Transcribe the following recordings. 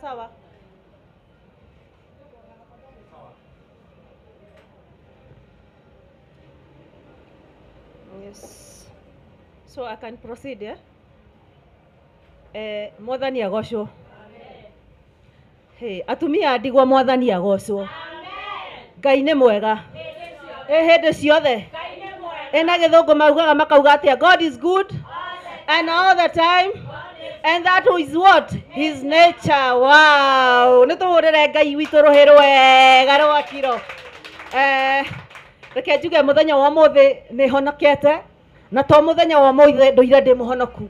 Sawa. Yes. So I can proceed, yeah? Mwathani agocwo. Hey, atumia a ndigwa, Mwathani agocwo. Ngai nĩ mwega. Ĩ hĩndĩ ciothe. Ĩ na gĩthũngũ maugaga makauga atĩa? God is good and all the time, and that is what his nature. Wow, nĩ tũhũrĩre Ngai witũ rũhĩ rwega rwa kiro. Reke njuge mũthenya wa ũmũthĩ nĩ honokete, na to mũthenya wa ũmũthĩ, ndũire ndĩ mũhonoku,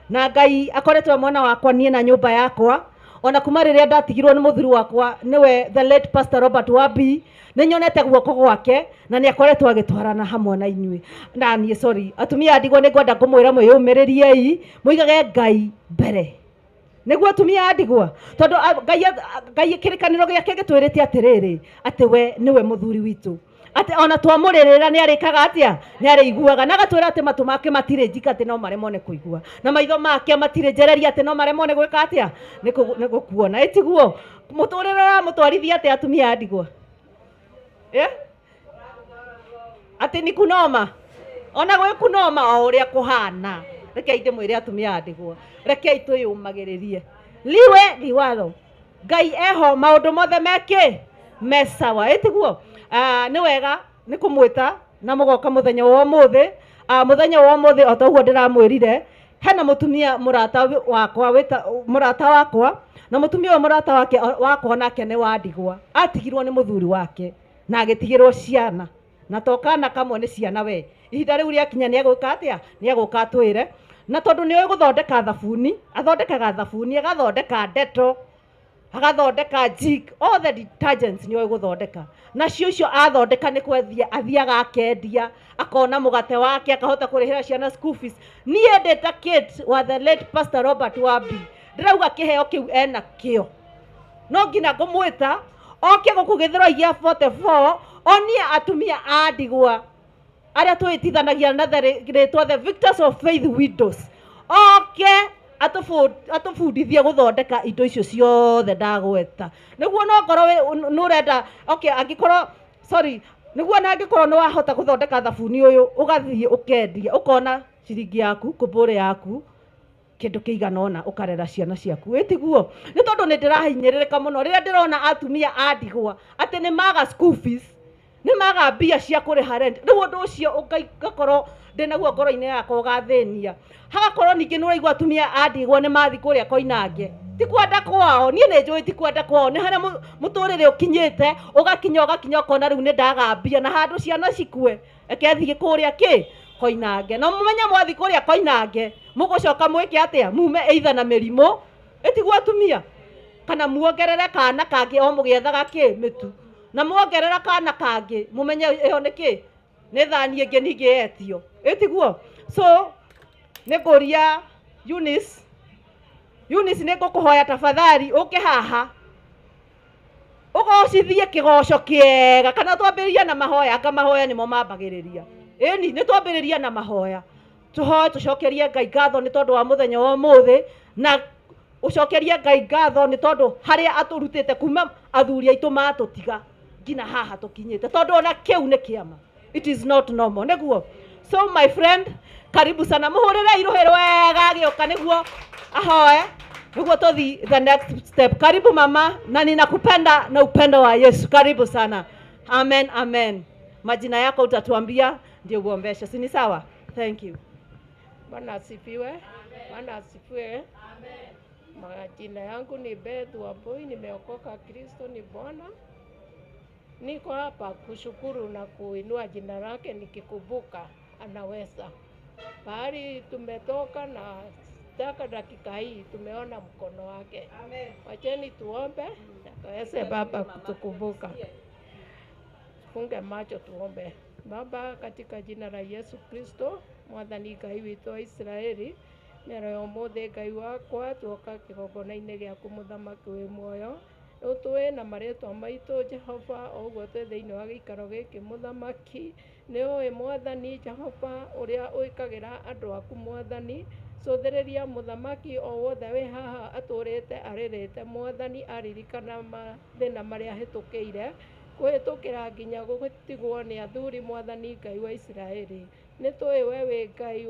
na Ngai akoretwo e mwana wakwa niĩ na nyũmba yakwa, ona kuma rĩrĩa ndatigirwo nĩ mũthuri wakwa, nĩwe the late Pastor Robert Wambi. Nĩ nyonete guoko gwake na nĩ akoretwo agĩtwarana hamwe na inyuĩ na niĩ. Sorry, atumia a ndigwa, nĩ ngwenda ngũmwĩra mwĩyũmĩrĩriei, mũigage Ngai mbere, nĩguo atumia a ndigwa, tondũ Ngai kĩrĩkanĩro gĩake gĩtwĩrĩte atĩrĩrĩ, atĩ we nĩwe mũthuri witũ, atĩ ona twamũrĩrĩra nĩ arĩkaga atĩa? Nĩ arĩiguaga. Na agatwĩra atĩ matũ make matirĩ njika atĩ no maremwo nĩ kũigua, na maitho make matirĩ njereria atĩ no maremwo nĩ gwĩka atĩa? Nĩ gũkuona. Ĩtiguo mũtũrĩre ũramũtwarithia atĩa, atumia a ndigwa? Eh? Atĩ ni kunoma, ona gwĩ kunoma o ũrĩa kũhana. Rekei ndĩmwĩre, atumia a ndigwa, rekei twĩyũmagĩrĩrie, liwe liwalo, Ngai eho, maũndũ mothe mekĩ me sawa. Ĩtiguo? Nĩ wega nĩ kũmwĩta na mũgoka mũthenya wa ũmũthĩ. Mũthenya wa ũmũthĩ, o ta ũguo ndĩramwĩrire, hena mũtumia mũrata wakwa wĩta mũrata wakwa, na mũtumia ũyũ mũrata wake wakwa nake nĩ wa ndigwa, atigirwo nĩ mũthuri wake na agĩtigĩrwo ciana, na to kana kamwe, nĩ ciana we. Ihinda rĩu rĩakinya nĩ egwĩka atĩa? Nĩ egũka atwĩre. Na tondũ nĩ oĩ gũthondeka thabuni, athondekaga thabuni, agathondeka Dettol, agathondeka Jik, all the detergents nĩ oĩ gũthondeka. Nacio icio athondeka nĩ kwendia athiaga akendia, akona mũgate wake, akahota kũrĩhĩra ciana school fees. Niĩ ndĩ ta Kate wa the late Pastor Robert Wambi, ndĩrauga kĩheo kĩu ena kĩo, no nginya ngũmwĩta oke gũkũ Gĩthũrai gĩa 44, onie atumia a ndigwa arĩa twĩtithanagia na the rĩtwa the Victors of Faith Widows, oke atũbundithie gũthondeka indo icio ciothe ndagweta, nĩguo no ngorwo nĩ ũrenda, okay, angĩkorwo, sorry, nĩguo na angĩkorwo nĩ wahota gũthondeka thabuni ũyũ, ũgathiĩ ũkendia, ũkona ciringi yaku, kũmbũrĩ yaku, kĩndũ kĩigana ũna, ũkarera ciana ciaku. Ĩtiguo? Nĩ tondũ nĩ ndĩrahinyĩrĩrĩka mũno rĩrĩa ndĩrona atumia a ndigwa atĩ nĩ maga school fees, nĩ maga mbia cia kũrĩha rent. Rĩu ũndũ ũcio ũgakorwo ndĩnaguo ngoro-inĩ yakwa, ũgathĩnia. Hagakorwo ningĩ nĩ ũraigua atumia a ndigwa nĩ mathi kũrĩa Koinange. Ti kwenda kwao, niĩ nĩ njũĩ ti kwenda kwao, nĩ harĩa mũtũrĩre ũkinyĩte, ũgakinya ũgakinya ũkona rĩu nĩ ndaga mbia, na handũ ciana cikue, reke thiĩ kũrĩa kĩ Koinange. Na mũmenye mwathi kũrĩa Koinange mũgũcoka mwĩke atĩa? Mume either na mĩrimũ, ĩtiguo atumia, kana muongerere kana kangĩ o mũgĩethaga kĩ mĩtu. Na muongerera kana kangĩ, mũmenye ĩyo nĩ kĩ? Nĩ thani ĩngĩ ningĩ yetio, ĩtiguo? So nĩ ngũria Eunice, Eunice, nĩ ngũkũhoya tafadhali ũke haha ũgocithie kĩgoco kĩega, kana twambĩrĩria na mahoya? Anga mahoya nĩmo mambagĩrĩria. Ĩni, nĩ twambĩrĩria na mahoya, tũhoe, tũcokerie Ngai ngatho nĩ tondũ wa mũthenya wa ũmũthĩ, na ũcokerie Ngai ngatho nĩ tondũ harĩa atũrutĩte kuma athuri aitũ matũtiga nginya haha tũkinyĩte, tondũ ona kĩu nĩ kĩama. It is not normal, nĩguo? So my friend, karibu sana. Mũhũrĩre irũhĩ rwega agĩũka, nĩguo ahoe, nĩguo tũthi the next step. Karibu mama, na ninakupenda na upendo wa Yesu. Karibu sana. Amen, amen. Majina yako utatuambia ndio uombeshe, si ni sawa? Thank you. Bwana asifiwe. Bwana asifiwe. Majina yangu ni Beth Wambui, nimeokoka, Kristo ni Bwana. Niko hapa kushukuru na kuinua jina lake nikikumbuka anaweza. Pahali tumetoka na mpaka dakika hii tumeona mkono wake. Wacheni tuombe akaweze Baba kutukumbuka. Funge macho tuombe. Baba, katika jina la Yesu Kristo, Mwathani Ngai witũ wa Isiraeli, mĩaro ya ũmũthĩ, Ngai wakwa, tuoka kĩgongona-inĩ gĩaku, mũthamaki wĩ muoyo. Rĩu twĩ na marĩtwa maitũ, Jehova, o ũguo twĩ thĩinĩ wa gĩikaro gĩkĩ, mũthamaki. Nĩ ũĩ, Mwathani Jehova, ũrĩa wĩkagĩra andũ aku, Mwathani. Cũthĩrĩria mũthamaki o wothe wĩ haha atũrĩte arĩrĩte Mwathani aririkana mathĩna marĩa ahĩtũkĩire, kũhĩtũkĩra nginya gũtigwo nĩ athuri Mwathani Ngai wa Isiraeli. Nĩ tũĩ we wĩ Ngai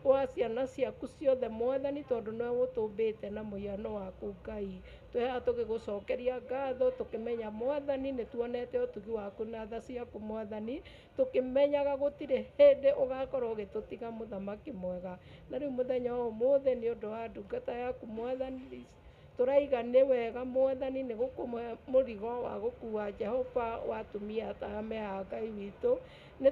wa ciana ciaku ciothe Mwathani, tondũ nĩwe ũtũmbĩte na mũhiano waku Ngai. Twĩ haha tũgĩgũcokeria ngatho tũkĩmenya Mwathani nĩ tuonete ũtugi waku na tha ciaku Mwathani, tũkĩmenyaga gũtirĩ hĩndĩ ũgakorwo ũgĩtũtiga mũthamaki mwega. Na rĩu mũthenya wa ũmũthĩ nĩ ũndũ wa ndungata yaku Mwathani, tũraiga nĩ wega Mwathani nĩ gũkũmũhe mũrigo wa gũkua Jehova wa atumia ta aya me haha Ngai witũ. Nĩ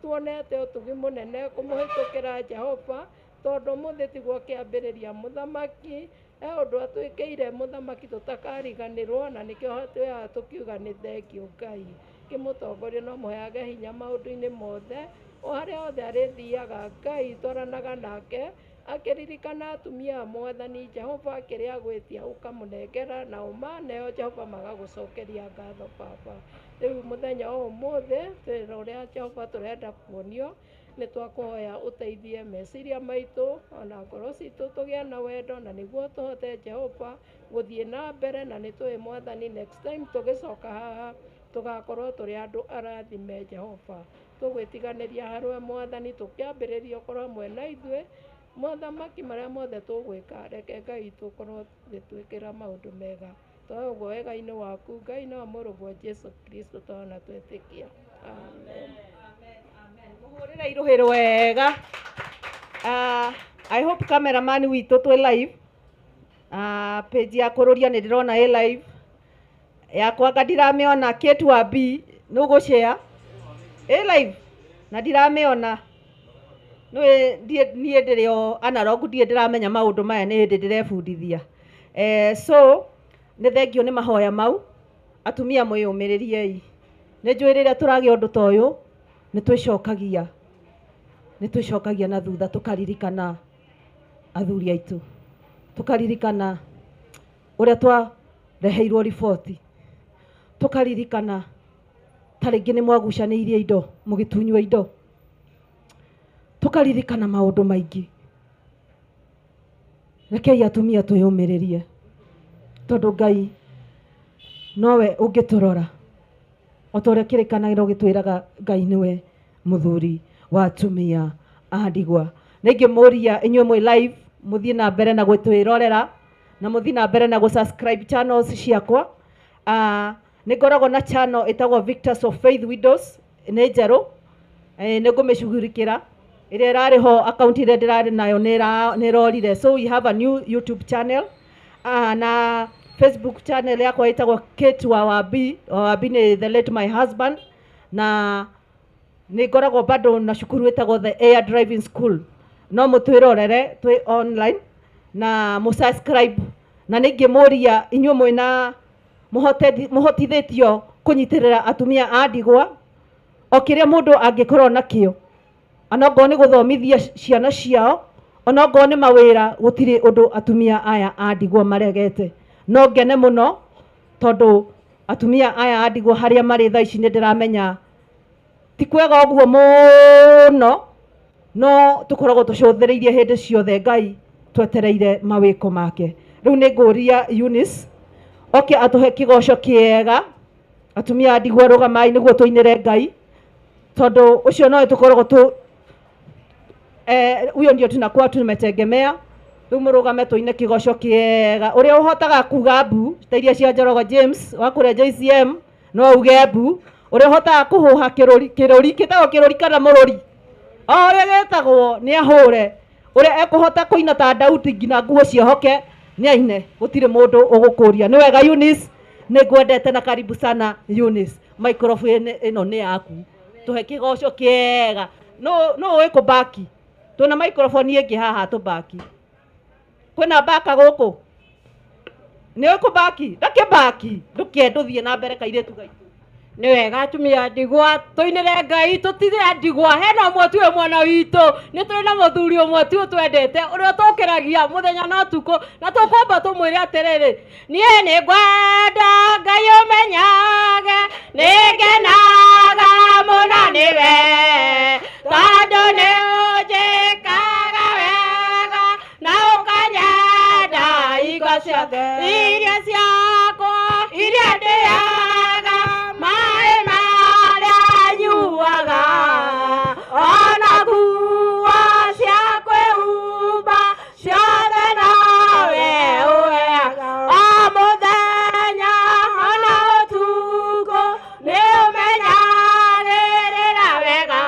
tuonete ũtugi mũnene kũmũhĩtũkĩra Jehova, tondũ ũmũthĩ tiguo kĩambĩrĩria mũthamaki, he ũndũ atwĩkĩire mũthamaki tũtakariganĩrwo, na nĩkĩo twĩ haha tũkiuga nĩ thengiũ Ngai. Kĩmũtongorie no mũheage hinya maũndũ-inĩ mothe, o harĩa hothe arĩthiaga Ngai twaranaga nake, akĩririkana atumia a Mwathani Jehova kĩrĩa agwĩtia ũkamũnengera, nao maneo Jehova magagũcokeria ngatho Baba. Rĩu mũthenya wa ũmũthĩ twĩna ũrĩa Jehova tũrenda kuonio, nĩ twakũhoya ũteithie meciria maitũ ona ngoro citũ tũgĩe na wendo, na nĩguo tũhote Jehova gũthiĩ na mbere, na nĩ tũĩ Mwathani next time tũgĩcoka haha tũgakorwo tũrĩ andũ arathime Jehova. Tũgwĩtiganĩria harĩwe Mwathani, tũkĩambĩrĩria ũkorwo hamwe na ithuĩ mothamaki marĩa mothe tũgwĩka, reke Ngai tũkorwo ũgĩtwĩkĩra maũndũ mega. Twoe ũguo wega-inĩ waku Ngai na wa mũrũguo Jesu Kristo twana twetĩkia. Amen. Mũhũrĩre irũhĩ wega. I hope cameraman witũ twĩ live. Page ya kũrũria nĩ ndĩrona ĩ live. Yakwa anga ndiramĩona. Kate wa B nĩ ũgũshare ĩ live na ndiramĩona. Nĩ niĩ ndĩrĩ o analog, ndirĩ ndĩramenya maũndũ maya, nĩ hĩndĩ ndĩrebundithia. So nĩ thengio nĩ mahoya mau. Atumia mwĩyũmĩrĩriei, nĩ njũĩ rĩrĩa tũragĩa ũndũ ta ũyũ nĩ twĩcokagia na thutha, tũkaririkana athuri aitũ, tũkaririkana ũrĩa twareheirwo riboti, tũkaririkana ta rĩngĩ nĩ mwagucanĩirie indo mũgĩtunywo indo, tũkaririkana maũndũ maingĩ. Rekei atumia twĩyũmĩrĩrie, tondũ Ngai nowe ũngĩtũrora o ta ũrĩa kĩrĩkanĩro gĩtwĩraga, Ngai nĩwe mũthuri wa atumia a ndigwa. Nĩ ingĩmũria inyuĩ mwĩ live mũthiĩ na mbere na gwĩtwĩrorera na mũthiĩ na mbere na gũ-subscribe channels ciakwa. Nĩ ngoragwo na channel ĩtagwo Victors of Faith Widows, nĩ njerũ, nĩ ngũmĩcugurikĩra. Ĩrĩa ĩrarĩ ho, account ĩrĩa ndĩrarĩ nayo nĩ ĩrorire, so we have a new YouTube channel na Facebook channel yakwa ĩtagwo Kate wa Wabi. Wabi nĩ the late my husband. Na nĩ ngoragwo bado na cukuru ĩtagwo The Air Driving School, no mũtwĩrorere twĩ online na mũsubscribe. Na nĩ ingĩmũria inyuĩ mwĩna mũhotithĩtio kũnyitĩrĩra atumia a ndigwa o kĩrĩa mũndũ angĩkorwo nakĩo, onokorwo nĩ gũthomithia ciana ciao, onokorwo nĩ mawĩra, gũtirĩ ũndũ atumia aya a ndigwa maregete. No ngene mũno tondũ atumia aya a ndigwa harĩa marĩ thaa ici nĩ ndĩramenya ti kwega ũguo mũno, no tũkoragwo tũcũthĩrĩirie hĩndĩ ciothe Ngai, twetereire mawĩko make. Rĩu nĩ ngũria Eunice oke atũhe kĩgoco kĩega. Atumia a ndigwa, rũgamai nĩguo tũinĩre Ngai, tondũ ũcio nowe tũkoragwo tũ huyo ndio tunakuwa tumetegemea. Rĩu mũrũgame tũine kĩgoco kĩega. Ũrĩa ũhotaga kuga mbu ta iria cia Njorogo James wa kũrĩa JCM no auge mbu. Ũrĩa ũhotaga kũhũha kĩrũri, kĩrũri kĩtagwo kĩrũri kana mũrũri, o ũrĩa gĩtagwo, nĩ ahũre. Ũrĩa ekũhota kũina ta Daudi nginya nguo ciohoke nĩ aine. Gũtirĩ mũndũ ũgũkũria. Nĩ wega Eunice, nĩ ngwendete na karibu sana Eunice. Microphone ĩno nĩ yaku, tũhe kĩgoco kĩega. No ũĩ kũbaki? Twĩna microphone ĩngĩ haha tũbaki. Kwĩna baka gũkũ, nĩ ũĩ kũbaki? Ndakĩbaki, ndũke ndũthiĩ na mbere, kairĩtu gaitũ. Nĩ wega atumia ndigwa tũinĩre Ngai. Tũtirĩ ndigwa, hena ũmwe tuĩ mwena witũ. Nĩ tũrĩ na mũthuri ũmwe tu twendete, ũrĩa ũtũkĩragia mũthenya na ũtukũ, na tũkwamba tũmwĩre atĩrĩrĩ, niĩ nĩ ngwenda Ngai ũmenyage nĩ ngenaga mũno nĩwe, tondũ nĩ ũnjĩkaga wega. Ciothe irio ciakwa iria ndĩaga, maĩ marĩa nyuaga, ona nguo cia kwĩhumba ciothe nawe ũheaga. O mũthenya ona ũtukũ nĩ ũmenyagĩrĩra wega,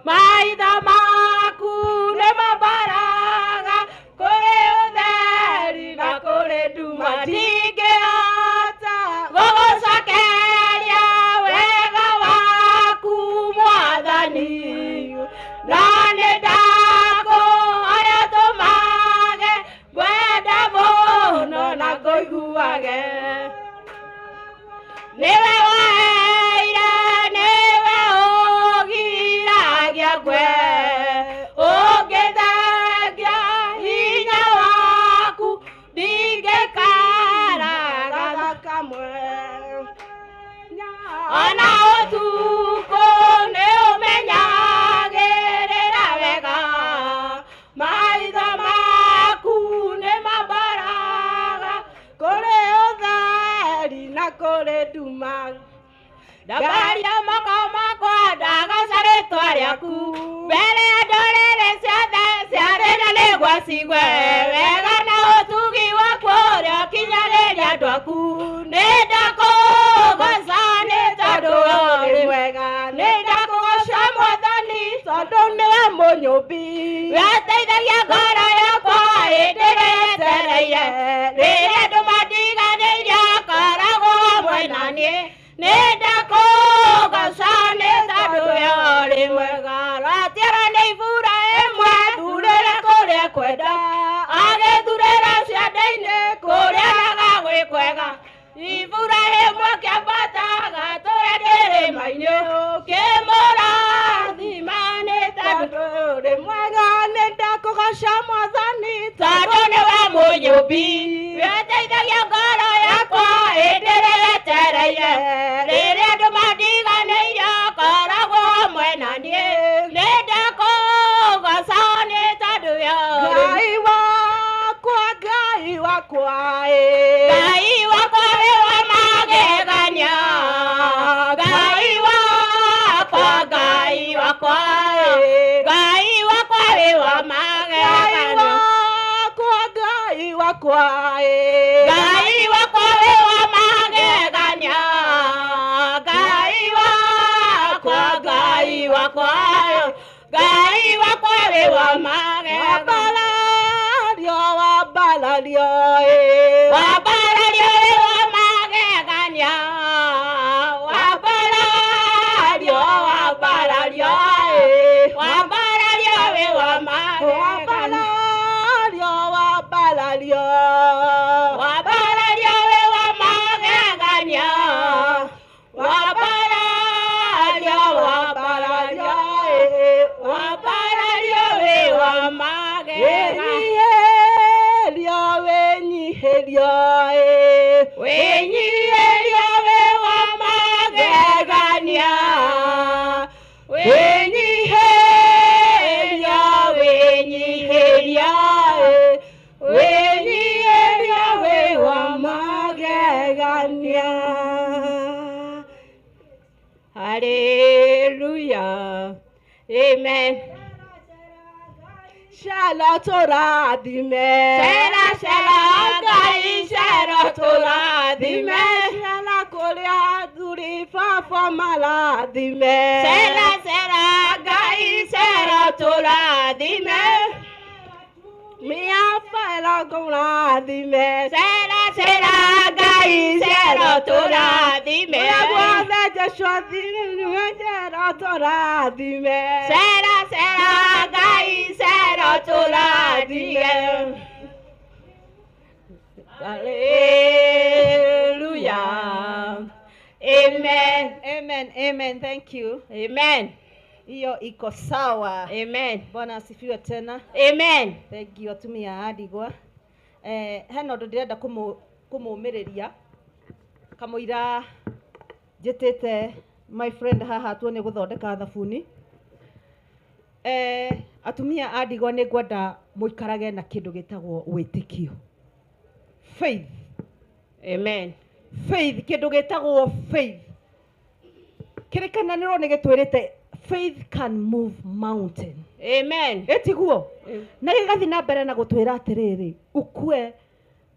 maitho maku nĩ mambaraga kũrĩ ũtheri na kũrĩ nduma. Ndingĩhota gũgũcokeria wega waku Mwathani, no nĩ ndakũhoya tũmage ngwenda mũno na ngũiguage. Nĩwe waheire, nĩwe ũgiragia ngwe, ũngĩthengia hinya waku ndingĩkaraga Kamwe. Ona ũtukũ nĩ ũmenyagĩrĩra wega, maitho maku nĩ mambaraga Kũrĩ ũtheri na kũrĩ nduma. Ndambaria moko makwa ndagaca rĩtwa rĩaku mbere ya ndũrĩrĩ ciothe cia thĩna nĩguo cigue wega na ũtugi waku ũrĩa ũkinyanĩria andũ aku. Nĩ ndakũgoca nĩ tondũ ũrĩ mwega, nĩ ndakũgoca Mwathani tondũ nĩwe mũnyũmbi. Weteithagia ngoro yakwa hĩndĩ ĩrĩa yetereire, rĩrĩa andũ mandiganĩirie akoragwo hamwe na niĩ. Nĩ ndakũgoca nĩ tondũ we ũrĩ mwega. Ratiara nĩ ibura ĩmwe thurĩre kũrĩa kwenda, agĩthurĩra ciande-inĩ kũrĩa naga gwĩ kwega. Ibura ĩmwe kĩambata gatũre kĩrĩma-inĩ, kĩmũrathima nĩ tondũ Tondũ ũrĩ mwega, nĩ ndakũgoca Mwathani tondũ nĩwe mũnyũmbi. Weteithagia ngoro yakwa hĩndĩ ĩrĩa yetereire, rĩrĩa andũ mandiganĩirie akoragwo hamwe na niĩ. Nĩ ndakũgoca nĩ tondũ we ũrĩ Ngai wakwa, Ngai wakwa ĩ. Ngai wakwa wĩ wa magegania, Ngai wakwa, Ngai wakwa, Ngai wakwa wĩ wa Ngai magegania. wakwa, Ngai wakwa ĩ. Ngai wakwa wĩ wa magegania, Ngai wakwa, Ngai wakwa, Ngai wakwa wĩ wa magegania. Wambarario, wambarario ĩ. Wambarario wĩ wa magegania, wambarario, wambarario, wambarario wĩ wa magegania. Wambarario, wambarario. Wambarario wĩ wa magegania, wambarario, wambarario, wambarario wĩ wa magegania. Wĩnyihĩrio, wĩnyihĩrio ĩ. Wĩnyihĩrio wĩ wa magegania, wĩnyihĩrio, wĩnyihĩrio, wĩnyihĩrio wĩ wa Magegania. Hallelujah. Amen. Cera tũrathime. Cera, cera, Ngai, cera tũrathime. Cera kũrĩa athuri baba marathime. Cera, cera, Ngai, cera tũrathime. Mia bera kũrathime. Cera, cera, Ngai, cera tũrathime. Ũrĩa guothe Jesũ athime, cera tũrathime. Cera, cera, Ngai, cera tũrathime. Hallelujah. Amen. Amen, amen. Thank you. Amen. Hiyo iko sawa. Amen. Bwana asifiwe tena. Amen. Thank you atumia a ndigwa. Hena ũndũ ndĩrenda kũmũmĩrĩria kamũira njĩtĩte my friend haha tuone gũthondeka thabuni. Atumia a ndigwa, nĩ ngwenda mũikarage na kĩndũ gĩtagwo wĩtĩkio. Faith. Amen. Faith, kĩndũ gĩtagwo faith, kĩrĩkananĩro nĩ gĩtwĩrĩte faith can move mountain. Amen. Ĩtiguo? Na gĩgathiĩ na mbere na gũtwĩra atĩrĩrĩ, ukue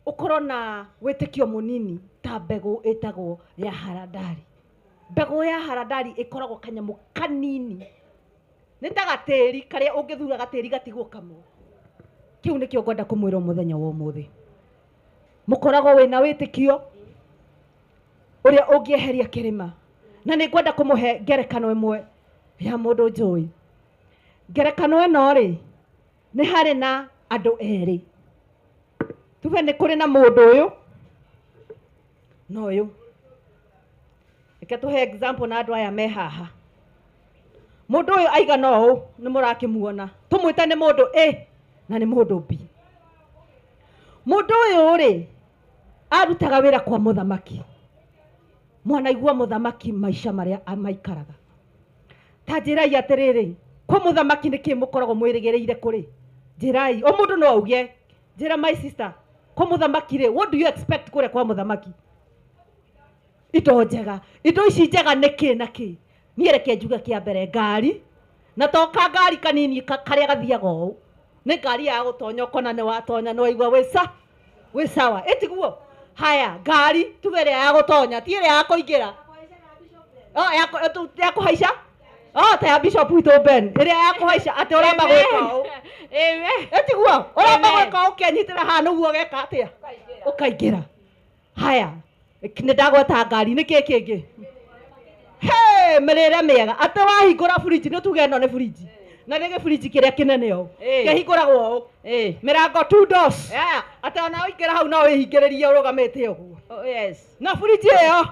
ũkorwo na wĩtĩkio mũnini ta mbegũ ĩtagwo ya haradari. Mbegũ ya haradari ĩkoragwo kanyamũ kanini, nĩ ta gatĩri karĩa ũngĩthura gatĩri gatigwo kamwe. Kĩu nĩkĩo ngwenda kũmwĩra mũthenya wa ũmũthĩ, mũkoragwo wĩna wĩtĩkio ũrĩa ũngĩeheria kĩrĩma. Na nĩ ngwenda kũmũhe ngerekano ĩmwe ya mũndũ njũĩ. Ngerekano ĩno rĩ, nĩ harĩ na andũ erĩ. Tuge nĩ kũrĩ na mũndũ ũyũ na ũyũ. Reke tũhe example na andũ aya me haha. Mũndũ ũyũ aigana ũũ nĩ mũrakĩmuona, tũmwĩte nĩ mũndũ A na nĩ mũndũ B. Mũndũ ũyũ rĩ, arutaga wĩra kwa mũthamaki. Mwanaigua mũthamaki maica marĩa maikaraga. Ta njĩrai atĩrĩrĩ, kwa mũthamaki nĩkĩ mũkoragwo mwĩrĩgĩrĩire kũrĩ? Njĩrai, o mũndũ no auge. Njĩra my sister, kwa mũthamaki rĩ, what do you expect kũrĩa kwa mũthamaki? Indo njega. Indo ici njega nĩ kĩ na kĩ? Niĩ reke njuge kĩa mbere ngari, na to ka ngari kanini karĩa gathiaga ũũ. Nĩ ngari ya gũtonya ũkona nĩ watonya, nĩ waigua wĩ sawa. Ĩtiguo? Haya, ngari tuge ĩrĩa ya gũtonya, ti ĩrĩa ya kũingĩra. Oh, ya kũhaica? Oh, ta ya Bishop witũ Ben, ĩrĩa ya kũhaica atĩ ũramba gwĩka ũũ. Amen. Ĩtiguo? Ũramba Amen. gwĩka ũũ ũkenyitĩra haha nĩguo ũgeka atĩa? Ũkaingĩra. Haya, nĩ ndagweta ngari, nĩ kĩ kĩngĩ? Hey, mĩrĩre mĩega. Atĩ wahingũra fridge, nĩ tuge ĩno nĩ fridge. Na nĩ gĩbridge kĩrĩa kĩnene ũũ. Kĩhingũragwo ũũ. Mĩrango 2 doors. Yeah. Atĩ ona waingĩra hau no wĩhingĩrĩrie ũrũgamĩte ũguo. Oh, yes. Na fridge ĩyo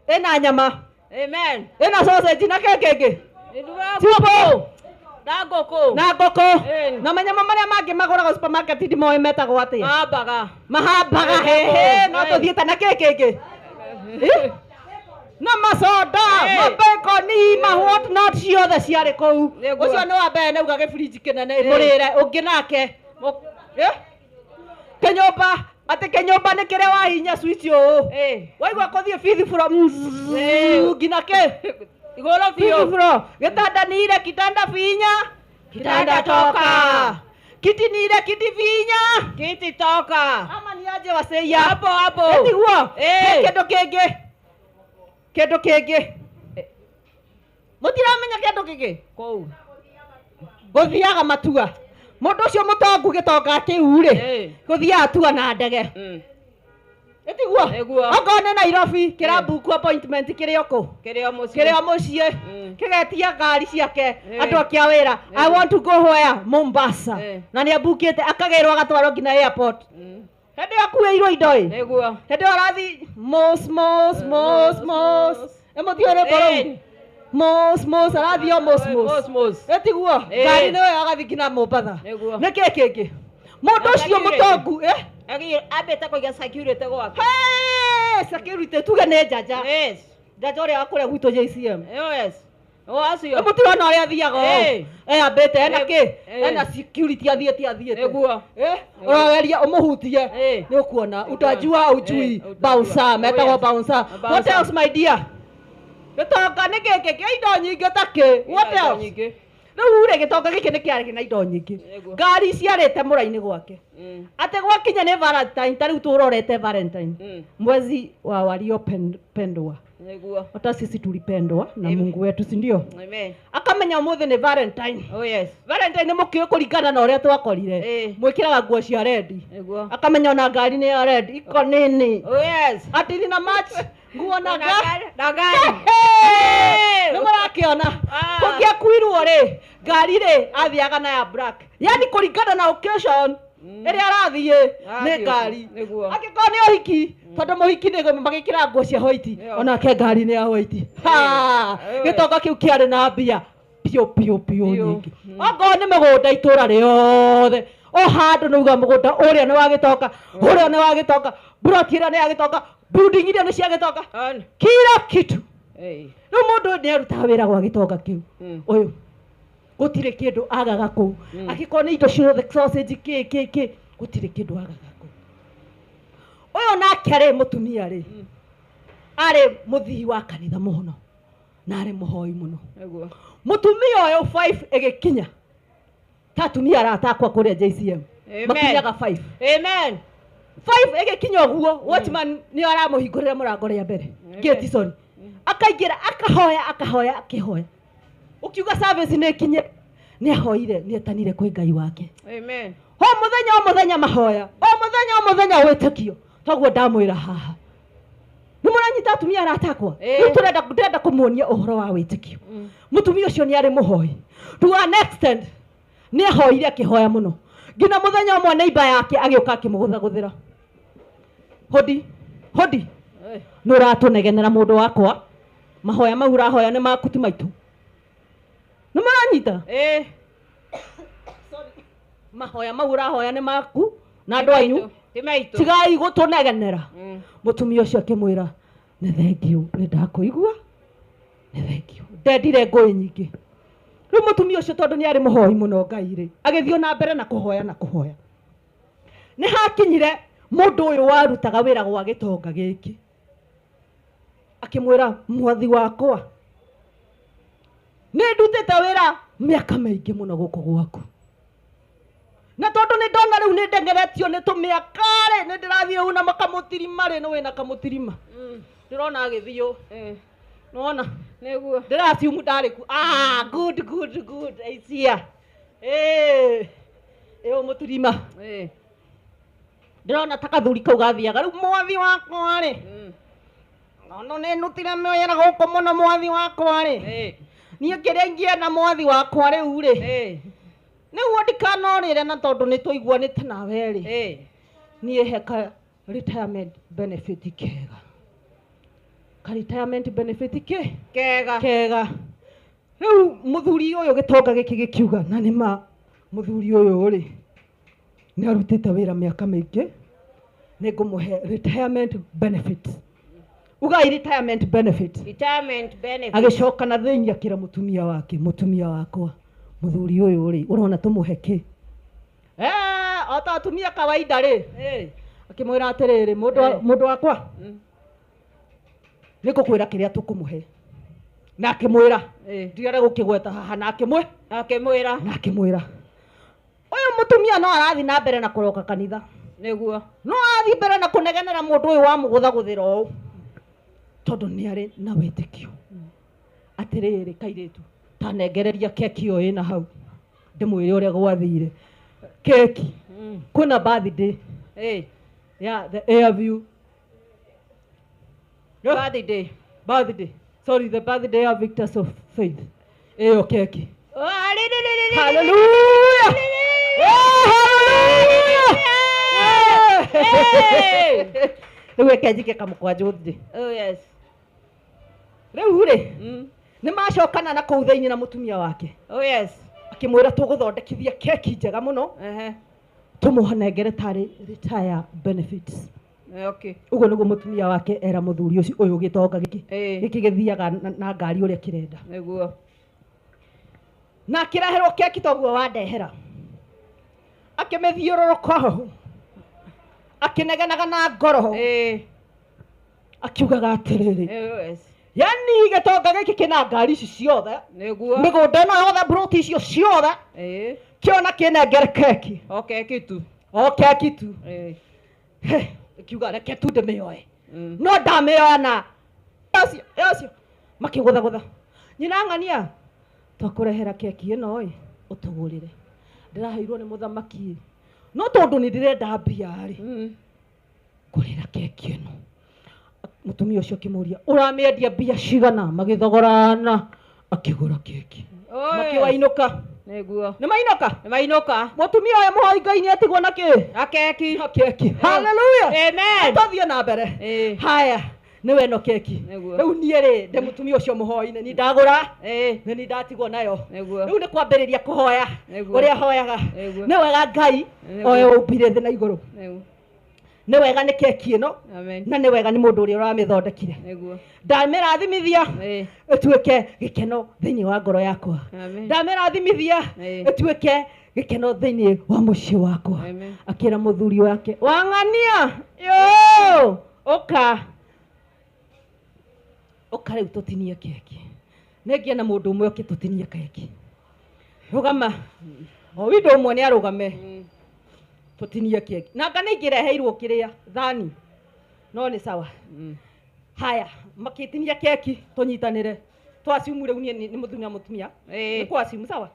ĩna nyama. Amen. Ĩna sausage na kĩ kĩngĩ? Ngũkũ. Na ngũkũ. Na ngũkũ. Na manyama marĩa mangĩ magũragwo supermarket ndimoĩ metagwo atĩa? Mahambaga. Mahambaga, hehe, no tũthiĩte na kĩ kĩngĩ? Na masoda, mabekoni, ma what not ciothe ciarĩ kũu. Ũcio nĩ wa mbere nĩauga gĩbridge kĩnene mũrĩre, ũngĩ nake. Kĩnyũmba, atĩ kĩnyũmba nĩ kĩrĩa wahihinya switch ũũ. Waigua kũthiĩ fifth floor, nginya kĩ? Igũrũ biũ. Fifth floor. Gĩtanda nĩ ile kitanda binya, kitanda toka. Kiti ni ile kiti binya, kiti toka. Ama ni aje waseia. Hapo hapo. Ĩtiguo? Kĩndũ kĩngĩ. Kĩndũ kĩngĩ. Mũtiramenya kĩndũ kĩngĩ? Kũu. Gũthiaga matua. Mũndũ ũcio mũtongu gĩtonga kĩu rĩ, gũthiaga tua na ndege. Ĩtiguo? Okorwo nĩ Nairobi, kĩrabuku appointment kĩrĩ o kũ? Kĩrĩ o mũciĩ. Kĩrĩ o mũciĩ. Kĩgetia ngari ciake, andũ ake a wĩra. I want to go where? Mombasa. Na nĩ abukĩte, akagĩrwo agatwarwo nginya airport. Hĩndĩ ĩyo akuĩirwo indo ĩ. Nĩguo. Hĩndĩ ĩyo arathiĩ mos mos mos mos. Nĩ mũthiĩ rwĩmbo rũu? Mos mos, arathiĩ o mos mos. Mos. Ĩtiguo? Ngari nĩyo agathiĩ nginya Mombatha. Nĩguo. Nĩ kĩĩ kĩngĩ? Mũndũ ũcio mũtongu, Ambĩte kũiga security gwake. Hey, security tuge nĩ njaja. Yes. Njaja ũrĩa wa kũrĩa gwitũ JCM. Yes. O acio. Mũtirona ũrĩa athiaga ũũ. Ambĩte ena kĩ? Ena security athiĩte athiĩte. Nĩguo. Ũrageria ũmũhutie. Nĩ ũkuona. Utajua ujui. Bouncer, metagwo bouncer. What else my dear? Gĩtonga nĩ gĩkĩ kĩa indo nyingĩ ta kĩ? What else? Rĩu rĩ, gĩtonga gĩkĩ nĩ kĩarĩ na indo nyingĩ. Ngari ciarĩte mũra-inĩ gwake. Atĩ gwakinya nĩ Valentine, ta rĩu tũrorete Valentine. Mwezi wa waliopendwa. Nĩguo. Hata sisi tulipendwa na Mungu wetu, si ndio? Amen. Akamenya ũmũthĩ nĩ Valentine. Oh yes. Valentine nĩ mũkĩũĩ kũringana na ũrĩa twakorire. Mwĩkĩraga nguo cia red. Nĩguo. Akamenya ona ngari nĩ ya red, iko nini. Oh yes. Atiri na match nguo na ngari. Na ngari. Nĩ mũrakĩona. Kũngĩakuirwo rĩ, ngari rĩ athiaga na ya black. Yani kũringana na occasion ĩrĩa arathiĩ nĩ ngari. Angĩkorwo nĩ ũhiki, tondũ mũhiki nĩ magĩkĩra nguo cia white, onake ngari nĩ ya white. Gĩtonga kĩu kĩarĩ na mbia piũ piũ piũ nyingĩ. Okorwo nĩ mũgũnda itũra rĩothe, o handũ nĩ uga mũgũnda ũrĩa nĩ wa gĩtonga, ũrĩa nĩ wa gĩtonga, buroti ĩrĩa nĩ ya gĩtonga, building iria nĩ cia gĩtonga, kila kitu. Rĩu mũndũ nĩ arutaga wĩra gwa gĩtonga kĩu. Ũyũ gũtirĩ kĩndũ agaga kũu. Angĩkorwo nĩ indo ciothe sausage kĩ kĩ kĩ, gũtirĩ kĩndũ agaga kũu. Ũyũ nake rĩ mũtumia rĩ arĩ mũthii wa kanitha mũno na arĩ mũhoi mũno. Nĩguo. Mũtumia ũyũ 5 ĩgĩkinya ta atumia arata akwa kũrĩa JCM Amen. makinyaga 5. Amen. 5 ĩgĩkinya ũguo watchman nĩ aramũhingũrĩra mũrango rĩa mbere Amen. gate, sorry, akaingĩra akahoya akahoya akĩhoya, ũkiuga service nĩ ĩkinye, nĩ ahoire, nĩ etanire kwĩ Ngai wake. Amen. O mũthenya o mũthenya mahoya, o mũthenya o mũthenya wĩtĩkio, toguo ndamwĩra haha nĩ mũranyita atumia arata akwa. Ĩĩ. Rĩu tũrenda, ndĩrenda kũmuonia ũhoro wa wĩtĩkio. Mũtumia ũcio nĩ arĩ mũhoi to an extent, nĩ ahoire akĩhoya mũno nginya mũthenya ũmwe neighbor yake agĩũka akĩmũgũthagũthĩra hodi hodi. Eh. Nĩ ũratũnegenera mũndũ wakwa, mahoya mau ũrahoya nĩ maku ti maitũ. Nĩ mũranyita? Eh. Mahoya mau ũrahoya nĩ maku na andũ anyu. Ti maitũ. Tigai gũtũnegenera. Mũtumia ũcio akĩmwĩra, nĩ thengiũ, nĩ ndakũigua, nĩ thengiũ, ndendire ngũĩ nyingĩ. Rĩu mũtumia ũcio, tondũ nĩ arĩ mũhoi mũno Ngai rĩ, agĩthiĩ na mbere na kũhoya na kũhoya. Nĩ hakinyire mũndũ ũyũ warutaga wĩra gwa gĩtonga gĩkĩ akĩmwĩra, mwathi wakwa, nĩ ndutĩte wĩra mĩaka mĩingĩ mũno gũkũ gwaku, na tondũ nĩ ndona rĩu nĩ ndengeretio nĩ tũmĩaka rĩ, nĩ ndĩrathiĩ rĩu na makamũtirima rĩ, nĩ wĩna kamũtirima ndĩrona agĩthiĩ. Eh. Nĩwona? Nĩguo. Ndĩraciumu ndarĩ ku. Ah, good, good, good, aicia ĩĩ ĩũ mũtirima. Eh. Ndĩrona ta kathuri kau gathiaga rĩu, mwathi wakwa rĩ, tondũ nĩ ndutire wĩra gũkũ mũno, mwathi wakwa rĩ, Eh. niĩ kĩrĩa ingĩenda mwathi wakwa rĩu rĩ, Eh. nĩguo ndikanorĩre, na tondũ nĩ tũiguanĩte nawe rĩ, Eh. niĩ he ka retirement benefit kega, ka retirement benefit kĩ Kega. Kega. Rĩu mũthuri ũyũ gĩtonga gĩkĩ gĩkiuga, na nĩ ma mũthuri ũyũ rĩ, nĩ arutĩte wĩra mĩaka mĩingĩ, nĩ ngũmũhe retirement benefit. Ugai retirement benefit. Retirement benefit. Agĩcoka na thĩinĩ akĩra mũtumia wake, mũtumia wakwa, mũthuri ũyũ rĩ, ũrona tũmũhe kĩ? Eh, o ta atumia kawaida rĩ, Eh. akĩmwĩra atĩrĩrĩ, mũndũ Eh. mũndũ wakwa, nĩ ngũkwĩra kĩrĩa tũkũmũhe. Na akĩmwĩra, Eh. ndirenda gũkĩgweta haha, na akĩmwĩ Akĩmwĩra. Na akĩmwĩra, ũyũ mũtumia no arathiĩ na mbere na kũroka kanitha, Nĩguo. no arathiĩ mbere na kũnegenera mũndũ ũyũ wamũgũthagũthĩra ũũ, tondũ nĩ arĩ na wĩtĩkio. Atĩrĩrĩ kairĩtu, tanengereria keki ĩyo ĩna hau, ndĩmwĩre ũrĩa gwathire. Keki, kwĩna birthday Eh. ya the Airview. Birthday. Birthday, sorry, the birthday ya Victors of Faith. Ĩyo keki. Oh, alilililili. Hallelujah! Eh, hallelujah! Hey! Rĩu eke njike kamũkwanjũ thĩ. Oh yes. Rĩu rĩ, nĩ macokana na kũu thĩinĩ na mũtumia wake, Oh yes. akĩmwĩra, tũgũthondekithia keki njega mũno, Uh-huh. tũmũnengere tarĩ retire benefits. Okay. Ũguo nĩguo mũtumia wake era mũthuri ũcio ũyũ gĩtonga gĩkĩ Eh. gĩkĩ gĩthiaga na ngari ũrĩa kĩrenda. Nĩguo. Na akĩreherwo keki toguo wandehera, akĩmĩthiũrũrũka ho akĩnegenaga na ngoro, Eh. akiugaga atĩrĩrĩ, Oh yes. yani gĩtonga gĩkĩ kĩna ngari ici ciothe, Nĩguo. mĩgũnda ĩno yothe, mburoti icio ciothe, Eh. kĩona kĩnengere keki. Okay, kitu. O keki tu. Eh. He, ĩkiuga reke tu ndĩmĩoe. No ndamĩoya na ũcio ũcio makĩgũthagũtha nyina ng'ania, twakũrehera keki ĩno ĩ, ũtũgũrĩre, ndĩraheirwo nĩ mũthamaki ĩ, no tondũ nĩ ndĩrenda mbia rĩ, ngũrĩra keki ĩno. Mũtumia ũcio akĩmũria, ũramĩendia mbia cigana? Magĩthogorana, akĩgũra keki. Oh yes. Makĩwainũka. Nĩguo. Nĩ mainũka. Nĩ mainũka. Mũtumia ũyũ mũhoi Ngai nĩ atigwo na kĩ? Na keki. Na keki. Haleluya! Amen. Tũthiĩ na mbere. Eh. Haya, nĩwe ĩno keki. Nĩguo. Rĩu niĩ rĩ, ndĩ mũtumia ũcio mũhoi, nĩ ni ndagũra, Eh. nĩ ni ndatigwo nayo. Nĩguo. Rĩu nĩ kwambĩrĩria kũhoya Nĩguo. ũrĩa hoyaga. Nĩguo. Nĩ wega Ngai Nĩguo. oyo ũmbire thĩ na igũrũ, Nĩguo. nĩ wega nĩ keki ĩno, Amen. na nĩ wega nĩ mũndũ ũrĩa ũramĩthondekire. Nĩguo. Ndamĩrathimithia, Eh. ĩtuĩke gĩkeno thĩinĩ wa ngoro yakwa. Amen. Ndamĩrathimithia, Ĩĩ. ĩtuĩke Gĩkeno thĩinĩ wa mũciĩ wakwa. Akĩra mũthuri wake, wang'ania yo ũka ũka rĩu tũtinie keki. Nĩngĩe na mũndũ ũmwe ũkĩ tũtinie keki. Rũgama. O windo ũmwe nĩ arũgame. Tũtinie keki. Na anga nĩ ingĩreheirwo kĩrĩa thani. No nĩ sawa. Haya, makĩtinia keki tũnyitanĩre. Twasimu rĩu niĩ nĩ mũthuri na mũtumia. Nĩ kwasimu sawa?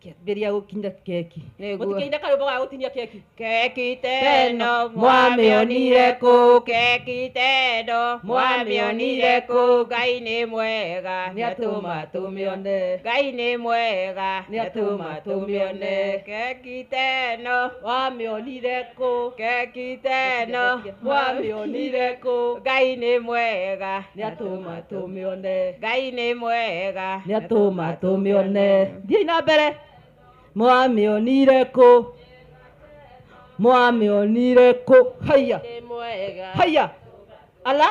Akĩambĩrĩria gũkinya keki. Mũtikĩine karwĩmbo ga gũtinia keki. Keki teno mwamĩonire kũ, keki teno mwamĩonire kũ, Ngai nĩ mwega nĩatũma tũmĩone, Ngai nĩ mwega nĩatũma tũmĩone. Keki teno wamĩonire kũ, keki teno mwamĩonire kũ, Ngai nĩ mwega nĩatũma tũmĩone, Ngai nĩ mwega nĩatũma tũmĩone. Thiĩi na mbere. Mwamĩonire kũ, mwamĩonire kũ. Haiya haiya, ala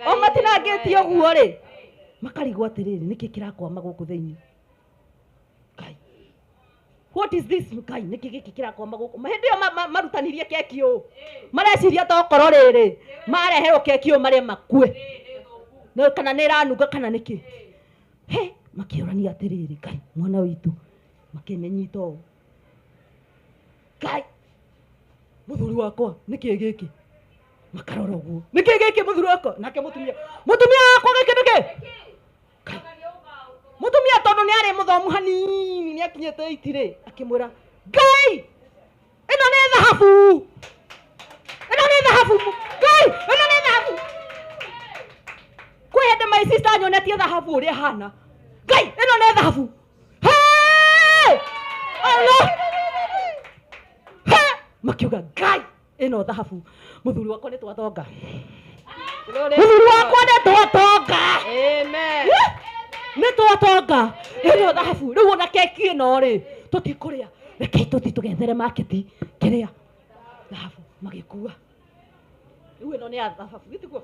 o matinangĩtie ũguo rĩ, makarigwo atĩrĩrĩ, nĩkĩ kĩrakwama gũkũ thĩinĩ? Ngai, what is this? Ngai, nĩkĩ gĩkĩ kĩrakwama gũkũ? Hĩndĩ ĩyo marutanirie keki ũũ, mareciria tokorwo rĩrĩ mareherwo keki ũũ marĩe makue, kana nĩ ĩranunga kana nĩkĩ. He, makĩũrania atĩrĩrĩ, Ngai mwana witũ, makĩmĩnyita ũũ. Ngai mũthuri wakwa, nĩkĩ gĩkĩ? Makarora ũguo, nĩkĩ gĩkĩ mũthuri wakwa? Nake mũtumia, mũtumia wakwa gĩkĩ nĩkĩ? Ngai, mũtumia tondũ nĩ arĩ mũthomu hanini, nĩ akinyĩte itirĩ, akĩmwĩra Ngai, ĩno nĩ thahabu, ĩno nĩ thahabu, Ngai, ĩno nĩ thahabu. Kwĩ hĩndĩ my sister anyonetie thahabu ũrĩa ĩhana. Ngai, ĩno nĩ thahabu. Hey! Allah! He! Makiuga Ngai, ĩno thahabu. Mũthuri wakwa nĩ twatonga. Mũthuri wakwa nĩ twatonga. Amen. Nĩ twatonga. Ĩno thahabu. Rĩu ona keki ĩno rĩ, tũtikũrĩa. Rekei tũthiĩ tũgethere market kĩrĩa thahabu. Magĩkua. Rĩu ĩno nĩ ya thahabu, githĩ tiguo?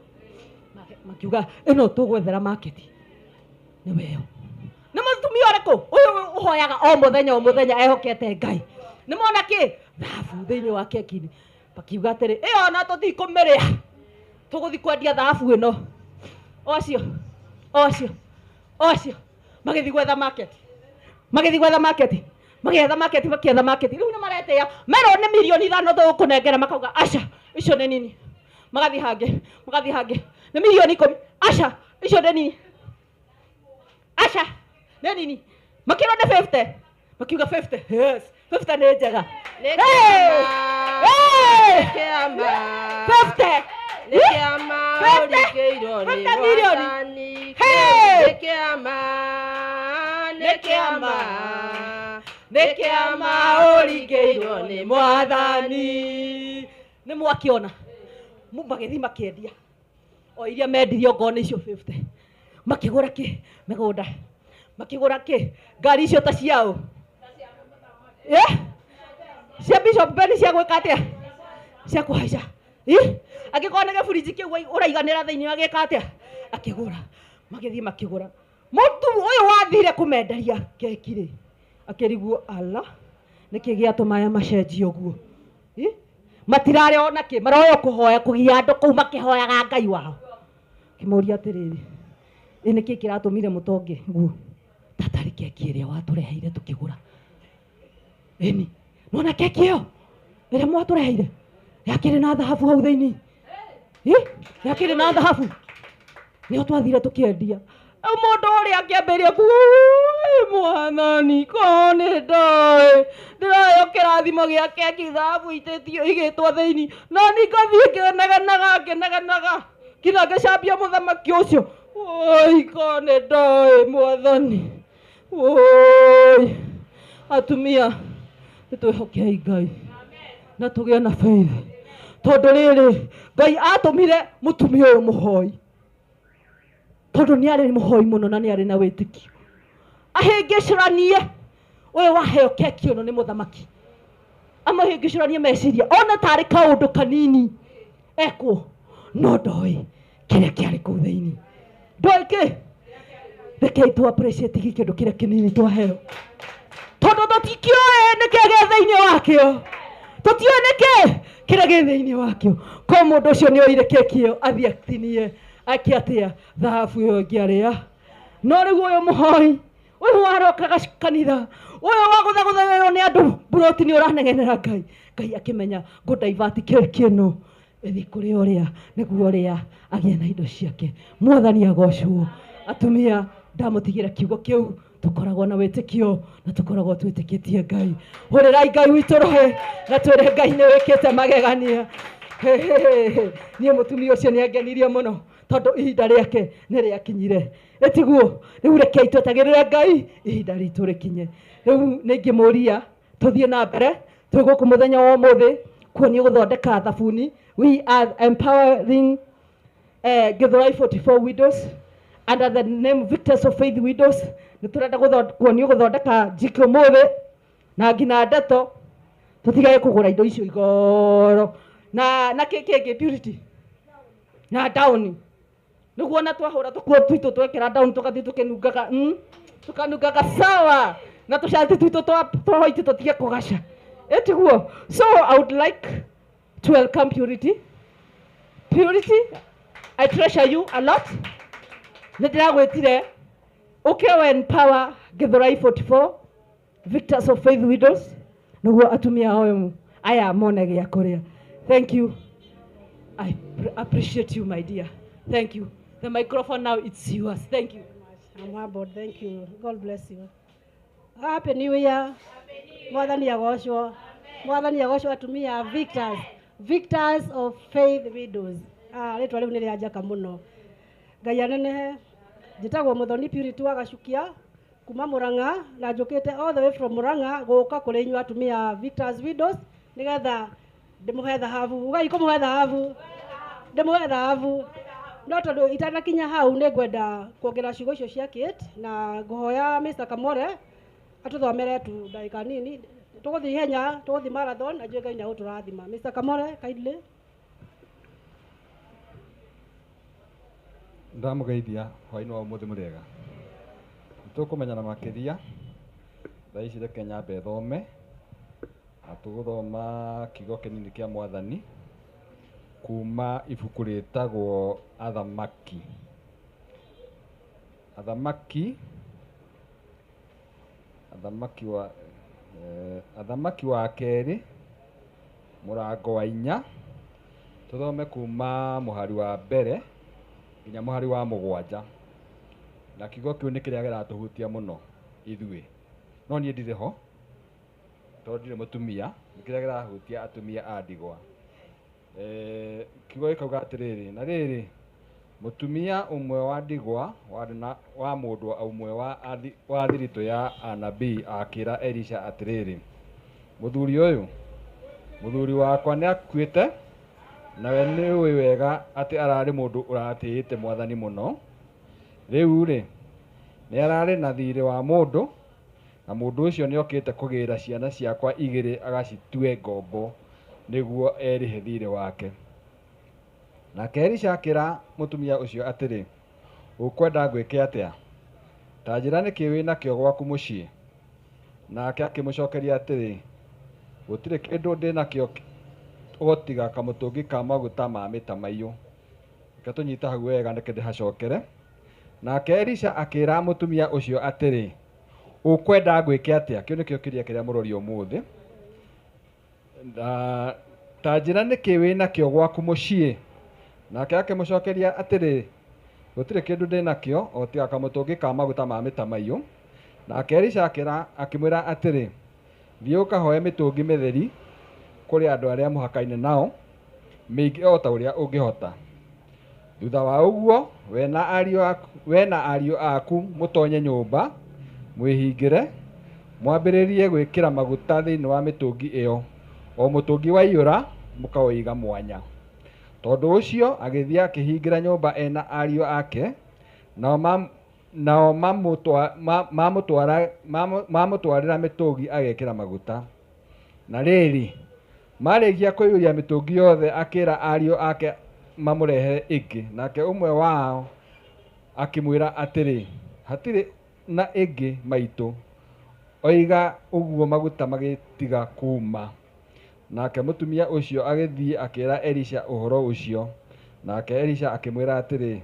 Makiuga ĩno tũgwethera market. Nĩ weyo. Nĩ mũtumia ũrĩkũ ũyũ ũhoyaga o mũthenya o mũthenya ehokete Ngai? Nĩ mona kĩ thahabu thĩinĩ wa keki-inĩ. Makiuga atĩrĩ, ĩyo ona tũtikũmĩrĩa, tũgũthiĩ kwendia thahabu ĩno. Ocio ocio ocio magĩthiĩ gwetha market, magĩthiĩ gwetha market, magĩetha market, makĩetha market. Rĩu nĩ maretĩa, merwo nĩ mirioni 5 tũgũkũnengera, makauga aca, icio nĩ nini. Magathiĩ hangĩ, magathiĩ hangĩ, nĩ mirioni 10, aca, icio nĩ nini, aca, nĩ nini. Makĩrwo nĩ 50, makiuga 50, yes, 50 nĩ njega. Nĩ Hey! kĩama, 50. nĩ kĩama ũringĩirwo nĩ 50 milioni. Mwathani. Hey! Nĩ kĩama, nĩ kĩama, nĩ kĩama ũringĩirwo nĩ Mwathani. Nĩ mwakĩona magĩthiĩ makĩendia o iria mendirie ongorwo nĩ icio 50, makĩgũra kĩ mĩgũnda, makĩgũra kĩ ngari icio ta ciao cia Bishop Ben cia gwĩka atĩa, cia kũhaica. Angĩkorwo nĩ gĩburinji kĩu ũraiganĩra thĩinĩ agĩka atĩa, akĩgũra. Magĩthiĩ makĩgũra. Mũtu ũyũ wathire kũmenderia keki rĩ, akĩrigwo ala, nĩkĩ gĩatũma aya macenjie ũguo? Matirarĩa ona kĩ, maroya kũhoya kũgia andũ kũu makĩhoyaga Ngai wao. Kĩmũria atĩrĩrĩ, ĩ nĩkĩ kĩratũmire mũtonge ũguo? Tatarĩ keki ĩrĩa watũreheire tũkĩgũra. Ĩni, nona keki ĩyo ĩrĩa mwatũreheire yakĩrĩ na thahabu hau thĩinĩ. Yakĩrĩ na thahabu, nĩyo twathire tũkĩendia. Rĩu mũndũ ũrĩa akĩambĩrĩria kuga, "Ũĩ, Mwathani, ko nĩ ndoĩ ndĩrayo kĩrathimo gĩa keki thahabu itĩtio igĩtwo thĩinĩ, na niĩ ngathiĩ ngĩnegenaga ngĩnegenaga nginya ngĩcambia mũthamaki ũcio. Ũi, ko nĩ ndoĩ Mwathani. Ũi." Atumia, nĩtwĩhokei Ngai na tũgĩe na faith, tondũ rĩrĩ Ngai atũmire mũtumia ũyũ mũhoi, tondũ nĩ arĩ mũhoi mũno na nĩ arĩ na wĩtĩkio, ahĩngĩcũranie ũyũ waheo keki ĩno nĩ mũthamaki, amũhĩngĩcũranie meciria ona tarĩ kaũndũ kanini ekwo, no ndoĩ kĩrĩa kĩarĩ kũu thĩinĩ. Ndoĩ kĩ? Rekei tu appreciate kĩndũ kĩrĩa kĩnini twaheo, tondũ Tũtikĩũĩ nĩkĩ gĩ thĩinĩ wakĩo, tũtiũĩ nĩkĩ kĩrĩa gĩ thĩinĩ wakĩo. Ko mũndũ ũcio nĩ oire keki ĩyo athiĩ atinie ake atĩa thahabu ĩyo ĩngĩarĩa. No rĩu ũyũ mũhoi ũyũ warokaga kanitha, ũyũ wagũthagũthagĩrwo nĩ andũ mburoti nĩ ũranegenera Ngai, Ngai akĩmenya ngũdaivati keki ĩno ĩthiĩ kũrĩ ũrĩa nĩguo ũrĩa agĩe na indo ciake. Mwathani agocwo. Atumia, ndamũtigĩra kiugo kĩu, tũkoragwo na wĩtĩkio na tũkoragwo twĩtĩkĩtie Ngai. Hũrĩrai Ngai witũ rũhĩ na twĩre Ngai nĩ wĩkĩte magegania. Niĩ mũtumia ũcio nĩ angenirie mũno tondũ ihinda rĩake nĩ rĩakinyire. Ĩtiguo rĩu rekei twetagĩrĩre Ngai ihinda ritũ rĩkinye. Rĩu nĩ ingĩmũria tũthiĩ na mbere twĩ gũkũ mũthenya wa ũmũthĩ kuonio gũthondeka thabuni. We are empowering Githurai 44 widows under the name Victors of Faith Widows. Nĩ tũrenda kuonio gũthondeka njiki ũmũthĩ na nginya ndeto tũtigage kũgũra indo icio igoro na kĩ kĩngĩ Purity na down nĩguo na twahũra tũkuo twitũ twekĩra down tũgathiĩ tũkĩnungaga, tũkanungaga sawa na tũcati twitũ twa white tũtige kũgaca. Ĩtiguo. So I would like to welcome Purity. Purity, I treasure you a lot. Nĩ ndĩragwĩtire ũke we empower Githurai 44 Victors of Faith Widows nĩguo atumia oyo aya mone gĩa kũrĩa. Thank you. I appreciate you, my dear. Thank you. The microphone now, it's yours. Thank you. I'm humbled. Thank you. God bless you. Happy New Year. Mwathani agocwo. Mwathani agocwo atumia Victors. Victors of Faith Widows. Rĩtwa rĩu nĩ rĩa njaka mũno. Ngai anenehe. Njĩtagwo Muthoni Purity wa Gacukia kuma Murang'a na njũkĩte all the way from Murang'a gũka kũrĩ inyuĩ atumia Victors Widows nĩgetha ndĩmũhe thahabu. Ugai kũmũhe thahabu. Ndĩmũhe thahabu. No tondũ itanakinya hau nĩ ngwenda kuongerera ciugo icio cia Kate na ngũhoya Mr. Kamore atũthomere tu ndagĩka nini. Tũgũthiĩ ihenya, tũgũthiĩ marathon na njũĩ Ngai nĩ egũtũrathima. Mr. Kamore, kindly. Ndamũgeithia hwaĩ-inĩ wa ũmũthĩ mũrĩega. Nĩtũkũmenyana makĩria thaa ici reke nyambe thome na tũgũthoma kiugo kĩnini kĩa Mwathani kuma ibuku rĩtagwo Athamaki. Athamaki, Athamaki wa Athamaki wa kerĩ mũrango wa 4 tũthome kuma mũhari wa mbere nginya mũhari wa 7. Na kiugo kĩu nĩ kĩrĩa kĩratũhutia mũno ithuĩ, no niĩ ndirĩ ho tondũ ndirĩ mũtumia. Nĩ kĩrĩa kĩrahutia atumia a ndigwa. Kiugo gĩkauga atĩrĩrĩ, na rĩrĩ mũtumia ũmwe wa ndigwa warĩ na wa mũndũ ũmwe wa thiritũ ya anabii akĩra Elisha atĩrĩrĩ, mũthuri ũyũ, mũthuri wakwa nĩakuĩte, nawe nĩũĩ wega atĩ ararĩ mũndũ ũratĩĩte Mwathani mũno. Rĩu rĩ, nĩararĩ na thiirĩ wa mũndũ, na mũndũ ũcio nĩokĩte kũgĩra ciana ciakwa 2 agacitue ngombo nĩguo erĩhe thiirĩ wake. Nake Elisha akĩra mũtumia ũcio atĩrĩ, ũkwenda ngwĩke atĩa? Ta njĩra nĩkĩ wĩnakĩo gwaku mũciĩ? Nake akĩmũcokeria atĩrĩ, gũtirĩ kĩndũ ndĩnakĩo o tiga kamũtũngi ka maguta ma mĩtamaiyũ. Reke tũnyite hau wega nĩkĩ ndĩhacokere. Nake Elisha akĩra mũtumia ũcio atĩrĩ, ũkwenda ngwĩke atĩa? Kĩu nĩkĩo kĩrĩa kĩrĩa mũrori ũmũthĩ. Ta njĩra nĩkĩ wĩnakĩo gwaku mũciĩ? Nake akĩmũcokeria atĩrĩ, gũtirĩ kĩndũ ndĩnakĩo o tiga kamũtũngi ka maguta ma mĩtamaiyũ. Nake Elisha akĩmwĩra atĩrĩ, thiĩ ũkahoe mĩtũngi mĩtheri kũrĩ andũ arĩa mũhakaine nao, mĩingĩ o ta ũrĩa ũngĩhota. Thutha wa ũguo, we na ariũ aku mũtonye nyũmba, mwĩhingĩre, mwambĩrĩrie gwĩkĩra maguta thĩinĩ wa mĩtũngi ĩyo. O mũtũngi waiyũra, mũkaũiga mwanya. Tondũ ũcio agĩthiĩ akĩhingĩra nyũmba ena ariũ ake, nao mamũtwarĩra mĩtũngi agekĩra maguta. Na rĩrĩ, marĩkia kũiyũria mĩtũngi yothe, akĩra ariũ ake mamũrehere ĩngĩ. Nake ũmwe wao akĩmwĩra atĩrĩ, hatirĩ na ĩngĩ maitũ, Oiga ũguo maguta magĩtiga kuuma. Nake mũtumia ũcio agĩthiĩ akĩra Elisha ũhoro ũcio. Nake Elisha akĩmwĩra atĩrĩ,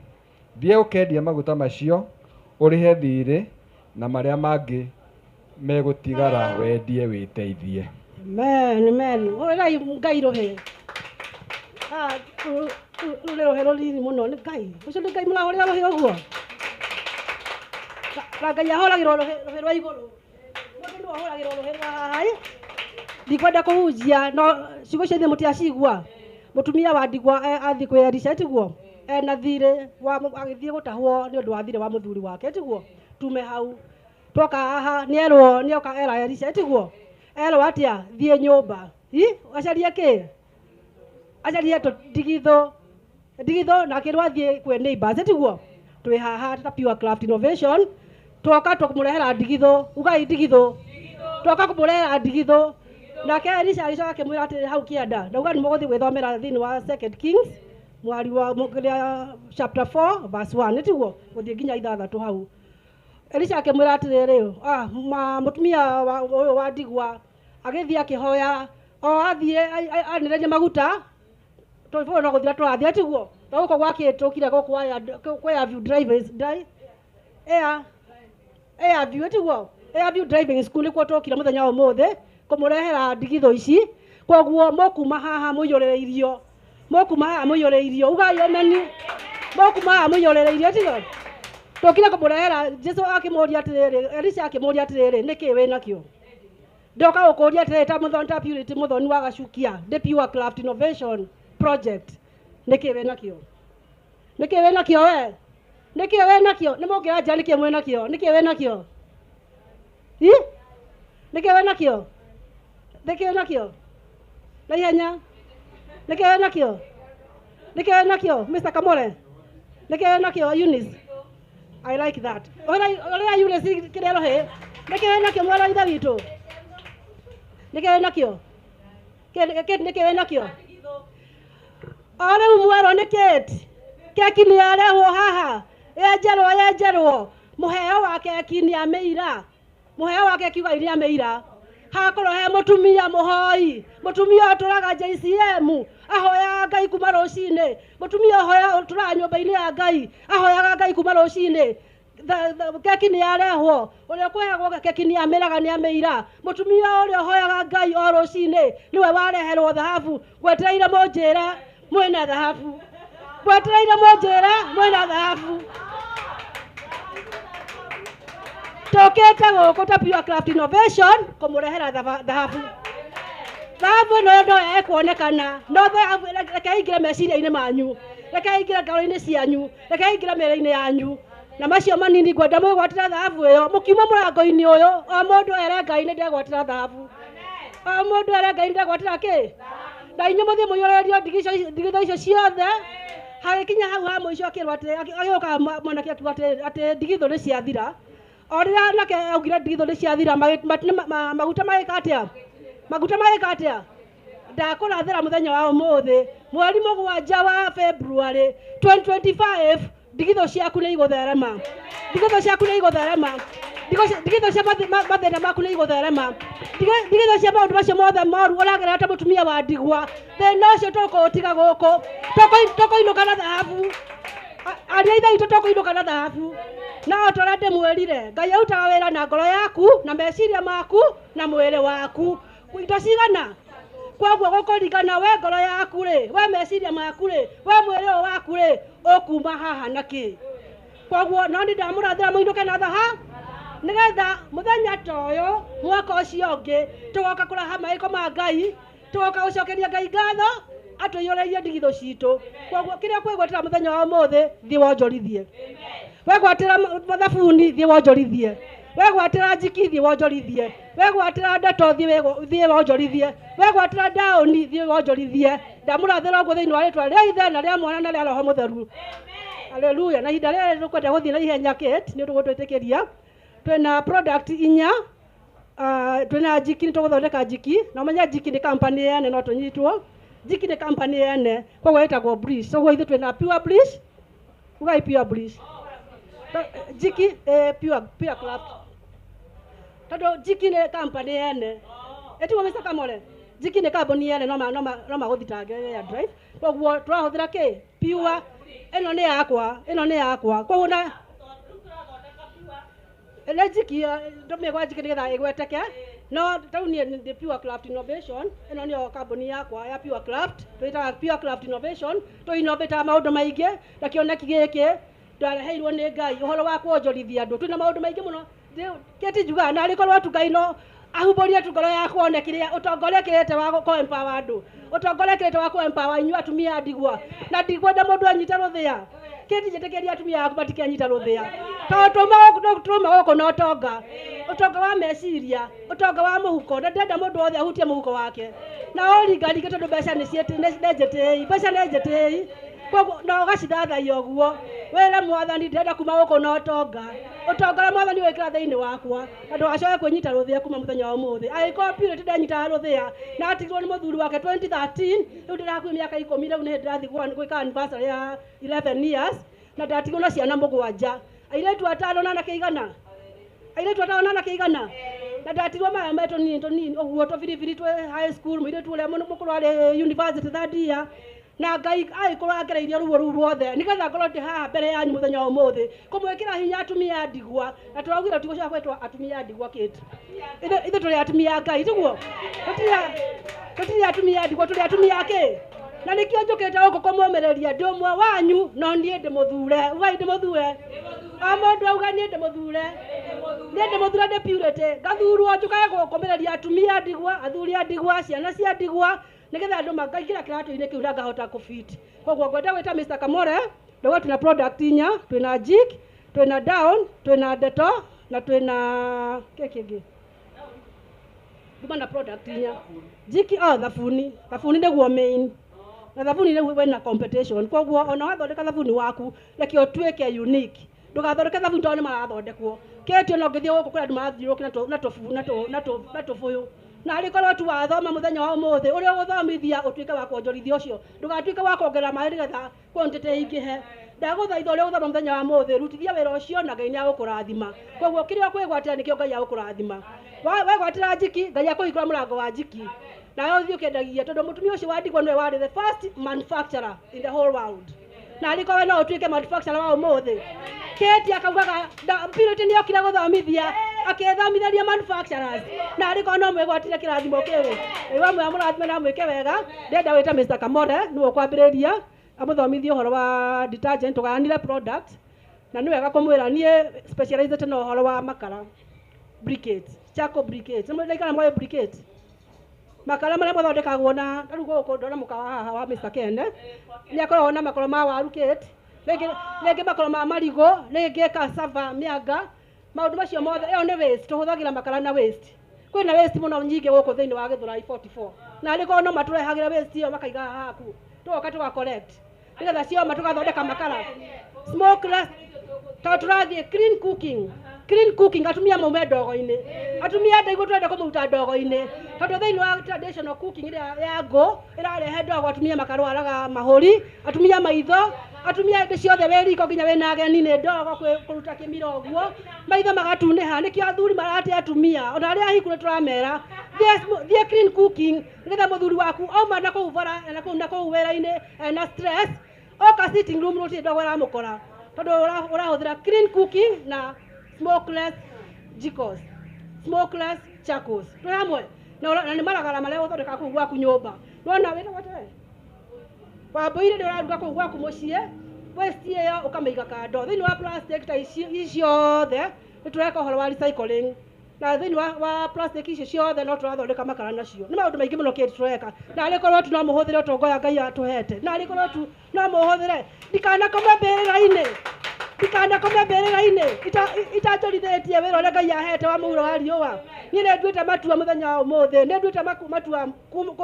thiĩ ũkendie maguta macio ũrĩhe thiirĩ na marĩa mangĩ megũtigara wendie wĩteithie. Amen, amen. Hũrĩrai Ngai rũhĩ. Rũu nĩ rũhĩ rũnini mũno nĩ Ngai. Ũcio nĩ Ngai mũrahũrĩra rũhĩ ũguo. Na Ngai ahũragĩrwo rũhĩ rwa igũrũ. Mũndũ nĩwe ũhũragĩrwo rũhĩ rwa haha. Ndikwenda kũhunjia no ciugo icio inyuĩ mũtiacigua. Mũtumia wa ndigwa athiĩ kwĩ Elisha tiguo? Ena thirĩ wa agĩthiĩ gũtahwo nĩ ũndũ wa thirĩ wa mũthuri wake tiguo? Tume hau. Twoka haha nĩerwo nĩoka era Elisha tiguo? Erwo atĩa thiĩ nyũmba. Hi acarie kĩ? Acarie ndigithũ. Ndigithũ na akĩrwo athiĩ kwĩ neighbors tiguo? Twĩ haha ta Pure Craft Innovation twoka tũkũmũrehera ndigithũ. Ugai ndigithũ. Twoka kũmũrehera ndigithũ. Nake Elisha agĩcoka akĩmwĩra atĩrĩ hau kĩanda. Ndauga nĩ mũgũthiĩ gwĩthomera thĩinĩ wa Second Kings mwari wa chapter 4 verse 1 nĩtiguo gũthiĩ nginya ithathatũ hau. Elisha akĩmwĩra atĩrĩrĩ, mũtumia ũyũ wa ndigwa agĩthiĩ akĩhoya o athiĩ anĩrĩrie maguta tũbũrũ no gũthira tũrathiĩ tiguo ta gũkũ gwakĩtũkire gũkũ kwa View Drivers Air Air View tiguo Air View Driving School nĩkuo tũkire mũthenya wa ũmũthĩ kũmũrehera ndigithũ ici. Koguo mũkuma haha mũiyũrĩrĩirio, mũkuma haha mũiyũrĩrĩirio, ugai ameni, mũkuma haha mũiyũrĩrĩirio tiguo tũkire kũmũrehera. Jesu akĩmũria atĩrĩrĩ, Elisha akĩmũria atĩrĩrĩ, nĩkĩ wĩnakĩo? Ndoka gũkũria atĩrĩrĩ ta mũthoni ta Purity mũthoni wa Gacukia the Pure Craft Innovation Project, nĩkĩ wĩnakĩo? Nĩkĩ wĩnakĩo we? Nĩkĩ wĩnakĩo? Nĩ mũngĩra nja nĩkĩ mwĩnakĩo? Nĩkĩ wĩnakĩo? Hi? Nĩkĩ wĩnakĩo? Nĩkĩ wĩnakĩo? Na ihenya. Nĩkĩ wĩnakĩo? Nĩkĩ wĩnakĩo? Mr. Kamore. Nĩkĩ wĩnakĩo Eunice? I like that. Ũrĩa Eunice kĩrĩa rũhĩ. Nĩkĩ wĩnakĩo mwana wa ithe witũ? Nĩkĩ wĩnakĩo? Nĩkĩ wĩnakĩo? O rĩu mwerwo nĩ Kate. Keki nĩ yarehwo haha. Yenjerwo yenjerwo. Mũheo wa keki nĩ amĩira. Mũheo wa keki ugai nĩ amĩira. Hakorwo he mũtumia mũhoi, mũtumia ũtũraga JCM, ahoyaga Ngai kuma rũcinĩ, mũtumia ũtũraga nyũmba-inĩ ya Ngai, ahoyaga Ngai kuma rũcinĩ. Keki nĩ yarehwo, ũrĩa ũkũheagwo keki nĩ amĩraga nĩ amĩira. Mũtumia ũrĩa ũhoyaga Ngai o rũcinĩ nĩwe wareherwo thahabu. Ngwetereire mũnjĩre mwĩna thahabu. Ngwetereire mũnjĩre mwĩna thahabu. Tũkĩte gũkũ ta Pure Craft Innovation kũmũrehera thahabu. Thahabu ĩno no ĩkuonekana, no thahabu reke ĩingĩre meciria-inĩ manyu, reke ĩingĩre ngoro-inĩ cianyu, reke ĩingĩre mĩĩrĩ-inĩ yanyu. Na macio manini ngwenda mwĩgwatĩre thahabu ĩyo. Mũkiuma mũrango-inĩ ũyũ, o mũndũ ere Ngai nĩ ndegwatĩra thahabu. O mũndũ ere Ngai nĩ ndegwatĩra kĩ? Na inyuĩ mũthiĩ mũiyũrĩrĩrio ndigithũ icio ciothe. Hagĩkinya hau ha mũico akĩrwo atĩ, agĩũka mwanake akiuga atĩ ndigithũ nĩ ciathira. O rĩrĩa nake augire ndigithũ nĩ ciathira, maguta magĩka atĩa? Maguta magĩka atĩa? Ndakũrathĩra mũthenya wa ũmũthĩ, mweri mũgwanja wa February 2025, ndigithũ ciaku nĩ igũtherema. Ndigithũ ciaku nĩ igũtherema. Ndigithũ cia mathĩna maku nĩ igũtherema. Ndigithũ cia maũndũ macio mothe moru ũragerera ta mũtumia wa ndigwa, thĩna ũcio tũkũũtiga gũkũ. Tũkũinũka na thahabu. Arĩa ithe witũ tũkũinũka na thahabu. Na o ta ũrĩa ndĩmwĩrire, Ngai arutaga wĩra na ngoro yaku, na meciria maku, na mwĩrĩ waku. Indo cigana? Koguo gũkũringana we ngoro yaku rĩ, we meciria maku rĩ, we mwĩrĩ ũyũ waku rĩ, ũkuma haha na kĩ? Koguo no nĩ ndamũrathĩra mũinũke na thahabu, nĩgetha mũthenya ta ũyũ mwaka ũcio ũngĩ tũgoka kũraha maĩko ma Ngai, tũgoka gũcokeria Ngai ngatho atũiyũrĩrie ndigithũ citũ. Koguo kĩrĩa kwĩgwatĩra mũthenya wa ũmũthĩ, thiĩ wonjorithie. Wegwatĩra thabuni, thiĩ wonjorithie. Wegwatĩra njiki, thiĩ wonjorithie. Wegwatĩra ndeto, thiĩ wonjorithie. Wegwatĩra ndaũni, thiĩ wonjorithie. Ndamũrathĩra ũguo thĩinĩ wa rĩtwa rĩa Ithe na rĩa Mwana na rĩa Roho Mũtheru. Haleluya. Na ihinda rĩrĩ tũkwenda gũthiĩ na ihenya Kate, nĩ ũndũ gũtwĩtĩkĩria. Twĩna product inya, twĩna njiki, nĩ tũgũthondeka njiki. Na ũmenye njiki nĩ company yene, no tũnyitwo. Njiki nĩ company yene, koguo ĩtagwo Bliss. Koguo ithuĩ twĩna Pure Bliss. Ugai Pure Bliss. Njiki, Pure Craft. Tondu Jiki nĩ company yene. Ĩtiguo Mr. Kamore? Jiki nĩ kambuni yene no no magũthitange ya drive. Koguo tũrahũthĩra kĩ? Pure. Ĩno nĩ yakwa, ĩno nĩ yakwa. Koguo na nĩ Jiki ndũmĩgwa Jiki nĩgetha ĩgweteke. No rĩu niĩ ndĩ Pure Craft Innovation, ĩno nĩyo kambuni yakwa ya Pure Craft, twĩtaga Pure Craft Innovation, tũ-innovate maũndũ maingĩ, na kĩoneki gĩkĩ ndareheirwo nĩ Ngai ũhoro wa kuonjorithia andũ. Twĩna maũndũ maingĩ mũno. Kĩti njugaga narĩ korwo tu Ngai no ahumbũrie tu ngoro yakwa one kĩrĩa ũtonga ũrĩa ekĩrĩte wa kũ empower andũ, ũtonga ũrĩa ekĩrĩte wa kũ empower inyuĩ atumia a ndigwa, na ndikwenda mũndũ anyite rũthĩa. Kĩti njĩtĩkĩria atumia aku matikanyita rũthĩa, tondũ twauma gũkũ na ũtonga, ũtonga wa meciria, ũtonga wa mũhuko, na ndĩrenda mũndũ wothe ahutie mũhuko wake na ũringaringe, tondũ mbeca nĩ njĩtĩi, mbeca nĩ njĩtĩi. Koguo na ũgacithathaia ũguo, wĩre Mwathani ndĩrenda kuma gũkũ na ũtonga, ũtonga ũrĩa Mwathani wĩkĩra thĩinĩ wakwa, na ndũgacoke kwĩnyita rũthĩa kuma mũthenya wa ũmũthĩ. Angĩkorwo Purity ndanyitaga rũthĩa na atigirwo nĩ mũthuri wake 2013, rĩu ndĩrakuĩ mĩaka 10, rĩu nĩ ndĩrathiĩ gwĩka anniversary ya 11 years, na ndatigwo na ciana 7, airĩtu 5 na anake igana, airĩtu 5 na anake igana, na ndatigwo maya me tũnini tũnini ũguo tũbiribiri twĩ high school, mũirĩtu ũrĩa mũkũrũ arĩ university third year. Na Ngai agĩkorwo angereirie ruo rũu ruothe nĩgetha ngorwo ndĩ haha mbere yanyu mũthenya wa ũmũthĩ kũmwĩkĩra hinya atumia a ndigwa, na tũraugire tũtigũcoka gwĩtwo atumia a ndigwa kĩti. Ithuĩ tũrĩ atumia a Ngai, tiguo? Tũtirĩ atumia a ndigwa, tũrĩ atumia a kĩ? Na nĩkĩo njũkĩte gũkũ kũmũmĩrĩria, ndĩ ũmwe wanyu no niĩ ndĩmũthure. Ugai ndĩmũthure. O mũndũ auga niĩ ndĩmũthure. Niĩ ndĩmũthure ndĩ Purity. Ngathurwo njũkage kũmĩrĩria atumia a ndigwa, athuri a ndigwa, ciana cia ndigwa, nĩgetha andũ mangaingĩra kĩratũ-inĩ kĩu na ngahota kũbit. Koguo ngwenda gwĩta Mr. Kamore, ndauga twĩna product inya, twĩna Jik, twĩna Down, twĩna Deto na twĩna kĩ kĩngĩ? Nduma na product inya. Jiki, oh, thabuni. Thabuni nĩguo main. Na thabuni rĩu wĩna competition. Koguo ona wathondeka thabuni waku, reke ũtuĩke unique. Ndũgathondeke thabuni tondũ nĩ marathondekwo. Kĩtio ona ũngĩthiĩ gũkũ kũrĩ andũ marathiũrũrũkĩra na tũbũyũ. Na arĩkorwo tu wathoma mũthenya wa ũmũthĩ, ũrĩa ũgũthomithia ũtuĩke wa kuonjorithia ũcio. Ndũgatuĩke wa kuongerera maĩ nĩgetha quantity ĩingĩhe. Ndagũthaitha ũrĩa ũgũthoma mũthenya wa ũmũthĩ, rutithia wĩra ũcio na Ngai nĩagũkũrathima. Koguo kĩrĩa ũkwĩgwatĩra nĩkĩo Ngai agũkũrathima. Wegwatĩra Jiki, Ngai akũhingũra mũrango wa Jiki. Nawe ũthiĩ ũkĩendagia, tondũ mũtumia ũcio wa ndigwa nĩwe warĩ the first manufacturer in the whole world. Na arĩkorwo we no ũtuĩke manufacturer wa ũmũthĩ. Kĩti akaugaga, Purity nĩokire gũthomithia, akĩthomithĩria manufacturers. Na arĩkorwo no mwĩgwatĩre kĩrathimo kĩu. Ngai wa mũrathime na amwĩke wega. Ndĩrenda gwĩta Mr. Kamore, nĩwe ũkwambĩrĩria, amũthomithie ũhoro wa detergent, tũgayanire product. Na nĩ wega kũmwĩra niĩ specialized na ũhoro wa makara, briquettes, charcoal briquettes. Nĩ mũraikara moĩ briquettes? Makara marĩa mathondekagwo na rĩu gũkũ ndona mũkawa haha wa Mr. Ken, nĩ akoragwo na makoro ma waru kate, rĩngĩ makoro ma marigũ, rĩngĩ cassava, mĩanga, maũndũ macio mothe. Ĩyo nĩ waste, tũhũthagĩra makara na waste. Kwĩna waste mũno nyingĩ gũkũ thĩinĩ wa Gĩthũrai 44. Na arĩkorwo no matũrehagĩra waste ĩyo makaiga haha haku, tũgoka tũga collect nĩgetha cioma tũgathondeka makara. Smokeless, tondũ tũrathiĩ clean cooking. Clean cooking, atumia maume ndogo-inĩ. Atumia ndaigua tũrenda kũmaruta ndogo-inĩ, tondũ thĩinĩ wa traditional cooking ĩrĩa ya ngũ ĩrarehe ndogo, atumia makarwaraga mahũri, atumia maitho, atumia hĩndĩ ciothe wĩ riko nginya wĩna ageni nĩ ndogo kũruta kĩmira ũguo, maitho magatunĩha. Nĩkĩo athuri marate atumia, ona arĩa ahiku nĩ tũramera thiĩ clean cooking, nĩgetha mũthuri waku auma na kũu bara na kũu wĩra-inĩ ena stress, oka sitting room gũtirĩ ndogo ĩramũkora, tondũ ũrahũthĩra clean cooking na smokeless jikos, smokeless charcoals. Twĩ hamwe na nĩ maragara marĩa ũthondekaga kũu gwaku nyũmba. Nĩwona wĩna gwate we? Wambũi rĩrĩa ũraruga kũu gwaku mũciĩ, waste ĩyo ũkamĩiga kando. Thĩinĩ wa plastic ta ici ciothe nĩ tũreka ũhoro wa recycling. Na thĩinĩ wa plastic icio ciothe no tũrathondeka makara nacio. Nĩ maũndũ maingĩ mũno kĩndũ tũreka. Na arĩkorwo tu no mũhũthĩre ũtonga ũrĩa Ngai atũhete. Na arĩkorwo tu no mũhũthĩre. Ndikanakome mbĩrĩra-inĩ. Ndikanakome mbĩrĩra-inĩ. Itanjorithĩtie wĩra ũrĩa Ngai ahete wa mũhuro wa riũa. Niĩ nĩ nduĩte matua mũthenya wa ũmũthĩ. Nĩ nduĩte matua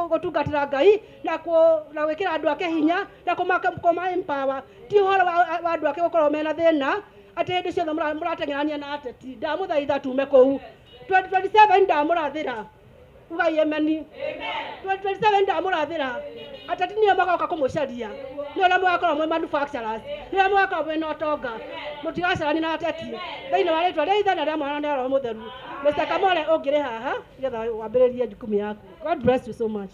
gũtungatĩra Ngai na gwĩkĩra andũ ake hinya na kũma empower. Ti ũhoro wa andũ ake gũkorwo mena thĩna atĩ hĩndĩ ciothe mũrateng'erania na ateti. Ndamũthaitha tume kũu. 2027 ndamũrathĩra. Ugai ameni. 2027 ndamũrathĩra. Ateti nĩo magoka kũmũcaria, nĩ ũrĩa mũgakorwo mwĩ manufacturers, nĩ ũrĩa mũgakorwo mwĩ na ũtonga. Mũtigacarania na ateti thĩinĩ wa rĩtwa rĩa Ithe na rĩa Mwana na rĩa Roho Mũtheru. Mr. Kamore ũngĩrĩ haha nĩgetha wambĩrĩrie jukumu yaku. God bless you so much.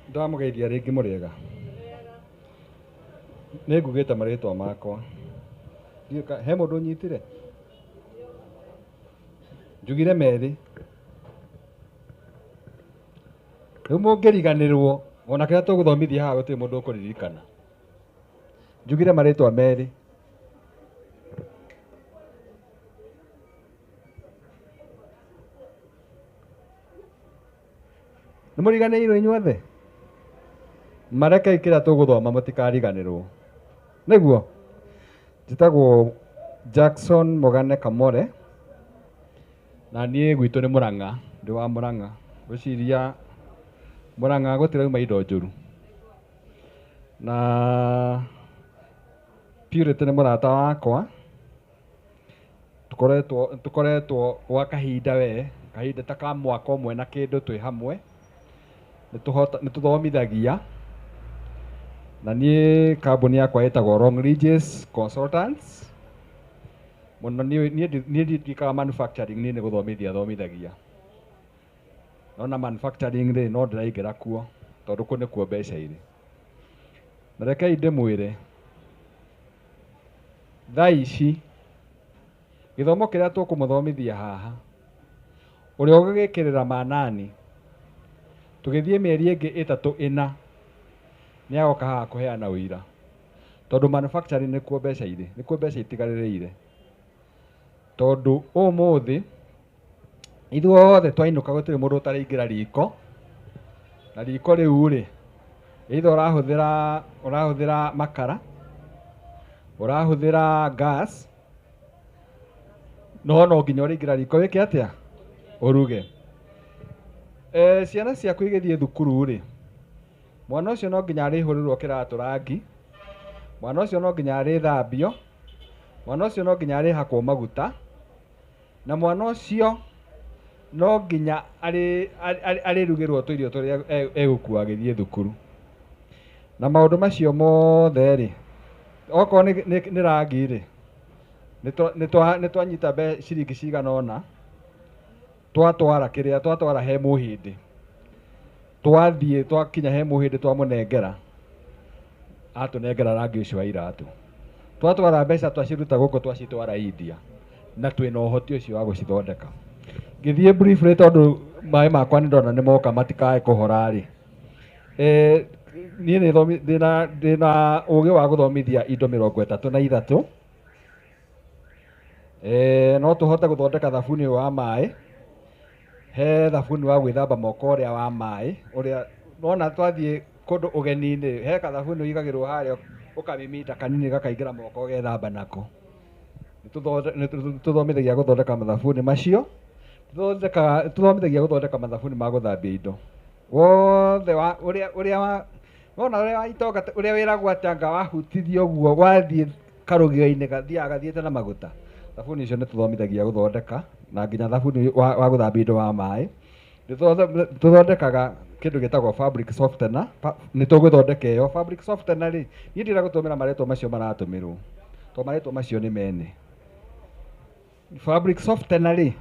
Ndamũgeithia rĩngĩ mũrĩega. Nĩ ngugĩte marĩtwa makwa. Ndiũĩ he mũndũ ũnyitire? Njugire merĩ. Rĩu mũngĩriganĩrwo ona kĩrĩa tũgũthomithia haha gũtirĩ mũndũ ũkũririkana. Njugire marĩtwa merĩ. Nĩ mũriganĩirwo inyuothe? Marekei kĩrĩa tũgũthoma mũtikariganĩrwo. Nĩguo? Njĩtagwo Jackson Mũgane Kamore na niĩ gwitũ nĩ Mũrang'a, ndĩ wa Mũrang'a. Ngwĩciria Mũrang'a gũtirauma indo njũru. Na Purity nĩ mũrata wakwa, tũkoretwo gwa kahinda we, kahinda ta ka mwaka ũmwe na kĩndũ twĩ hamwe. Nĩ tũthomithagia na niĩ kambuni yakwa ĩtagwo Long Ridges Consultants. Mũno niĩ ndikaga manufacturing, niĩ nĩ gũthomithia thomithagia. Nona manufacturing rĩ no ndĩraingĩra kuo tondũ kũu nĩkuo mbeca irĩ. Na rekei ndĩmwĩre thaa ici gĩthomo kĩrĩa tũkũmũthomithia haha ũrĩa ũgũgĩkĩrĩra manani tũgĩthiĩ mĩeri ĩngĩ 3 4 nĩ agoka haha kũheana ũira tondũ manufacturing nĩkuo mbeca irĩ, nĩkuo mbeca itigarĩrĩire. Tondũ ũmũthĩ ithuothe twainũka gũtirĩ mũndũ ũtaraingĩra riko, na riko rĩu rĩ either ũrahũthĩra makara, ũrahũthĩra gas, no nginya ũrĩingĩra riko wĩke atĩa? Ũruge. Ciana ciaku igĩthiĩ thukuru rĩ, mwana ũcio no nginya arĩhũrĩrwo kĩratũ rangi, mwana ũcio no nginya arĩthambio, mwana ũcio no nginya arĩhakwo maguta, na mwana ũcio no nginya arĩrugĩrwo tũirio tũrĩa egũkua agĩthiĩ thukuru. Na maũndũ macio mothe rĩ, okorwo nĩ rangi rĩ, nĩ twanyita ciringi cigana ũna, twatwara kĩrĩa, twatwara he mũhĩndĩ, twathiĩ twakinya he mũhĩndĩ twamũnengera, atũnengera rangi ũcio wa iratũ. Twatwara mbeca twaciruta gũkũ twacitwara India, na twĩna ũhoti ũcio wa gũcithondeka. Ngĩthiĩ briefly tondũ maĩ makwa nĩ ndona nĩ moka matikae kũhora rĩ. Niĩ ndĩna ũgĩ wa gũthomithia indo 33. No tũhote gũthondeka thabuni wa maĩ, he thabuni wa gwĩthamba moko ũrĩa wa maĩ, ũrĩa wona twathiĩ kũndũ ũgeni-inĩ, he kathabuni ũigagĩrwo harĩa ũkamimita kanini gakaingĩra moko ũgethamba nako. Nĩ tũthomithagia gũthondeka mathabuni macio, tũthomithagia gũthondeka mathabuni ma gũthambia indo. Wothe wa ũrĩa wa wona ũrĩa wa itonga ũrĩa wĩragwo atĩ anga wahutithia ũguo wathiĩ karũgio-inĩ gathiaga gathiĩte na maguta. Thabuni icio nĩ tũthomithagia gũthondeka, na nginya thabuni wa gũthambia indo wa maĩ. Nĩ tũthondekaga kĩndũ gĩtagwo fabric softener, nĩ tũgũthondeka ĩyo fabric softener rĩ, niĩ ndĩrenda gũtũmĩra marĩtwa macio maratũmĩrwo, tondũ marĩtwa macio nĩ mene. Fabric softener rĩ,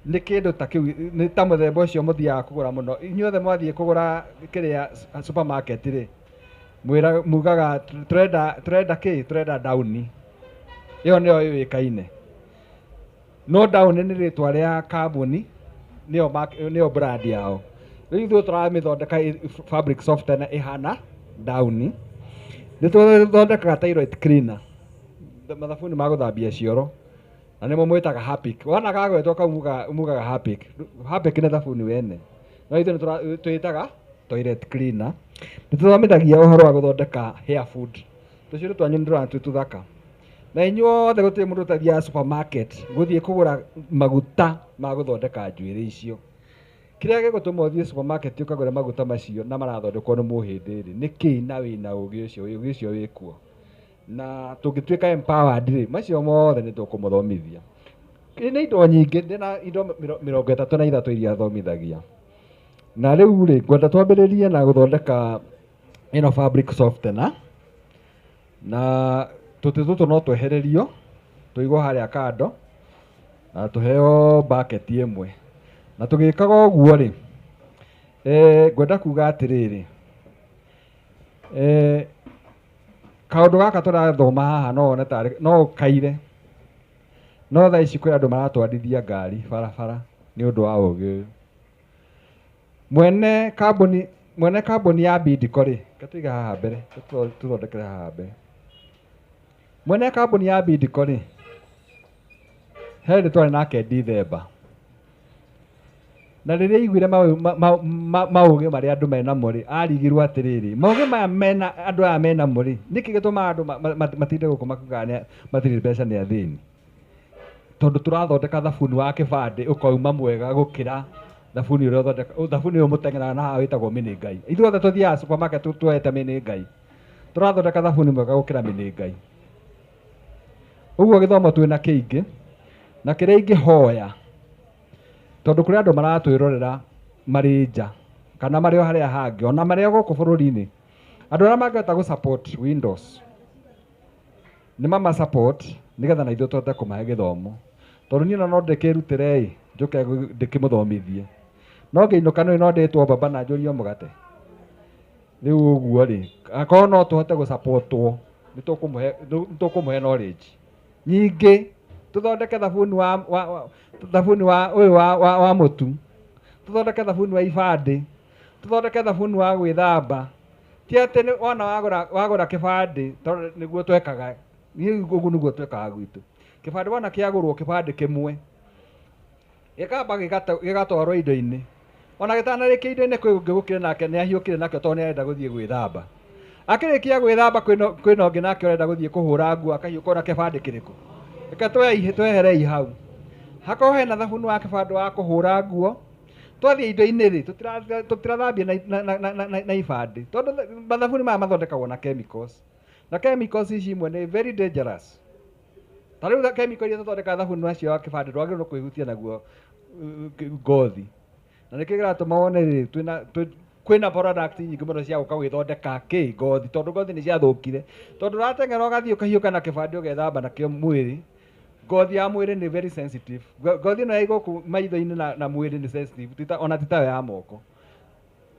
nĩ kĩndũ ta kĩu, nĩ ta mũthemba ũcio mũthiaga kũgũra mũno. Inyuothe mwathiĩ kũgũra kĩrĩa supermarket rĩ, mugaga tũrenda kĩ? Tũrenda Downy. Ĩyo nĩyo yũĩkaine. No Downy nĩ rĩtwa rĩa kambuni, nĩyo brand yao. Rĩu ithuĩ tũramĩthondeka fabric softener ĩhana Downy. Nĩ tũthondekaga toilet cleaner, mathabuni ma gũthambia cioro, na nĩmo mwĩtaga Harpic. Wona gagwetwo kau mugaga Harpic. Harpic nĩ thabuni wene, no ithuĩ nĩ twĩtaga toilet cleaner. Nĩ tũthomithagia ũhoro wa gũthondeka hair food. Tũcuĩrĩ twanyu nĩ ndĩrona twĩ tũthaka. Na inyuothe gũtirĩ mũndũ ũtathiaga supermarket gũthiĩ kũgũra maguta ma gũthondeka njuĩrĩ icio. Kĩrĩa gĩgũtũma ũthiĩ supermarket ũkagũre maguta macio na marathondekwo nĩ mũhĩndĩ rĩ, nĩ kĩĩ na wĩna ũgĩ ũcio, ũgĩ ũcio wĩkuo. Na tũngĩtuĩka empowered rĩ, macio mothe nĩ tũkũmũthomithia. Nĩ indo nyingĩ, ndĩna indo 33 iria thomithagia. Na rĩu rĩ, ngwenda twambĩrĩrie na gũthondeka ĩno fabric softener, na tũtĩ tũtũ no twehererio tũigwo harĩa kando na tũheo bucket ĩmwe. Na tũgĩkaga ũguo rĩ, ngwenda kuga atĩrĩrĩ, kaũndũ gaka tũrathoma haha no wone tarĩ no ũkaire, no thaa ici kwĩ andũ maratwarithia ngari barabara nĩ ũndũ wa ũgĩ ũyũ. Mwene kambuni ya Bidco rĩ, reke tũige haha mbere, tũthondekere haha mbere. Mwene kambuni ya Bidco rĩ, he hĩndĩ twarĩ nake Dithemba. Na rĩrĩa aiguire maũgĩ marĩa andũ menamo rĩ, arigirwo atĩrĩrĩ, maũgĩ maya mena andũ aya menamo rĩ, nĩkĩ gĩtũmaga andũ matinde gũkũ makiugaga matirĩ mbeca nĩ athĩni? Tondũ tũrathondeka thabuni wa kĩbandĩ ũkauma mwega gũkĩra thabuni ũrĩa ũthondeka, thabuni ũyũ mũteng'eraga na haha wĩtagwo mĩnĩngai. Ithuothe tũthiaga supermarket tuoete mĩnĩngai. Tũrathondeka thabuni mwega gũkĩra mĩnĩngai. Ũguo gĩthomo twĩna kĩingĩ, na kĩrĩa ingĩhoya, tondũ kũrĩ andũ maratwĩrorera marĩ nja, kana marĩ o harĩa hangĩ, ona marĩ o gũkũ bũrũri-inĩ, andũ arĩa mangĩhota gũ support Windows, nĩ mama support, nĩgetha na ithuĩ tũhote kũmahe gĩthomo. Tondũ niĩ no ndĩkĩrutĩre ĩ, njũke ndĩkĩmũthomithie. No ngĩinũka nĩ no ndĩtwo baba na njũrio mũgate. Rĩu ũguo rĩ, akorwo no tũhote gũsupportwo, nĩ tũkũmũhe knowledge nyingĩ, tũthondeke thabuni wa thabuni wa ũyũ wa mũtu, tũthondeke thabuni wa ibandĩ, tũthondeke thabuni wa gwĩthamba. Ti atĩ nĩ wona wagũra kĩbandĩ, tondũ nĩguo twekaga, niĩ ũguo nĩguo twekaga gwitũ. Kĩbandĩ wona kĩagũrwo kĩbandĩ kĩmwe, gĩkamba gĩgatwarwo indo-inĩ. Ona gĩtanarĩkia indo-inĩ kwĩ ũngĩ gũkire nake nĩ ahiũkire nakĩo tondũ nĩ arenda gũthiĩ gwĩthamba. Akĩrĩkia gwĩthamba kwĩna ũngĩ nake ũrenda gũthiĩ kũhũra nguo akahiũka ona kĩbandĩ kĩrĩkũ. Reke tweherei hau. Hakorwo hena thabuni wa kĩbandĩ wa kũhũra nguo, twathiĩ indo-inĩ rĩ, tũtirathambia na ibandĩ. Tondũ mathabuni maya mathondekagwo na chemicals. Na chemicals ici imwe nĩ very dangerous. Ta rĩu chemical iria tũthondekaga thabuni wacio wa kĩbandĩ ndwagĩrĩirwo kwĩhutia naguo ngothi. Na nĩkĩo kĩratũma wone rĩ, kwĩna product nyingĩ mũno cia gũka gwĩthondeka kĩ ngothi, tondũ ngothi nĩ ciathũkire. Tondũ ũrateng'era ũgathiĩ ũkahiũka na kĩbandĩ ũgethamba nakĩo mwĩrĩ, ngothi ya mwĩrĩ nĩ very sensitive. Ngothi ĩno ya gũkũ maitho-inĩ na mwĩrĩ nĩ sensitive, ona ti tayo ya moko.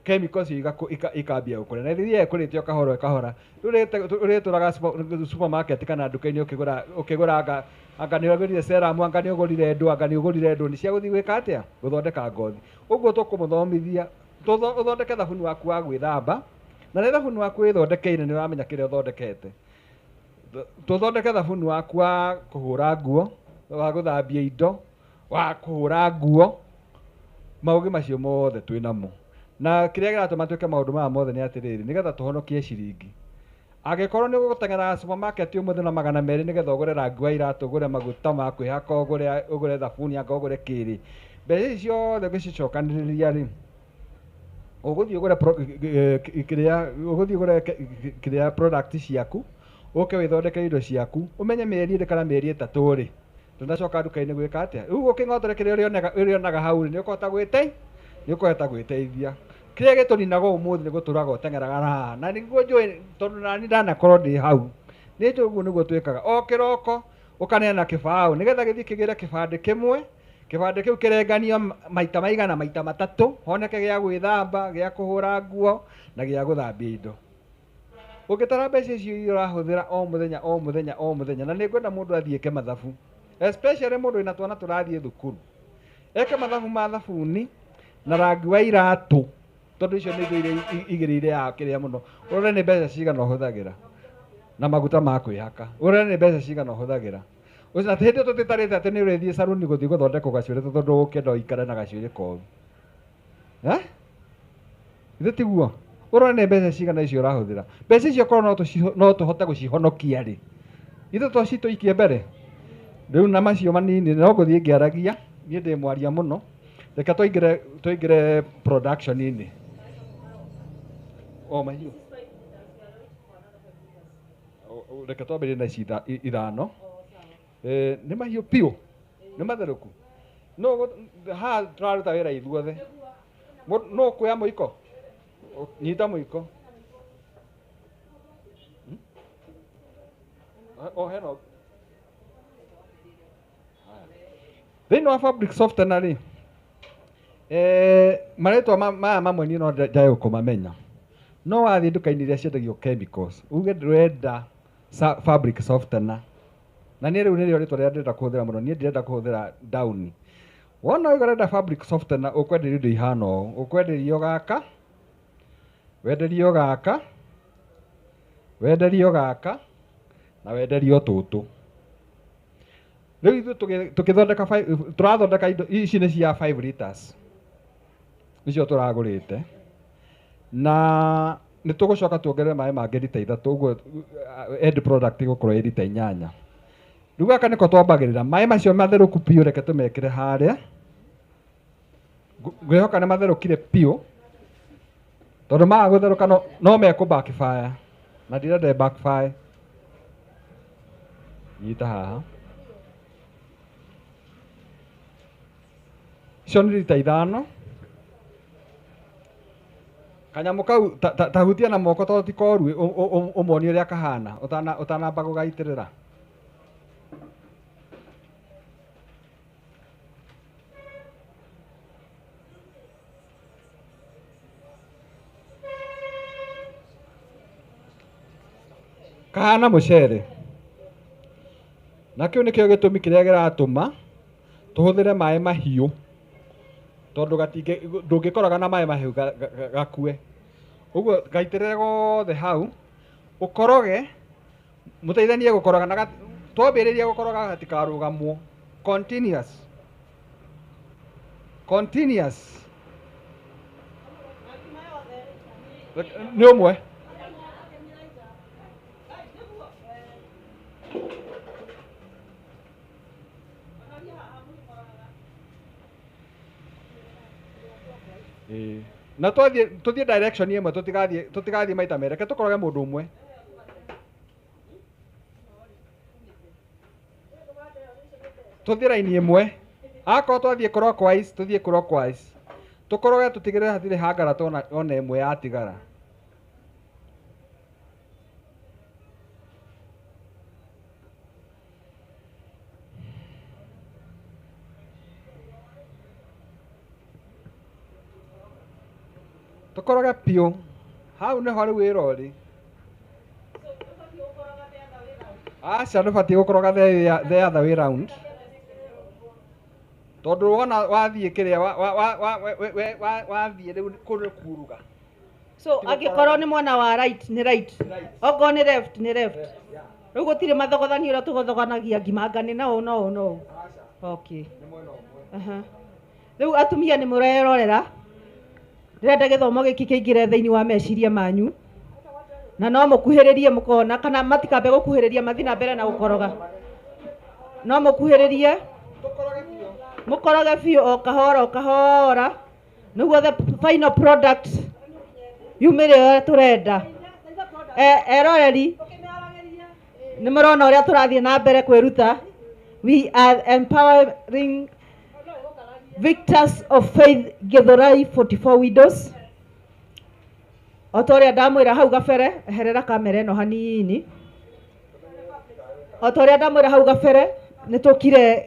Chemicals icio ikambia gũkũra. Na ithiaga ĩkũrĩte o kahora o kahora. Rĩu ũrĩtũraga supermarket kana nduka-inĩ ũkĩgũra anga nĩ ũgũrire serum, anga nĩ ũgũrire ndũ, anga nĩ ũgũrire ndũ, nĩ cia gũthiĩ gwĩka atĩa? Gũthondeka ngothi. Ũguo tũkũmũthomithia, ũthondeke thabuni waku wa gwĩthamba, na nĩ thabuni waku wĩthondekeire nĩ ũramenya kĩrĩa ũthondekete. Tũthondeke thabuni waku wa kũhũra nguo, wa gũthambia indo, wa kũhũra nguo, maũgĩ macio mothe twĩnamo. Na kĩrĩa kĩratũma twĩke maũndũ maya mothe nĩ atĩrĩrĩ, nĩgetha tũhonokie ciringi. Angĩkorwo nĩ ũgũteng'era supermarket ũmũthĩ na 200 nĩgetha ũgũre rangi wa iratũ, ũgũre maguta ma kwĩhaka, ũgũre thabuni, anga ũgũre kĩrĩ, mbeca ici ciothe ũngĩcicokanĩrĩria rĩ, ũgũthiĩ ũgũre kĩrĩa, ũgũthiĩ ũgũre kĩrĩa product ciaku, ũke wĩthondeke indo ciaku, ũmenye mĩeri ĩrĩ kana mĩeri 3 rĩ, ndũnacoka nduka-inĩ gwĩka atĩa. Rĩu ũkĩng'otore kĩrĩa ũrĩonaga hau rĩ, nĩ ũkũhota nĩ ũkũhota gwĩteithia. Kĩrĩa gĩtũninaga ũmũthĩ nĩ gũtũraga ũteng'eraga na haha. Na nĩguo njũĩ, tondũ nani ndanakorwo ndĩ hau, nĩ njũĩ ũguo nĩguo twĩkaga. O kĩroko ũkaneana kĩbaũ nĩgetha gĩthiĩ kĩgĩre kĩbandĩ kĩmwe, kĩbandĩ kĩu kĩrenganio maita maigana, maita 3, honeke gĩa gwĩthamba, gĩa kũhũra nguo na gĩa gũthambia indo. Ũngĩtara mbeca icio iria ũrahũthĩra o mũthenya, o mũthenya, o mũthenya, na nĩngwenda mũndũ athiĩ eke mathabu, especially mũndũ wĩna twana tũrathiĩ thukuru, eke mathabu ma thabuni na rangi wa iratũ, tondũ icio nĩ indo iria igĩrĩire ya kĩrĩa mũno. Ũrore nĩ mbeca cigana ũhũthagĩra na maguta ma kwĩhaka, ũrore nĩ mbeca cigana ũhũthagĩra. Ũcio na hĩndĩ ĩyo tũtitarĩte atĩ nĩ ũrĩthiĩ saruni gũthiĩ gũthondekwo gacuĩrĩ tondũ ũkĩenda ũikare na gacuĩrĩ koru. Ithe tiguo? Ũrore nĩ mbeca cigana icio ũrahũthĩra. Mbeca icio korwo no tũhote gũcihonokia rĩ, ithe to citũikie mbere. Rĩu na macio manini no ngũthiĩ ngĩaragia, niĩ ndĩ mwaria mũno. Reke tũingĩre production-inĩ. O mahiũ. Reke twambĩrĩrie na ici 5. Nĩ mahiũ biũ. Nĩ matherũku. No haha tũraruta wĩra ithuothe. No ũkuoya mũiko? Nyita mũiko. Hmm? O hena ũngĩ. Thĩinĩ wa fabric softener rĩ, marĩtwa maya mamwe niĩ no njage kũmamenya. No wathiĩ nduka-inĩ iria ciendagio chemicals, uge ndĩrenda fabric softener. Na niĩ rĩu nĩrĩo rĩtwa rĩrĩa ndĩrenda kũhũthĩra mũno, niĩ ndirenda kũhũthĩra Downy. Wona ũiga ũrenda fabric softener, ũkwenderio indo ihana ũũ. Ũkwenderio gaka, wenderio gaka, wenderio gaka, na wenderio tũtũ. Rĩu ithuĩ tũgĩthondeka tũrathondeka indo ici nĩ cia 5 liters. Icio tũragũrĩte. Na nĩ tũgũcoka tuongerere maĩ mangĩ rita 3, ũguo end product ĩgũkorwo ĩ rita 8. Rĩu gaka nĩko twambagĩrĩra. Maĩ macio matherũku biũ, reke tũmekĩre harĩa. Ngwĩhoka nĩ matherũkire biũ, tondũ maga gũtherũka no mekũ backfire. Na ndirenda backfire. Nyita haha. Icio nĩ rita 5. Kanyamũ kau ta hutia na moko tondũ ti koru, ũmuonie ũrĩa kahana, ũtanamba gũgaitĩrĩra. Kahana mũcere. Na kĩu nĩkĩo gĩtũmi kĩrĩa kĩratũma tũhũthĩre maĩ mahiũ, tondũ ndũngĩkoroga na maĩ mahiũ gakue. Ũguo gaitĩrĩre gothe hau, ũkoroge, mũteithanie gũkoroga na twambĩrĩria gũkoroga gatikarũgamwo. Continuous. Continuous. Nĩ ũmwe. Na tũthiĩ direction ĩmwe, tũtigathiĩ maita merĩ, reke tũkoroge mũndũ ũmwe. Tũthiĩ raini ĩmwe. Akorwo twathiĩ clockwise, tũthiĩ clockwise. Tũkoroge tũtigĩrĩre hatirĩ hangara ona ĩmwe yatigara. Tũkoroge biũ. Hau nĩho rĩu wĩra ũrĩ. Aca, ndũbatiĩ gũkoroga the other way round. Tondũ wona wathiĩ kĩrĩa, wathiĩ rĩu kũu nĩ kuruga. So, angĩkorwo nĩ mwena wa right, nĩ right. Okorwo nĩ left, nĩ left. Rĩu gũtirĩ mathogothanio ũrĩa tũgothogonagia ngima ngani na ũũ na ũũ na ũũ. Okay. Aha. Rĩu atumia nĩ mũrerorera. Ndĩrenda gĩthomo gĩkĩ kĩingĩre thĩinĩ wa meciria manyu. Na no mũkuhĩrĩrie mũkona, kana matikambe gũkuhĩrĩria mathiĩ na mbere na gũkoroga. No mũkuhĩrĩrie. Mũkoroge biũ o kahora o kahora. Nĩguo the final product yumĩre ũrĩa tũrenda. Eroreri, nĩ mũrona ũrĩa tũrathiĩ na mbere kwĩruta. We are empowering Victors of Faith Githurai 44 Widows. O ta ũrĩa ndamwĩra hau gabere, eherera kamera ĩno hanini. O ta ũrĩa ndamwĩra hau gabere, nĩ tũkire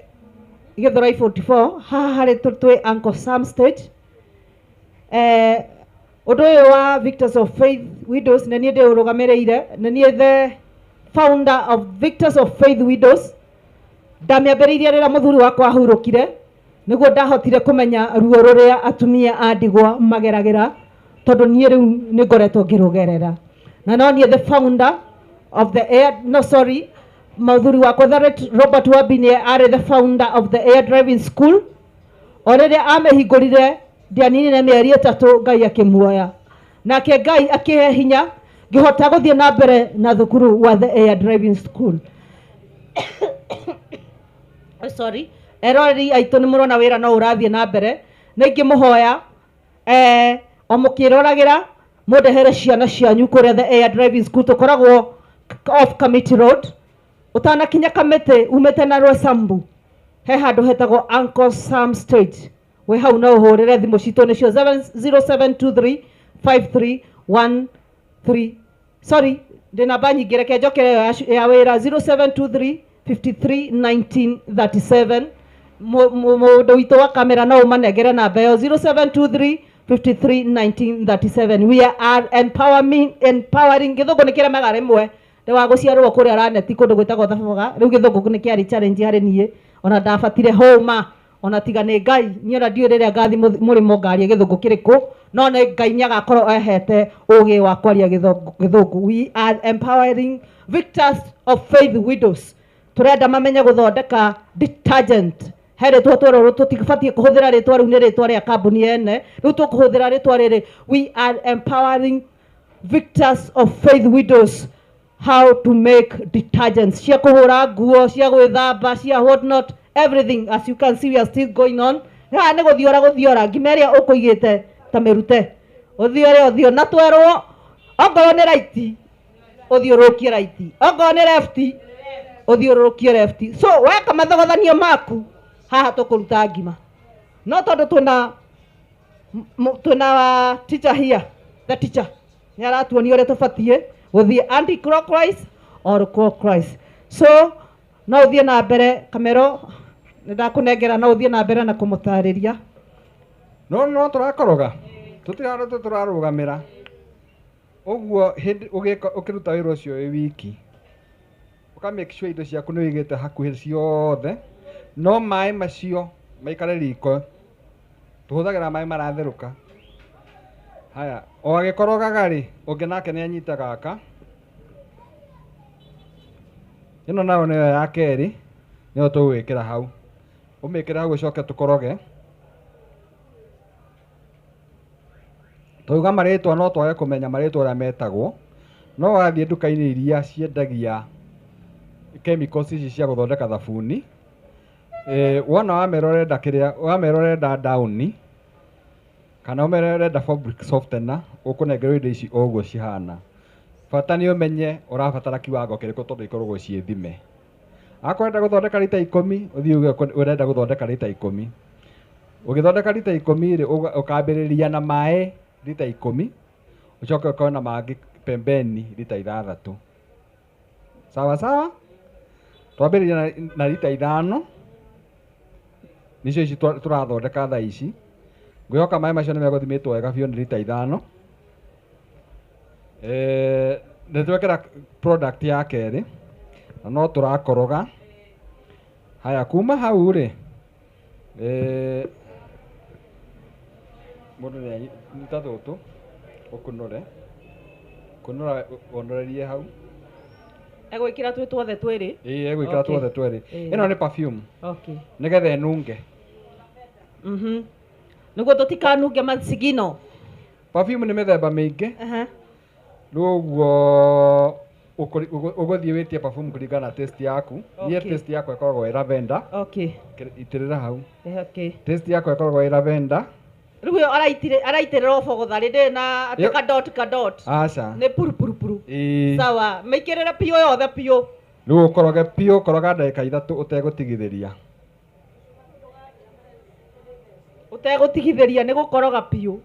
Githurai 44, haha harĩ twĩ Uncle Sam stage. Ũndũ ũyũ wa Victors of Faith Widows nĩ niĩ ndĩũrũgamĩrĩire, nĩ niĩ the founder of Victors of Faith Widows. Ndamĩambĩrĩirie rĩrĩa mũthuri wakwa ahurũkire, nĩguo ndahotire kũmenya ruo rũrĩa atumia a ndigwa mageragĩra, tondũ niĩ rĩu nĩ ngoretwo ngĩrũgerera. Na no niĩ the founder of the air, no sorry, mũthuri wakwa the late Robert Wambi nĩ arĩ the founder of the air driving school. O rĩrĩa amĩhingũrire, ndianinire mĩeri 3 Ngai akĩmuoya. Nake Ngai akĩhe hinya ngĩhota gũthiĩ na mbere na thukuru wa the air driving school. Sorry, eroreri aitũ nĩ mũrona wĩra no ũrathiĩ na mbere. Nĩ ingĩmũhoya, o mũkĩroragĩra mũndehere ciana cianyu kũrĩa the air driving school. Tũkoragwo off Kamiti Road. Ũtanakinya Kamiti umĩte na Roysambu. He handũ hetagwo Uncle Sam Stage. Wĩ hau no ũhũrĩre thimũ citũ nĩcio 0723 5313. Sorry, ndĩ namba nyingĩ, reke njokere ĩyo ya wĩra 0723 53 19 37. Mũndũ witũ wa kamera no ũmanengere namba ĩyo 0723 53 19 37. We are empowering gĩthũngũ nĩ kĩremaga rĩmwe nĩ wa gũciarwo kũrĩa raneti kũndũ gwĩtagwo Thaboga. Rĩu gĩthũngũ nĩ kĩarĩ challenge harĩ niĩ, ona ndabatire hũma, ona tiga nĩ Ngai niĩ ona ndiũĩ rĩrĩa ngathi mũrĩmo ngaria gĩthũngũ kĩrĩkũ, no nĩ Ngai nĩ agakorwo ehete ũgĩ wa kwaria gĩthũngũ. We are empowering victors of faith widows. Turenda mamenye gũthondeka detergent. He rĩtwa twerwo tũtibatiĩ kũhũthĩra rĩtwa rĩu, nĩ rĩtwa rĩa kambuni ene. Rĩu tũkũhũthĩra rĩtwa rĩrĩ, we are empowering victors of faith widows how to make detergents cia kũhũra nguo, cia gwĩthamba, cia what not, everything. As you can see, we are still going on. Haha nĩ gũthiora gũthiora ngima ĩrĩa ũkũigĩte ta mĩrute, ũthiore ũthio na twerwo okorwo nĩ right ũthiũrũrũkie right, okorwo nĩ left ũthiũrũrũkie left. So weka mathogothanio maku haha tũkũruta ngima. No tondũ twĩna teacher here, the teacher nĩ aratuonia ũrĩa tũbatiĩ gũthiĩ anti clockwise or clockwise. So no ũthiĩ na mbere kamero, nĩ ndakũnengera, no ũthiĩ na mbere na kũmũtarĩria. No tũrakoroga tũtirarũ tũrarũgamĩra ũguo hĩndĩ ũgĩka ũkĩruta wĩra ũcio wĩ wiki, ũka make sure indo ciaku nĩ ũigĩte hakuhĩ ciothe, no maĩ macio maikare riko. Tũhũthagĩra maĩ maratherũka. Haya, o agĩkorogaga rĩ, ũngĩ nake nĩ anyita gaka. Ĩno nayo nĩyo ya kerĩ, nĩyo tũgwĩkĩra hau. Ũmĩkĩre hau ũcoke tũkoroge. Twauga marĩtwa no twage kũmenya marĩtwa ũrĩa metagwo, no wathiĩ nduka-inĩ iria ciendagia chemicals ici cia gũthondeka thabuni, wona wamera ũrenda kĩrĩa, wamera ũrenda Downy kana ũmere ũrenda fabric softener, ũkũnengerwo indo ici o ũguo cihana. Bata nĩ ũmenye ũrabatara kiwango kĩrĩkũ tondũ ikoragwo ciĩ thime. Akorwo ũrenda gũthondeka rita 10, ũthiĩ uge ũrenda gũthondeka rita 10. Ũgĩthondeka rita 10 rĩ, ũkambĩrĩria na maĩ rita 10, ũcoke ũkorwo na mangĩ pembeni rita 6. Sawa sawa? Twambĩrĩria na rita 5. Nicio ici tũrathondeka thaa ici. Ngwĩhoka maĩ macio nĩ megũthimĩtwo wega biũ nĩ rita 5. Nĩ twekĩra product ya kerĩ na no tũrakoroga. Haya, kuma hau rĩ, mũndũ nĩ anyita tũtũ ũkunũre, kunũra wonorerie hau. Egwĩkĩra twĩ tuothe twĩrĩ? Ĩĩ, egwĩkĩra tuothe twĩrĩ. Ĩno nĩ perfume. Nĩgetha ĩnunge. Nĩguo tũtikanunge masigino. Perfume nĩ mĩthemba mĩingĩ. Rĩu ũguo ũgũthiĩ wĩtie perfume kũringana na taste yaku. Niĩ taste yakwa ĩkoragwo ĩ lavender. Itĩrĩra hau. Taste yakwa ĩkoragwo ĩ lavender. Rĩu ĩyo araitĩrĩra ũbogotharĩ, ndĩrĩ na atĩ kadot kadot. Aca. Nĩ puru puru puru. Sawa, mĩikĩrĩre piũ yothe piũ. Rĩu ũkoroge piũ, koroga ndagĩka 3 ũtegũtigithĩria. Ũtegũtigithĩria nĩ gũkoroga piũ.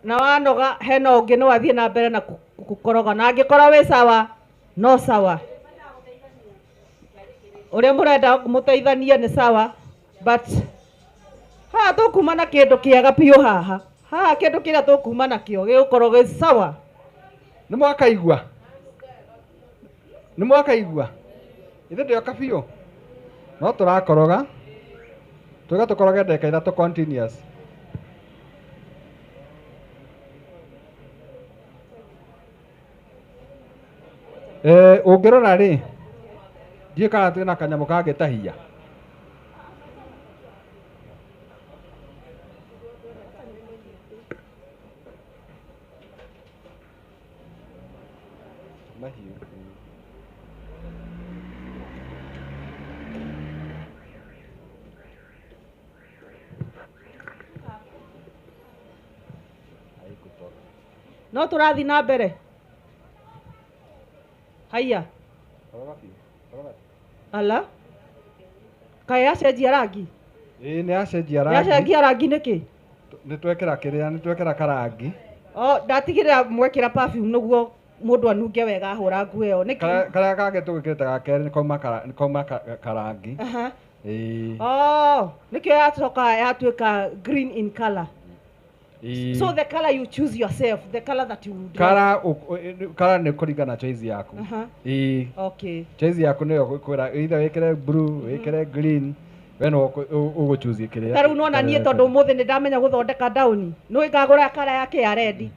Na wanoga hena ũngĩ no athiĩ na mbere na gũkoroga, na angĩkorwo wĩ sawa no sawa. Ũrĩa mũrenda mũteithanie nĩ sawa, but haha tũkuma na kĩndũ kĩega piũ haha. Haha kĩndũ kĩrĩa tũkuma nakĩo gĩgũkorwo gĩ sawa. Nĩ mwakaigua? Nĩ mwakaigua? Ithe ndĩoka biũ. No tũrakoroga. Tuga tũkoroge ndagĩka 3 continuous. Ũngĩrora rĩ, ndiũĩ kana twĩna kanyamũ kangĩtahia. Mahiũ. No tũrathiĩ na mbere. Haiya. Ala. Kaĩ yacenjia rangi? Ĩĩ, nĩ yacenjia rangi. Yacenjia rangi nĩkĩ? Nĩ twekĩra kĩrĩa, nĩ twekĩra karangi. Oh, ndatigĩrĩra mwekĩra perfume nĩguo mũndũ anunge wega ahũra nguo ĩyo. Nĩkĩ? Karĩa kangĩ tũgĩkĩrĩte ga kerĩ nĩ kauma nĩ kauma karangi. Aha. Ĩĩ. Oh, nĩkĩo yacoka yatuĩka green in color. Ĩĩ. So the color you choose yourself, the color that you would like. Kara nĩ kũringana na choice yaku. Aha. Ĩĩ. Okay. Choice yaku nĩyo kwĩra either wĩkĩre blue, wĩkĩre green, we no ũgũchoose kĩrĩa. Ta rĩu nona niĩ tondũ ũmũthĩ nĩ ndamenya gũthondeka dauni, nĩ ngagũra kara yake ya red.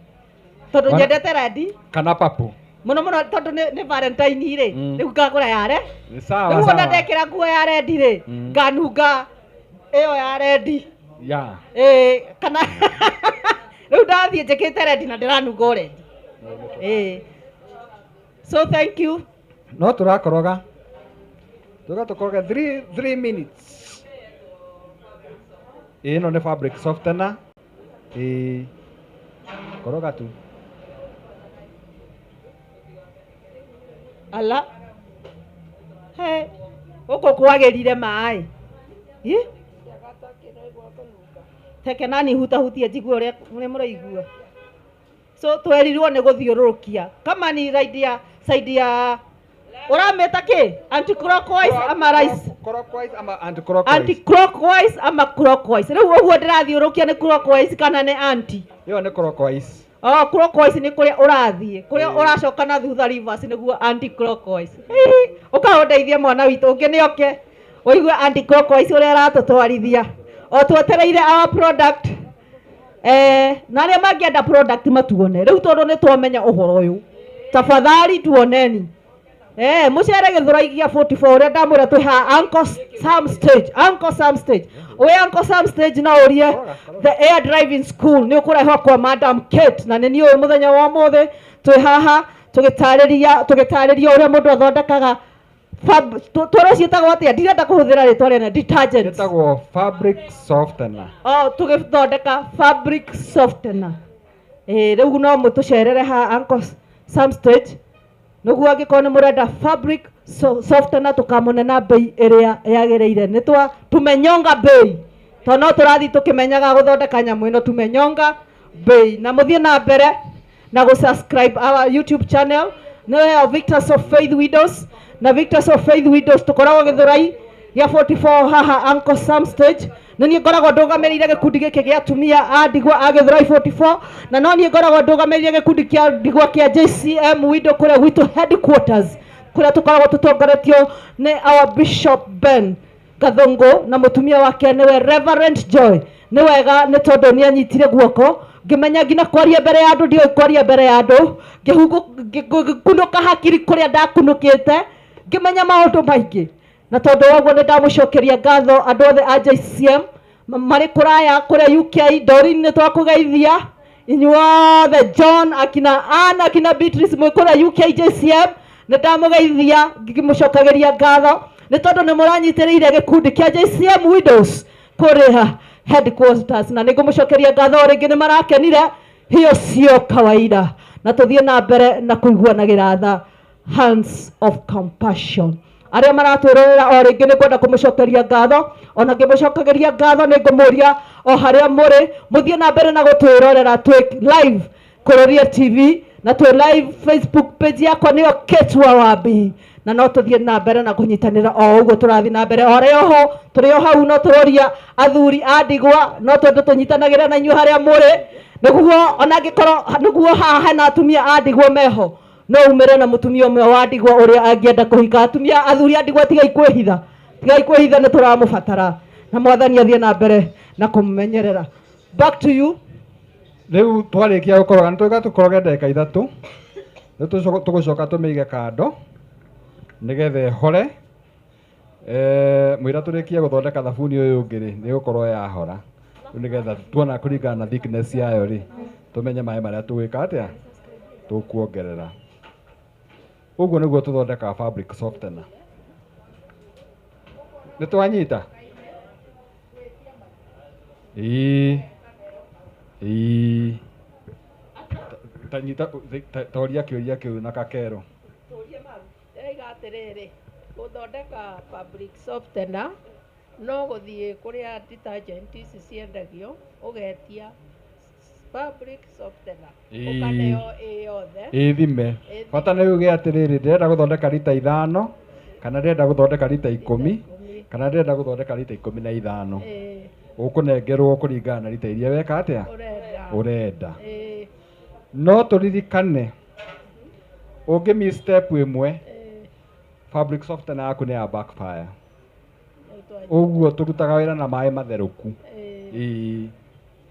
Tondũ nyendete red. Kana purple. Mũno mũno tondũ nĩ Valentine rĩ, rĩu ngagũra ya red. Nĩ sawa. Rĩu ona ndekĩra nguo ya red rĩ, nganunga ĩyo ya red. Ya. Ĩĩ, kana rĩu ndathiĩ njĩkĩte red na ndĩranunga o red. Ĩĩ. So thank you. No tũrakoroga. Tũga tũkoroge 3 minutes. Ĩno nĩ fabric softener. Ĩĩ. Koroga tu. Ala. He. Gũkũ kwagĩrire maĩ. Ĩ? Teke nani hutahutie njigue ũrĩa mũraigua. So twerirwo nĩ gũthiũrũrũkia. Kama ni ride ya side ya ũramĩta kĩ? Anti-clockwise ama rice? Clockwise ama anti-clockwise? Anti-clockwise ama clockwise. Rĩu ũguo ndĩrathiũrũkia nĩ clockwise kana nĩ anti? Ĩyo nĩ clockwise. Oh, clockwise nĩ kũrĩa ũrathiĩ, kũrĩa ũracoka na thutha reverse nĩguo anti-clockwise. Ũkaũndeithie mwana witũ ũngĩ nĩ oke ũigue anti-clockwise ũrĩa aratũtwarithia. O twetereire our product. Na arĩa mangĩenda product matuone. Rĩu tondũ nĩ twamenya ũhoro ũyũ, tafadhali tuoneni. Mũcere Gĩthũrai gĩa 44 ũrĩa ndamwĩra twĩ haha Uncle Sam stage, Uncle Sam stage. Wĩ Uncle Sam stage no ũrie the air driving school nĩ ũkũrehwo kwa Madam Kate, na nĩ niĩ ũyũ mũthenya wa ũmũthĩ twĩ haha tũgĩtarĩria ũrĩa mũndũ athondekaga twĩrwo ciĩtagwo atĩa? Ndirenda kũhũthĩra rĩtwa rĩene, detergents. Ĩtagwo fabric softener. Oh, tũgĩthondeka fabric softener. Rĩu no mũtũcerere haha Uncle Sam stage nĩguo angĩkorwo nĩ mũrenda fabric softener tũkamũne na bei ĩrĩa yagĩrĩire. Nĩ twa tumenyonga bei, tondũ no tũrathiĩ tũkĩmenyaga gũthondeka nyamũ ĩno, tumenyonga bei. Na mũthiĩ na mbere na gũ-subscribe our YouTube channel nĩyo Victors of Faith Widows. Na Victors of Faith Widows tũkoragwo Gĩthũrai gĩa 44 haha Uncle Sam stage. Nĩ niĩ ngoragwo ndũgamĩrĩire gĩkundi gĩkĩ gĩa atumia a ndigwa a Gĩthũrai 44, na no niĩ ngoragwo ndũgamĩrĩire gĩkundi kĩa ndigwa kĩa JCM Widow kũrĩa gwitũ headquarters, kũrĩa tũkoragwo tũtongoretio nĩ our Bishop Ben Gathũngũ na mũtumia wake nĩwe Reverend Joy. Nĩ wega nĩ tondũ nĩ anyitire guoko, ngĩmenya nginya kwaria mbere ya andũ ndiũĩ kwaria mbere ya andũ, ngĩkunũka hakiri kũrĩa ndakunũkĩte, ngĩmenya maũndũ maingĩ. Na tondũ wa ũguo nĩ ndamũcokeria ngatho andũ othe a JCM marĩ kũraya kũrĩa UK. Doreen nĩ twakũgeithia inyuothe, John akina Ann akina Beatrice mwĩ kũrĩa UK JCM, nĩ ndamũgeithia ngĩmũcokagĩria ngatho nĩ tondũ nĩ mũranyitĩrĩire gĩkundi kĩa JCM Widows kũrĩa headquarters, na nĩ ngũmũcokeria ngatho o rĩngĩ nĩ marakenire. Hiyo sio kawaida, na tũthiĩ na mbere na kũiguanagĩra tha, hands of compassion. Arĩa maratwĩrorera o rĩngĩ nĩ ngwenda kũmũcokeria ngatho, ona ngĩmũcokagĩria ngatho nĩ ngũmũria o harĩa mũrĩ mũthiĩ na mbere na gũtwĩrorera twĩ live Kũrũria TV na twĩ live Facebook page yakwa nĩyo Kate wa Wambi, na no tũthiĩ na mbere na kũnyitanĩra o ũguo tũrathiĩ na mbere o rĩ oho tũrĩ o hau, no tũroria athuri a ndigwa, no twende tũnyitanagĩre na inyuĩ harĩa mũrĩ nĩguo ona angĩkorwo nĩguo haha hena atumia a ndigwa meho, no umĩre na mũtumia ũmwe wa ndigwa ũrĩa angĩenda kũhika. Atumia athuri a ndigwa tigai kwĩhitha, tigai kwĩhitha, nĩ tũramũbatara, na mwathani athiĩ na mbere na kũmũmenyerera. Back to you. Rĩu twarĩkia gũkoroga nĩ tũgũka tũkoroge ndagĩka ithatũ, rĩu tũgũcoka tũmĩige kando nĩgetha ĩhore. Mũira tũrĩkie gũthondeka thabuni ũyũ ũngĩ rĩ, nĩ ĩgũkorwo yahora. Rĩu nĩgetha tuona kũringana na thickness yayo rĩ, tũmenye maĩ marĩa tũgwĩka atĩa, tũkuongerera. Ũguo nĩguo tũthondekaga fabric softener. Nĩ twanyita? Ĩĩ. Ĩĩ. Ta nyita, toria kĩũria kĩu na kakero. Ndĩroiga atĩrĩrĩ, gũthondeka fabric softener No gũthiĩ kũrĩa detergent ici ciendagio ũgetia fabric softener ũkaneo ĩ yothe ĩthime. Bata nĩ uge atĩrĩrĩ, ndĩrenda gũthondeka rita 5 kana ndĩrenda gũthondeka rita 10 kana ndĩrenda gũthondeka rita 15. Ũkũnengerwo kũringana na rita iria weka atĩa ũrenda. No tũririkane ũngĩ miss step ĩmwe, fabric softener yaku nĩ ya backfire. Ũguo tũrutaga wĩra na maĩ matherũku.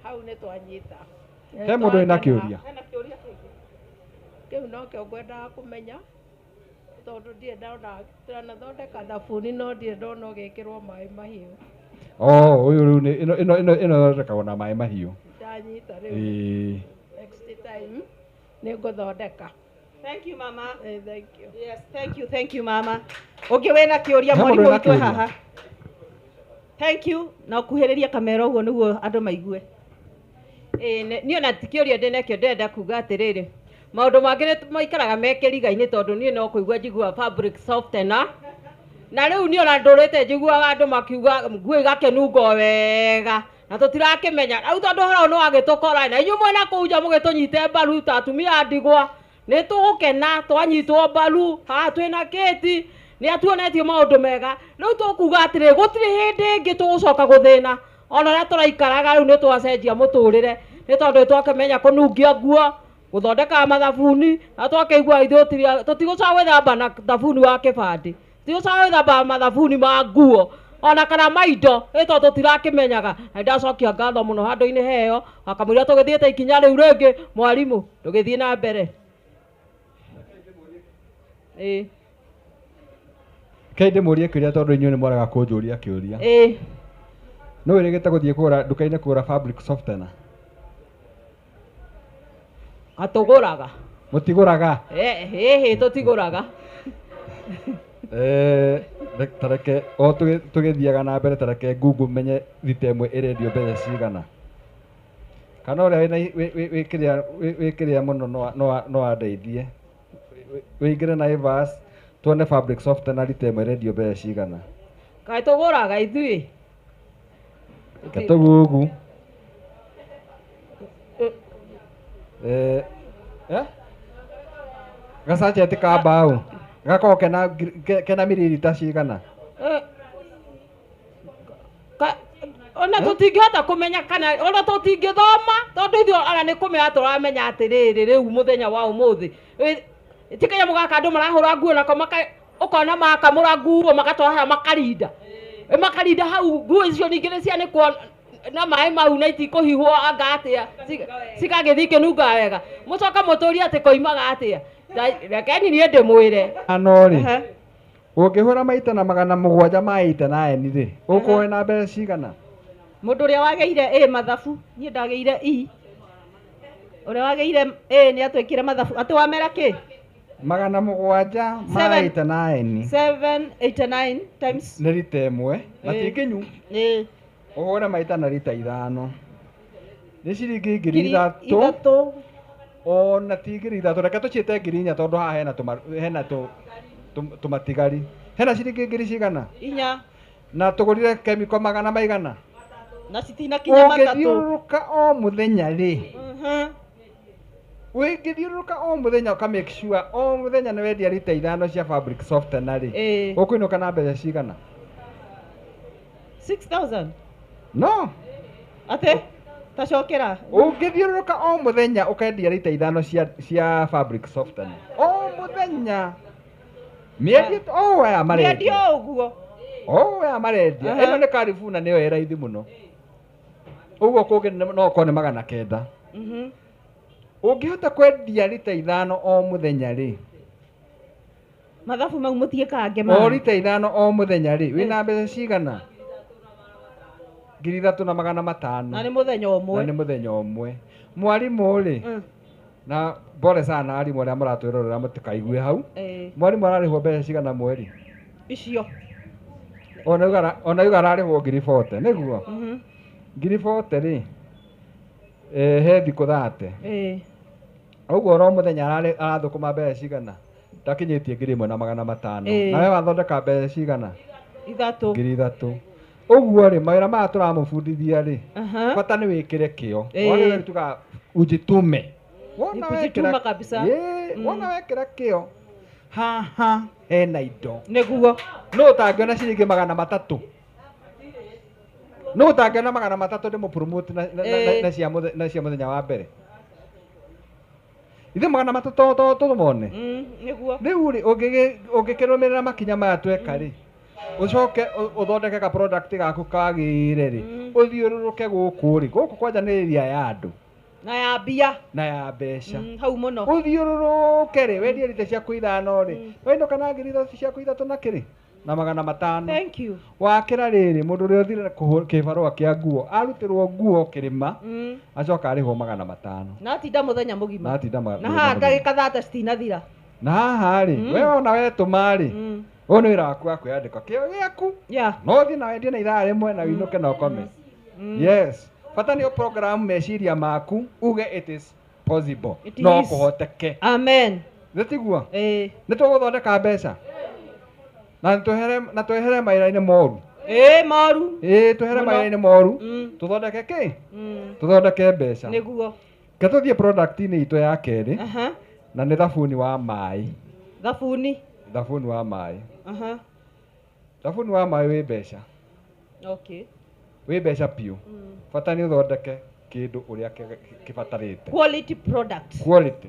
Hau nĩ twanyita. He mũndũ wĩna kĩũria? Kĩu nokĩo ngwendaga kũmenya tondũ ndirĩ ndona ndanathondeka thabuni no ndirĩ ndona ũgĩkĩrwo maĩ mahiũ. Oh, ũyũ rĩu nĩ ĩno ĩno ĩno ĩno ĩthondekagwo na maĩ mahiũ. Ndanyita rĩu. Next time nĩ ngũthondeka. Thank you, mama. Thank you. Yes, thank you mama. Ũngĩ wĩna kĩũria mwarimũ witũ haha. Thank you. Na ũkuhĩrĩrie kamera ũguo nĩguo andũ maigue. Niĩ ona ti kĩũria ndĩnakĩo, ndĩrenda kuga atĩrĩrĩ, maũndũ mangĩ nĩ maikaraga me kĩriga-inĩ tondũ niĩ no kũigua njiguaga fabric softener, na rĩu niĩ ona ndũrĩte njiguaga andũ makiuga nguo igakĩnunga wega na tũtirakĩmenya rĩu tondũ ũhoro ũyũ nĩ wagĩtũkora, na inyuĩ mwena kũu nja mũgĩtũnyite mbaru ta atumia a ndigwa nĩ tũgũkena twanyitwo mbaru haha twĩna Kĩti nĩ atuonetie maũndũ mega. Rĩu tũkuga atĩrĩ, gũtirĩ hĩndĩ ĩngĩ tũgũcoka gũthĩna ona ũrĩa tũraikaraga rĩu nĩ twacenjia mũtũrĩre nĩ tondũ twakĩmenya kũnungia nguo, gũthondeka mathabuni, na twakĩigua ithuĩ tũtigũcoka gwĩthamba na thabuni wa kĩbandĩ, tũtigũcoka gwĩthamba mathabuni ma nguo ona kana maindo nĩ tondũ tũtirakĩmenyaga. Na nĩndacokia ngatho mũno handũ-inĩ heo akamũira tũgĩthiĩte ikinya rĩu rĩngĩ. Mwarimũ, tũgĩthiĩ na mbere. Kei ndĩmũrie kĩũria tondũ inyuĩ nĩ mwaraga kũnjũria kĩũria. No wĩrĩgĩte gũthiĩ kũgũra nduka-inĩ kũgũra fabric softener? Atũgũraga. Mũtigũraga? Hĩhĩ, tũtigũraga. Tareke o tũgĩthiaga na mbere, tareke Google menye rita ĩmwe ĩrendio mbeca cigana. Kana ũrĩa wĩkĩrĩa mũno no andeithie. Wĩingĩre Naivas tuone fabric softener rita ĩmwe ĩrendio mbeca cigana. Kaĩ tũgũraga ithuĩ? Reke tũgugu. Gacacheti ka mbaũ gakoragwo kena miririta cigana? Ona tũtingĩhota kũmenya kana ona tũtingĩthoma tondũ ithuĩ ona nĩ kũmenya tũramenya atĩrĩrĩ rĩu mũthenya wa ũmũthĩ ti kanyamũ gaka andũ marahũra nguo nako ũkona makamũra nguo magatwara haha makarinda makarinda hau nguo icio ningĩ nĩ cianĩkwo na maĩ mau na itikũhihwo anga atĩa cigagĩthiĩ ikĩnunga wega. Mũcoka mũtũrie atĩ koimaga atĩa. Rekeni niĩ ndĩmwĩre. Ano rĩ, ũngĩhũra maita na 700 ma 89 rĩ, ũkũhe na mbeca cigana? Mũndũ ũrĩa wagĩire A mathabu, niĩ ndagĩire E. Ũrĩa wagĩire A nĩ atwĩkire mathabu. Atĩ wamera kĩ? 700 ma 89. 789 times nĩ rita ĩmwe na ti nginyu. Ũhũre maita na rita 5 nĩ ciringi 3,000. Ona ti 3,000, reke tũciĩte 4,000 tondũ haha hena tũmatigari. Hena ciringi ngiri cigana? 4. Na tũgũrire kemiko magana maigana? Na citinakinya matatũ. Ũngĩthiũrũrũka o mũthenya rĩ, ũngĩthiũrũrũka o mũthenya ũka make sure o mũthenya nĩ wendia rita 5 cia fabric softener rĩ, ũkũinũka na mbeca cigana? 6,000. No. Atĩ? Tacokera. Ũngĩthiũrũrũka o mũthenya ũkendia rita 5 cia fabric softener o mũthenya, mĩendio o aya marendia. Mĩendio ũguo. O aya marendia. Ĩno nĩ Carrefour na nĩyo ĩ raithi mũno. Ũguo kũngĩ no ũkorwo nĩ 900. Ũngĩhota kwendia rita 5 o mũthenya rĩ, mathabu mau mũtiĩkange o rita 5 o mũthenya rĩ, wĩna mbeca cigana? 3,500. Na nĩ mũthenya ũmwe. Na nĩ mũthenya ũmwe. Mwarimũ rĩ, na pole sana arimũ arĩa mũratwĩrorera mũtikaigue hau. Mwarimũ ararĩhwo mbeca cigana mweri? Icio. Ona yuga ararĩhwo 40,000, nĩguo? 40,000 rĩ, he thikũ 30. Ũguo oro mũthenya arathũkũma mbeca cigana? Ndakinyĩtie 1,500. Nawe wathondeka mbeca cigana? 3. 3,000. Ũguo rĩ mawĩra maya tũramũbundithia rĩ bata nĩ wĩkĩre kĩo. Wagĩrĩire tuga ujitume. Wona wekĩra kabisa. Wona wekĩra kĩo haha hena indo. Nĩguo. No ũtangĩona ciringi 300. No ũtangĩona 300 ndĩmũpromote na cia mũthenya wa mbere. Ithe 300 tũmone. Nĩguo. Rĩu rĩ ũngĩkĩrũmĩrĩra makinya maya tweka rĩ ucoke uthondeke ka product gaku kagire ri uthiururuke guku ri guku kwanja ni area ya andu na ya mbia na ya mbeca hau muno uthiururuke ri wendie rita ciaku 5 ri wainuka na ngiri ciaku 3 na kiri na 500. Thank you. Wakira riri mundu uria uthire kibarua kia nguo arutirwo nguo kirima acoka arihwo 500 na atinda muthenya mugima na atinda na haha ndagika 30 citinathira na haha ri we ona wetuma ri ũyũ nĩ wĩra waku wa kwĩyandĩka kĩo gĩaku no ũthiĩ na wendie na ithaa rĩmwe na wĩinũke na ũkome. Yes, bata nĩ program meciria maku uge it is possible no kũhoteke. Amen. Nĩ tiguo? Nĩ tũgũthondeka mbeca na twehere mawĩra-inĩ moru. Moru. Twehere mawĩra-inĩ moru tũthondeke kĩ? Tũthondeke mbeca. Nĩguo. Ke tũthiĩ product-inĩ itũ ya kerĩ na nĩ thabuni wa maĩ. Thabuni wa maĩ. Thabuni wa maĩ wĩ mbeca. Okay. Wĩ mbeca piũ. Bata nĩ ũthondeke kĩndũ ũrĩa kĩbatarĩte. Quality product. Quality.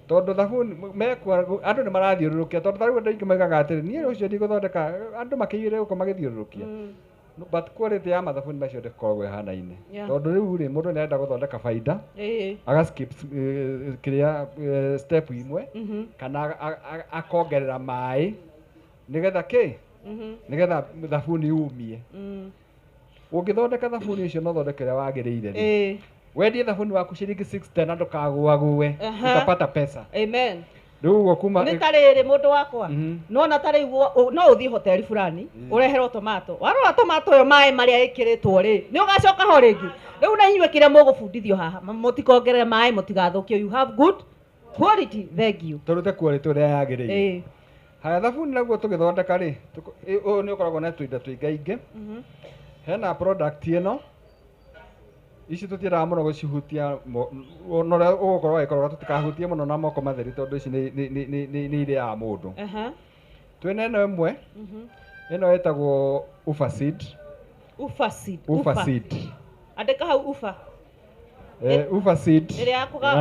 Tondũ thabuni mekwa andũ nĩ marathiũrũrũkia tondũ tarĩu andũ aingĩ maugaga atĩrĩ niĩ ũcio ndigũthondeka andũ makĩiyũre gũkũ magĩthiũrũrũkia. But quality ya mathabuni macio ndĩkoragwo ĩhanaine. Tondũ rĩu rĩ mũndũ nĩ arenda gũthondeka baida aga skip kĩrĩa step imwe kana akongerera maĩ nĩgetha kĩ nĩgetha thabuni umie. Ũngĩthondeka thabuni ũcio no ũthondeke ũrĩa wagĩrĩire rĩ wendie thabuni waku ciringi 60 na ndũkagũagũe utapata pesa. Amen. Rĩu ũguo kuma nĩ ta rĩrĩ mũndũ wakwa nona ta rĩu no ũthiĩ hoteli fulani ũreherwo tomato warora tomato ĩyo maĩ marĩa ĩkĩrĩtwo rĩ nĩ ũgacoka ho rĩngĩ. Rĩu na inyuĩ kĩrĩa mũgũbundithio haha mũtikongerere maĩ mũtigathũkio. You have good quality. Thank you. Tũrute quality ũrĩa yagĩrĩire. Haya thabuni naguo tũgĩthondeka rĩ ũyũ nĩ ũkoragwo na tũindo tũingaingĩ. Hena product ĩno ici tũtiendaga mũno gũcihutia ona ũrĩa ũgũkorwo wagĩkorora tũtikahutie mũno na moko matheri tondũ ici nĩ irĩaga mũndũ. Twĩna ĩno ĩmwe ĩno ĩtagwo Ufacid. Ufacid. Ufacid. Andĩka hau ufa. Ufacid. Ĩrĩa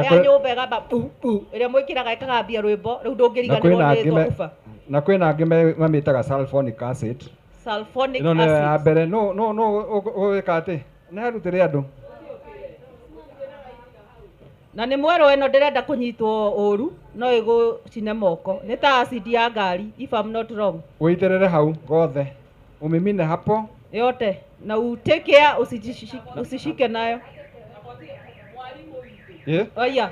ya nyũmba ĩgamba bu bu ĩrĩa mwĩkĩraga ĩkagambia rwĩmbo rĩu ndũngĩriganĩrwo nĩ rĩtwa ufa. Na kwĩna angĩ mamĩtaga sulfonic acid. Sulfonic acid. Ĩno nĩyo ya mbere no no no ũgwĩka atĩ nĩ harutĩre andũ. Na nĩ mwerũ ĩno ndĩrenda kũnyitwo ũru no ĩgũcine moko nĩ ta acid ya ngari if I'm not wrong. Ũitĩrĩre hau gothe umimine hapo yote na utake care usishike nayo. Oya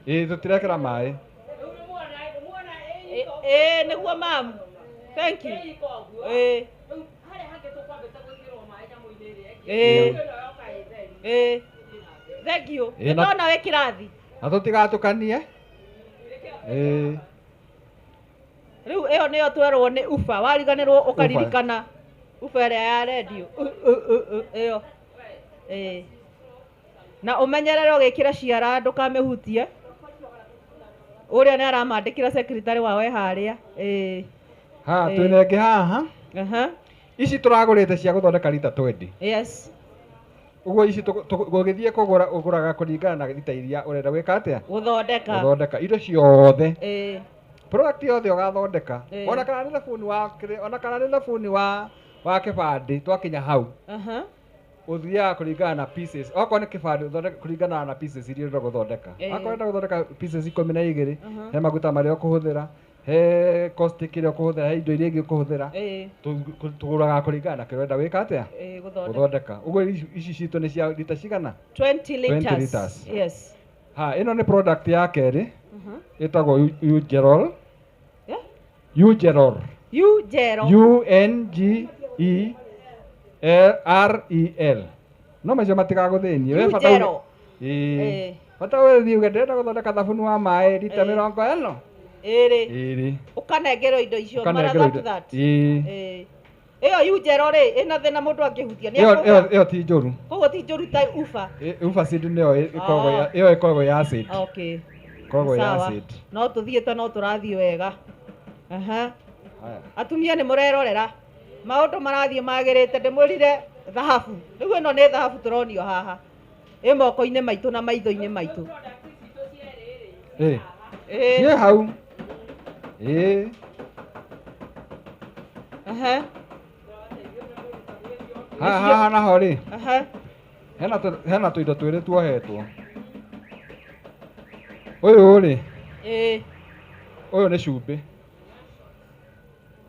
tũtirekĩra maĩ. Nĩguo mam. Thank you. Thank you. Nĩndona wĩ kĩrathi. Na tũtigatũkanie. Rĩu ĩyo nĩyo twerwo nĩ ufa wariganĩrwo ũkaririkana ufa ĩrĩa ya redio ĩyo. Na ũmenyerere ũgĩkĩra ciara ndũkamĩhutie. Ũrĩa nĩ aramandĩkĩra secretary wao e harĩa. Ha twĩna ĩngĩ haha. Ici tũragũrĩte cia gũthondeka rita 20. Yes. Ũguo ici gũgĩthiĩ kũgũra ũgũraga kũringana na rita iria ũrenda gwĩka atĩa? Gũthondeka. Gũthondeka indo ciothe. Product yothe ũgathondeka. Ona kana nĩ thabuni wa ona kana nĩ thabuni wa kĩbandĩ twakinya hau. Ũthiaga kũringana na pieces. Okorwo nĩ kĩbandĩ ũthondeka kũringana na pieces iria ũrenda gũthondeka. Akorwo ũrenda gũthondeka pieces 12 he maguta marĩa ũkũhũthĩra. He caustic ĩrĩa ũkũhũthĩra he indo iria ingĩ ũkũhũthĩra tũgũraga kũringana na kĩrĩa ũrenda gwĩka atĩa gũthondeka. Ũguo ici citũ nĩ cia rita cigana? 20 liters. Yes. Ha ĩno nĩ product ya kerĩ ĩtagwo Ugerol. Ugerol. Ugerol. U N G E R E L. No macio matigagũthĩnie. We bata bata we thiĩ uge ndĩrenda gũthondeka thabuni wa maĩ rita 40. Ĩrĩ. Ĩrĩ. Ũkanengerwo indo icio mara Ũkanengerwo that indo- that. Ĩĩ. Ĩĩ. Ĩyo yunjero rĩ, ĩna thĩna mũndũ angĩhutia nĩ Ĩyo akũgwa. ĩyo ti njũru. Koguo ti njũru ta ufa. Ufa seed nĩyo ĩkoragwo Ah. ĩyo ĩkoragwo ya acid. Okay. Ĩkoragwo ya Sawa. acid. No tũthiĩte no tũrathiĩ wega. Aha. Haya. Atumia nĩ mũrerorera maũndũ marathiĩ magĩrĩte. Ndĩmwĩrire thahabu, rĩu ĩno nĩ thahabu tũronio haha ĩ moko-inĩ maitũ na maitho-inĩ maitũ. Ĩĩ. Ĩĩ. Ciĩ hau. Ĩĩ. Aha. Haha naho rĩ, Aha. hena tũindo twĩrĩ tuohetwo. Ũyũ rĩ, Ĩĩ. ũyũ nĩ cumbĩ.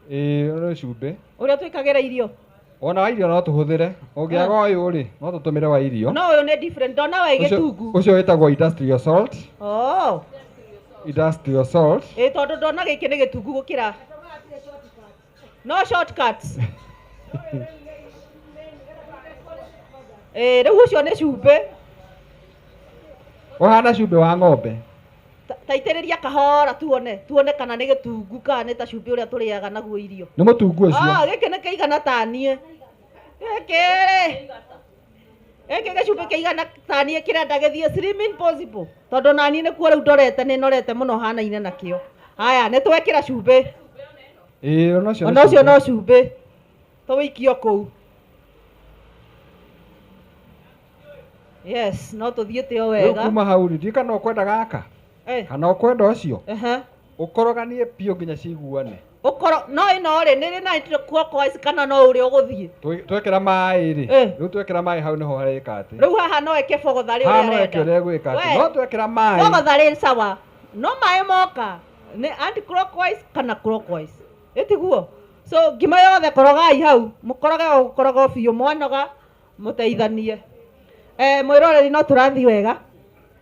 Ĩĩ, ũyũ nĩ cumbĩ. Ũrĩa twĩkagĩra irio. Ona wa irio no tũhũthĩre. Ũngĩaga ũyũ rĩ, no tũtũmĩre wa irio. No ũyũ nĩ different, ndona wa Ũcio gĩtungu. ũcio wĩtagwo industrial salt. Oh. Industrial salt. Ĩĩ, tondũ ndona gĩkĩ nĩ gĩtungu gũkĩra. No shortcuts. Ĩĩ, rĩu ũcio nĩ cumbĩ. Ũhana cumbĩ wa ng'ombe. Taitĩrĩria kahora tuone kana nĩ gĩtungu kana nĩ ta cumbĩ ũrĩa tũrĩaga naguo irio. Nĩ mũtungu ũcio. Ah, gĩkĩ nĩ kĩigana ta niĩ. Gĩkĩ rĩ, gĩkĩ gĩcumbĩ kĩigana ta niĩ kĩrenda gĩthiĩ slim impossible. Tondũ naniĩ nĩkuo rĩu ndorete, nĩ norete mũno hanaine nakĩo. Haya, nĩ twekĩra cumbĩ. Ĩĩ, ona ũcio nĩ Ona ũcio cumbĩ. no cumbĩ. Tũwĩikio kũu. Yes, no tũthiĩte o Rĩu wega. kuma hau rĩ, ndiũĩ kana ũkwenda gaka Eh. kana ũkwenda ũcio. Aha. Ũkoroganie biũ nginya ciguane. Ũkoro no ĩno rĩ, nĩ rĩ na clockwise kana no ũrĩa ũgũthiĩ. Twekĩra maĩ rĩ, Eh. rĩu twekĩra maĩ hau nĩho harĩka atĩ. Rĩu haha no eke bogotharĩ Haha ũrĩa no eke arenda. ũrĩa egwĩka atĩ. We. No twekĩra maĩ. Bogotharĩ sawa. No maĩ moka nĩ anti clockwise kana clockwise. Ĩtiguo. So ngima yothe korogai hau, mũkoroge o gũkoroga biũ mwanoga mũteithanie. Mwĩroreri no tũrathiĩ wega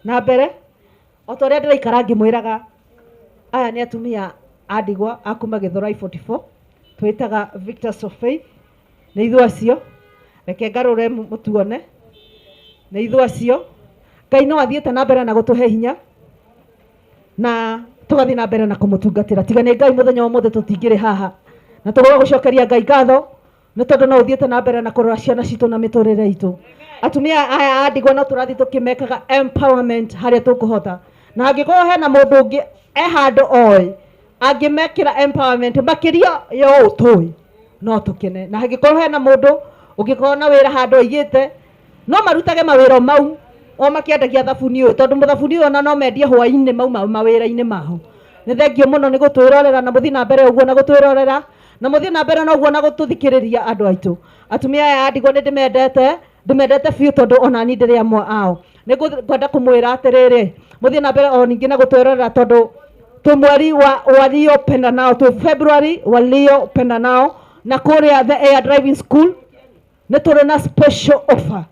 na mbere o ta ũrĩa ndĩraikara ngĩmwĩraga, aya nĩ atumia a ndigwa a kuma Gĩthũrai 44, twĩtaga Victors of Faith. Nĩ ithuĩ acio, reke ngarũre mũtuone. Nĩ ithuĩ acio. Ngai no athiĩte na mbere na gũtũhe hinya na tũgathiĩ na mbere na kũmũtungatĩra. Tiga nĩ Ngai mũthenya wa ũmũthĩ tũtingĩrĩ haha, na tũgoka gũcokeria Ngai ngatho nĩ tondũ no ũthiĩte na mbere na kũrora ciana citũ na mĩtũrĩre itũ. Atumia aya a ndigwa no tũrathiĩ tũkĩmekaga empowerment harĩa tũkũhota, na angĩkorwo hena mũndũ ũngĩ e handũ oĩ angĩmekĩra empowerment makĩria ya ũũ tũĩ, no tũkene. Na angĩkorwo hena mũndũ ũngĩkorwo na wĩra handũ aigĩte, no marutage mawĩra mau o makĩendagia thabuni ũyũ, tondũ mũthabuni ũyũ ona no mendie hwaĩ-inĩ mauma mawĩra-inĩ mao. Nĩ thengio mũno nĩ gũtwĩrorera na mũthiĩ na mbere ũguo na gũtwĩrorera na mũthiĩ na mbere na ũguo na gũtũthikĩrĩria andũ aitũ. Atumia aya a ndigwa nĩ ndĩmendete, ndĩmendete biũ tondũ ona niĩ ndĩrĩ amwe ao. Nĩ ngwenda kũmwĩra atĩrĩrĩ, mũthiĩ na mbere o ningĩ na gũtwĩrorera tondũ twĩ mweri wa waliopenda nao, twĩ February waliopenda nao, na kũrĩa The Air Driving School nĩ tũrĩ na special offer.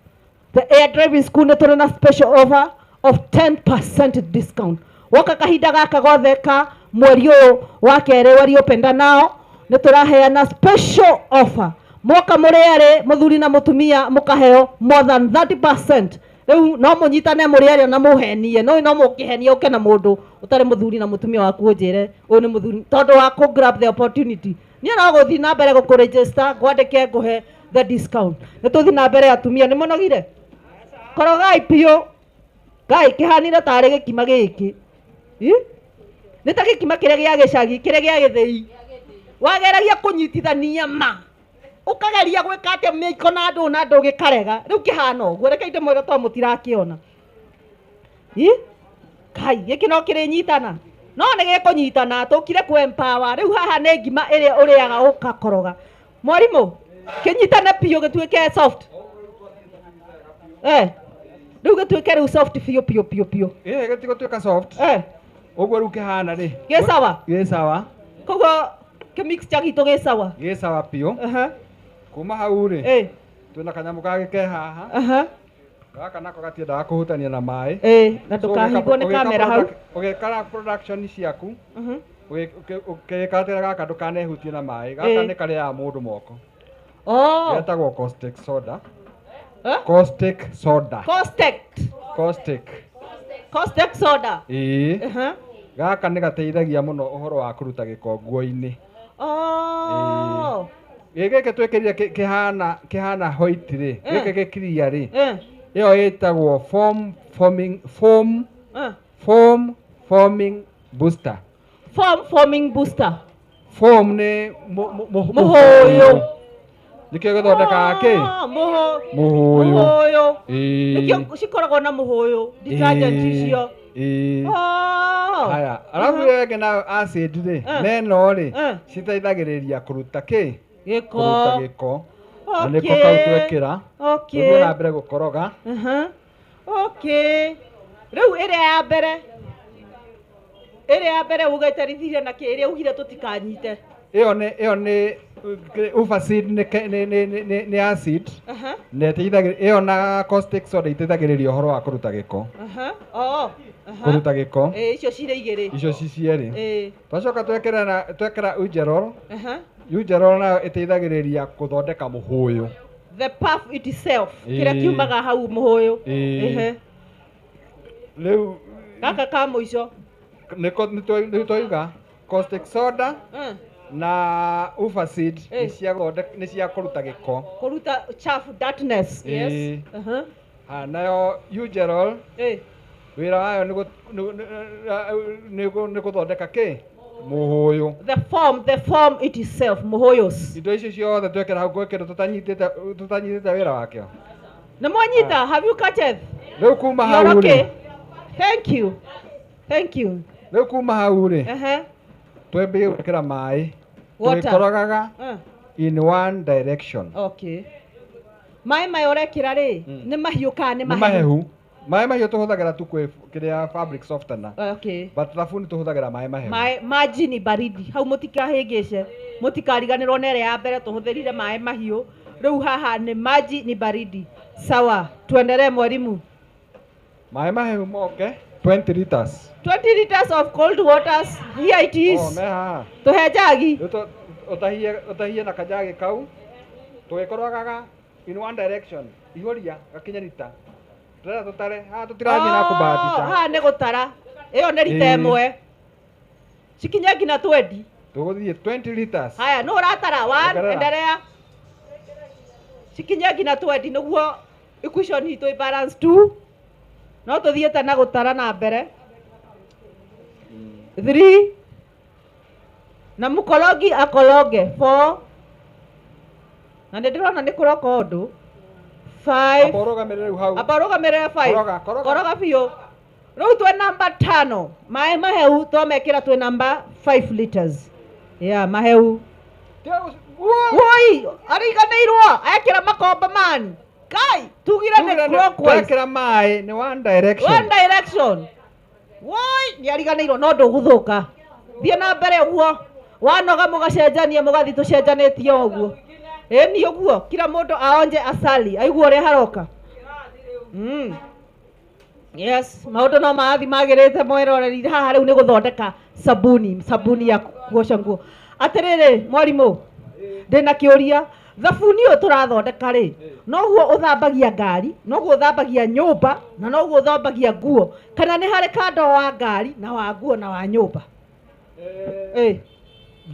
The Air Driving School nĩ tũrĩ na special offer of 10% discount. Woka kahinda gaka gothe ka mweri ũyũ wa kerĩ waliopenda nao, nĩ tũraheana special offer. Mwoka mũrĩ erĩ, mũthuri na mũtumia, mũkaheo more than 30%. Rĩu no mũnyitane mũrĩ erĩ ona mũhenie, no no mũngĩhenia ũke na mũndũ ũtarĩ mũthuri na mũtumia waku ũnjĩre ũyũ nĩ mũthuri, tondũ wa kũ grab the opportunity. Niĩ no gũthiĩ na mbere gũkũ register, ngwandĩke ngũhe the discount. Nĩ tũthiĩ na mbere atumia, nĩ mũnogire? Korogai biũ. Ngai kĩhanire tarĩ gĩkima gĩkĩ. Ĩ? Nĩ ta gĩkima kĩrĩa gĩa gĩcagi, kĩrĩa gĩa gĩthĩi. Wageragia kũnyitithania ma. Ũkageria gwĩka atĩa mĩiko na andũ na andũ gĩkarega. Rĩu kĩhana ũguo, reke ndĩmwĩre tondũ mũtirakĩona. Ĩ? Kai, gĩkĩ no kĩrĩnyitana. No nĩ gĩkũnyitana, tũkire kũ empower. Rĩu haha nĩ ngima ĩrĩa ũrĩaga ũgakoroga. Mwarimũ, kĩnyitane biũ gĩtuĩke soft. Rĩu gĩtuĩke rĩu soft biũ biũ biũ biũ. Ĩĩ, gĩtigũtuĩka soft. Ũguo rĩu kĩhana rĩ. Gĩ sawa? Gĩ sawa. Koguo kĩ mixture gitũ gĩ sawa? Gĩ sawa biũ. Aha. Kuma hau rĩ. Twĩna kanyamũ kangĩ ke haha. Aha. Gaka nako gatiendaga kũhutania na maĩ. Na So, ndũkahingwo nĩ kamera hau. Ũgĩka production ciaku, ũgĩka atĩrĩ gaka ndũkanehutie na maĩ. Gaka nĩ karĩaga mũndũ moko. Oh. Getagwo caustic soda. Eh? Caustic soda. Caustic. Caustic. Caustic soda. Ĩĩ. Aha. Gaka nĩ gateithagia mũno ũhoro wa kũruta gĩko nguo-inĩ. Oh. Ĩ gĩkĩ twĩkĩrire kĩhana white rĩ, gĩkĩ gĩkiria rĩ, ĩyo ĩtagwo foam forming, foam, foam forming booster. Foam forming booster. Foam nĩ Mũhũyũ. Nĩkĩo gĩthondekaga kĩ? Ah, Mũhũyũ. Mũhũyũ. Ĩĩ. Nĩkĩo cikoragwo na mũhũyũ, detergent icio. Ĩĩ. Oh. Haya, arabu ĩyo ĩngĩ nayo acid rĩ, na ĩno rĩ, citeithagĩrĩria kũruta kĩ? Gĩko. Kũruta gĩko. Na nĩko kau twekĩra. Tũthiĩ na mbere gũkoroga. Okay. Rĩu ĩrĩa ya mbere, ĩrĩa ya mbere ũgĩterithirie na kĩ, ĩrĩa ugire tũtikanyite. Ĩyo nĩ Ufacid nĩ acid. Na ĩteithagĩrĩria, ĩyo na caustic soda iteithagĩrĩria ũhoro wa kũruta gĩko. Oh. Kũruta gĩko. Ĩĩ, icio cirĩ igĩrĩ. Icio ci cierĩ. Ĩĩ. Twacoka twekĩra Ugerol. Ugerol nayo ĩteithagĩrĩria gũthondeka mũhũyũ. The puff itself, kĩrĩa kiumaga hau mũhũyũ. Ĩĩ. Rĩu gaka ka mũico nĩko nĩ twauga caustic soda na Ufacid nĩ cia kũruta gĩko. Kũruta chafu, darkness. Yes. Ĩĩ. Ha, nayo Ugerol wĩra wayo nĩ gũthondeka kĩ? Mũhũyũ. The form itself, mũhũyũ. Indo icio ciothe twekĩra hau gwĩ kĩndũ tũtanyitĩte wĩra wakĩo. Nĩ mwanyita? Have you catched? Rĩu kuma hau You're rĩ. okay. Thank you. Thank you. Rĩu kuma hau rĩ, twambie gwĩkĩra maĩ. Water. Tũgĩkorogaga in one direction. Okay. Maĩ maya ũrekĩra rĩ, nĩ mahiũ kana nĩ Nĩ mahehu. Maĩ mahiũ tũhũthagĩra tu kwĩ kĩrĩa fabric softener. But thabuni tũhũthagĩra maĩ mahehu. Maĩ maji ni baridi. Hau mũtikahĩngĩce. Mũtikariganĩrwo na ĩrĩa ya mbere tũhũthĩrire maĩ mahiũ. Rĩu haha nĩ maji ni baridi. Sawa, tuendelee mwalimu. Maĩ mahehu moke 20 liters. 20 liters of cold waters. Here it is. Oh, me haha. Tũhe njagi. Rĩu ũtahie na kajagi kau tũgĩkorogaga in one direction, ihũria gakinye rita. Tũrenda tũtare haha, tũtirathiĩ na kũbahatisha. Haha nĩ gũtara. Ĩyo nĩ rita ĩmwe. Cikinye nginya 20. Tũgũthiĩ 20 liters. Haya, nũ ũratara? One, Ongerera. endelea. Cikinye nginya 20 nĩguo equation itũ ĩ balance. 2. No tũthiĩte na gũtara na mbere. 3. Na mkorogi akoroge. 4. Na nĩ ndĩrona nĩ kũroka ũndũ. 5. Amba ũrũgamĩrĩre rĩu hau. Amba ũrũgamĩrĩre 5. Koroga, koroga. Koroga biũ. Rĩu twĩ namba 5. Maĩ mahehu twamekĩra twĩ namba 5 liters. Yeah, mahehu. Woi, ariganĩirwo ekĩra makomba mani. Kai, tugire nĩ clockwise. Twekĩra maĩ nĩ one direction. One direction. Woi, nĩ ariganĩirwo no ndũgũthũka. Thiĩ na mbere ũguo. Wanoga mũgacenjania mũgathiĩ tũcenjanĩtie ũguo. Ĩni ũguo, kila mũndũ aonje asali, aigue ũrĩa haroka. Yes, maũndũ no marathiĩ magĩrĩte mwĩroreri haha rĩu nĩ gũthondeka sabuni, sabuni ya kuosha nguo. Atĩrĩrĩ, mwarimũ, ndĩna kĩũria. Thabuni ũyũ tũrathondeka rĩ, noguo ũthambagia ngari, noguo ũthambagia nyũmba, na noguo ũthambagia nguo, kana nĩ harĩ kando wa ngari na wa nguo na wa nyũmba? Ĩ.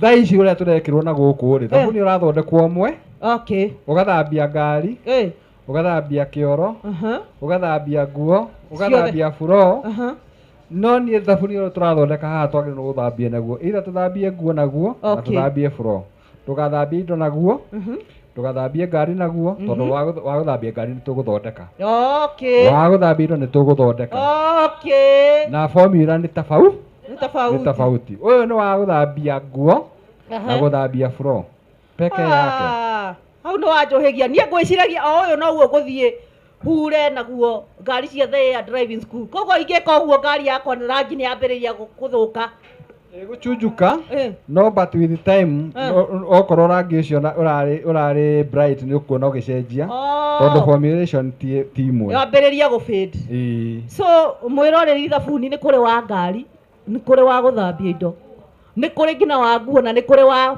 Thaa ici ũrĩa tũrekĩrwo na gũkũ rĩ, thabuni ũrathondekwo ũmwe. Ũgathambia ngari, ũgathambia kĩoro, ũgathambia nguo, ũgathambia buro. No niĩ thabuni ũyũ tũrathondeka haha twagĩrĩirwo gũthambia naguo, either tũthambie nguo naguo na tũthambie buro. Ndũgathambie indo naguo, ndũgathambie ngari naguo, tondũ wa gũthambia ngari nĩ tũgũthondeka. Wa gũthambia indo nĩ tũgũthondeka. Na formula nĩ tofauti. Nĩ tofauti. Nĩ tofauti. Ũyũ nĩ wa gũthambia nguo na gũthambia buro peke yake. Ah, hau nĩ wanjũhĩgia. Niĩ ngwĩciragia o ũyũ noguo ngũthiĩ hure naguo ngari ciothe ya driving school, koguo ingĩka ũguo ngari yakwa nĩ rangi nĩ yambĩrĩria gũthũka. Ĩgũchunjuka no but with time okorwo rangi ũcio ũrarĩ bright nĩ ũkuona ũgĩcenjia, tondũ formulation ti imwe. Yambĩrĩria gũ fade. Ĩĩ. So mwĩroreri, thabuni nĩ kũrĩ wa ngari, nĩ kũrĩ wa gũthambia indo, nĩ kũrĩ nginya wa nguo, na nĩ kũrĩ wa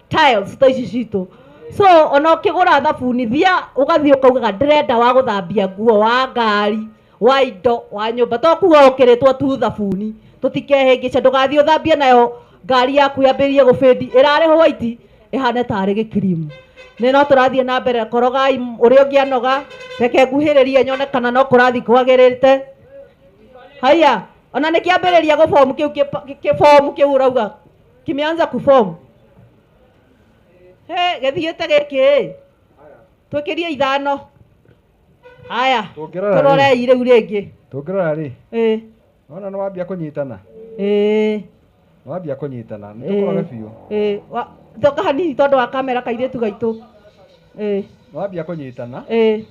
tiles ta ici citũ. So ona ũkĩgũra thabuni, thia ũgathiĩ ũkaugaga ndĩrenda wa gũthambia nguo, wa ngari, wa indo, wa nyũmba, to kuga ũkĩrĩtwo tu thabuni. Tũtikehĩngĩce, ndũgathiĩ ũthambie nayo ngari yaku yambĩrĩrie gũbĩndi, ĩrarĩ white ĩhane tarĩ gĩkirimu. Nĩ no tũrathiĩ na mbere, korogai ũrĩa ũngĩanoga, reke nguhĩrĩrie nyone kana no kũrathiĩ kwagĩrĩte. Haya, ona nĩ kĩambĩrĩria gũbomu kĩu kĩbomu kĩu ũrauga kimeanza kuform. He, gĩthiĩte gĩkĩ. Twĩkĩrie 5. Haya, Tũngĩrora rĩ. tũrorei rĩu rĩngĩ. Tũngĩrora rĩ. Ĩĩ. Wona nĩ wambia kũnyitana. Ĩĩ. Nĩ wambia kũnyitana, nĩ tũkũrore biũ. Ĩĩ, thoka hanini tondũ wa kamera kairĩtu gaitũ. Ĩĩ. Nĩ wambia kũnyitana. Ĩĩ.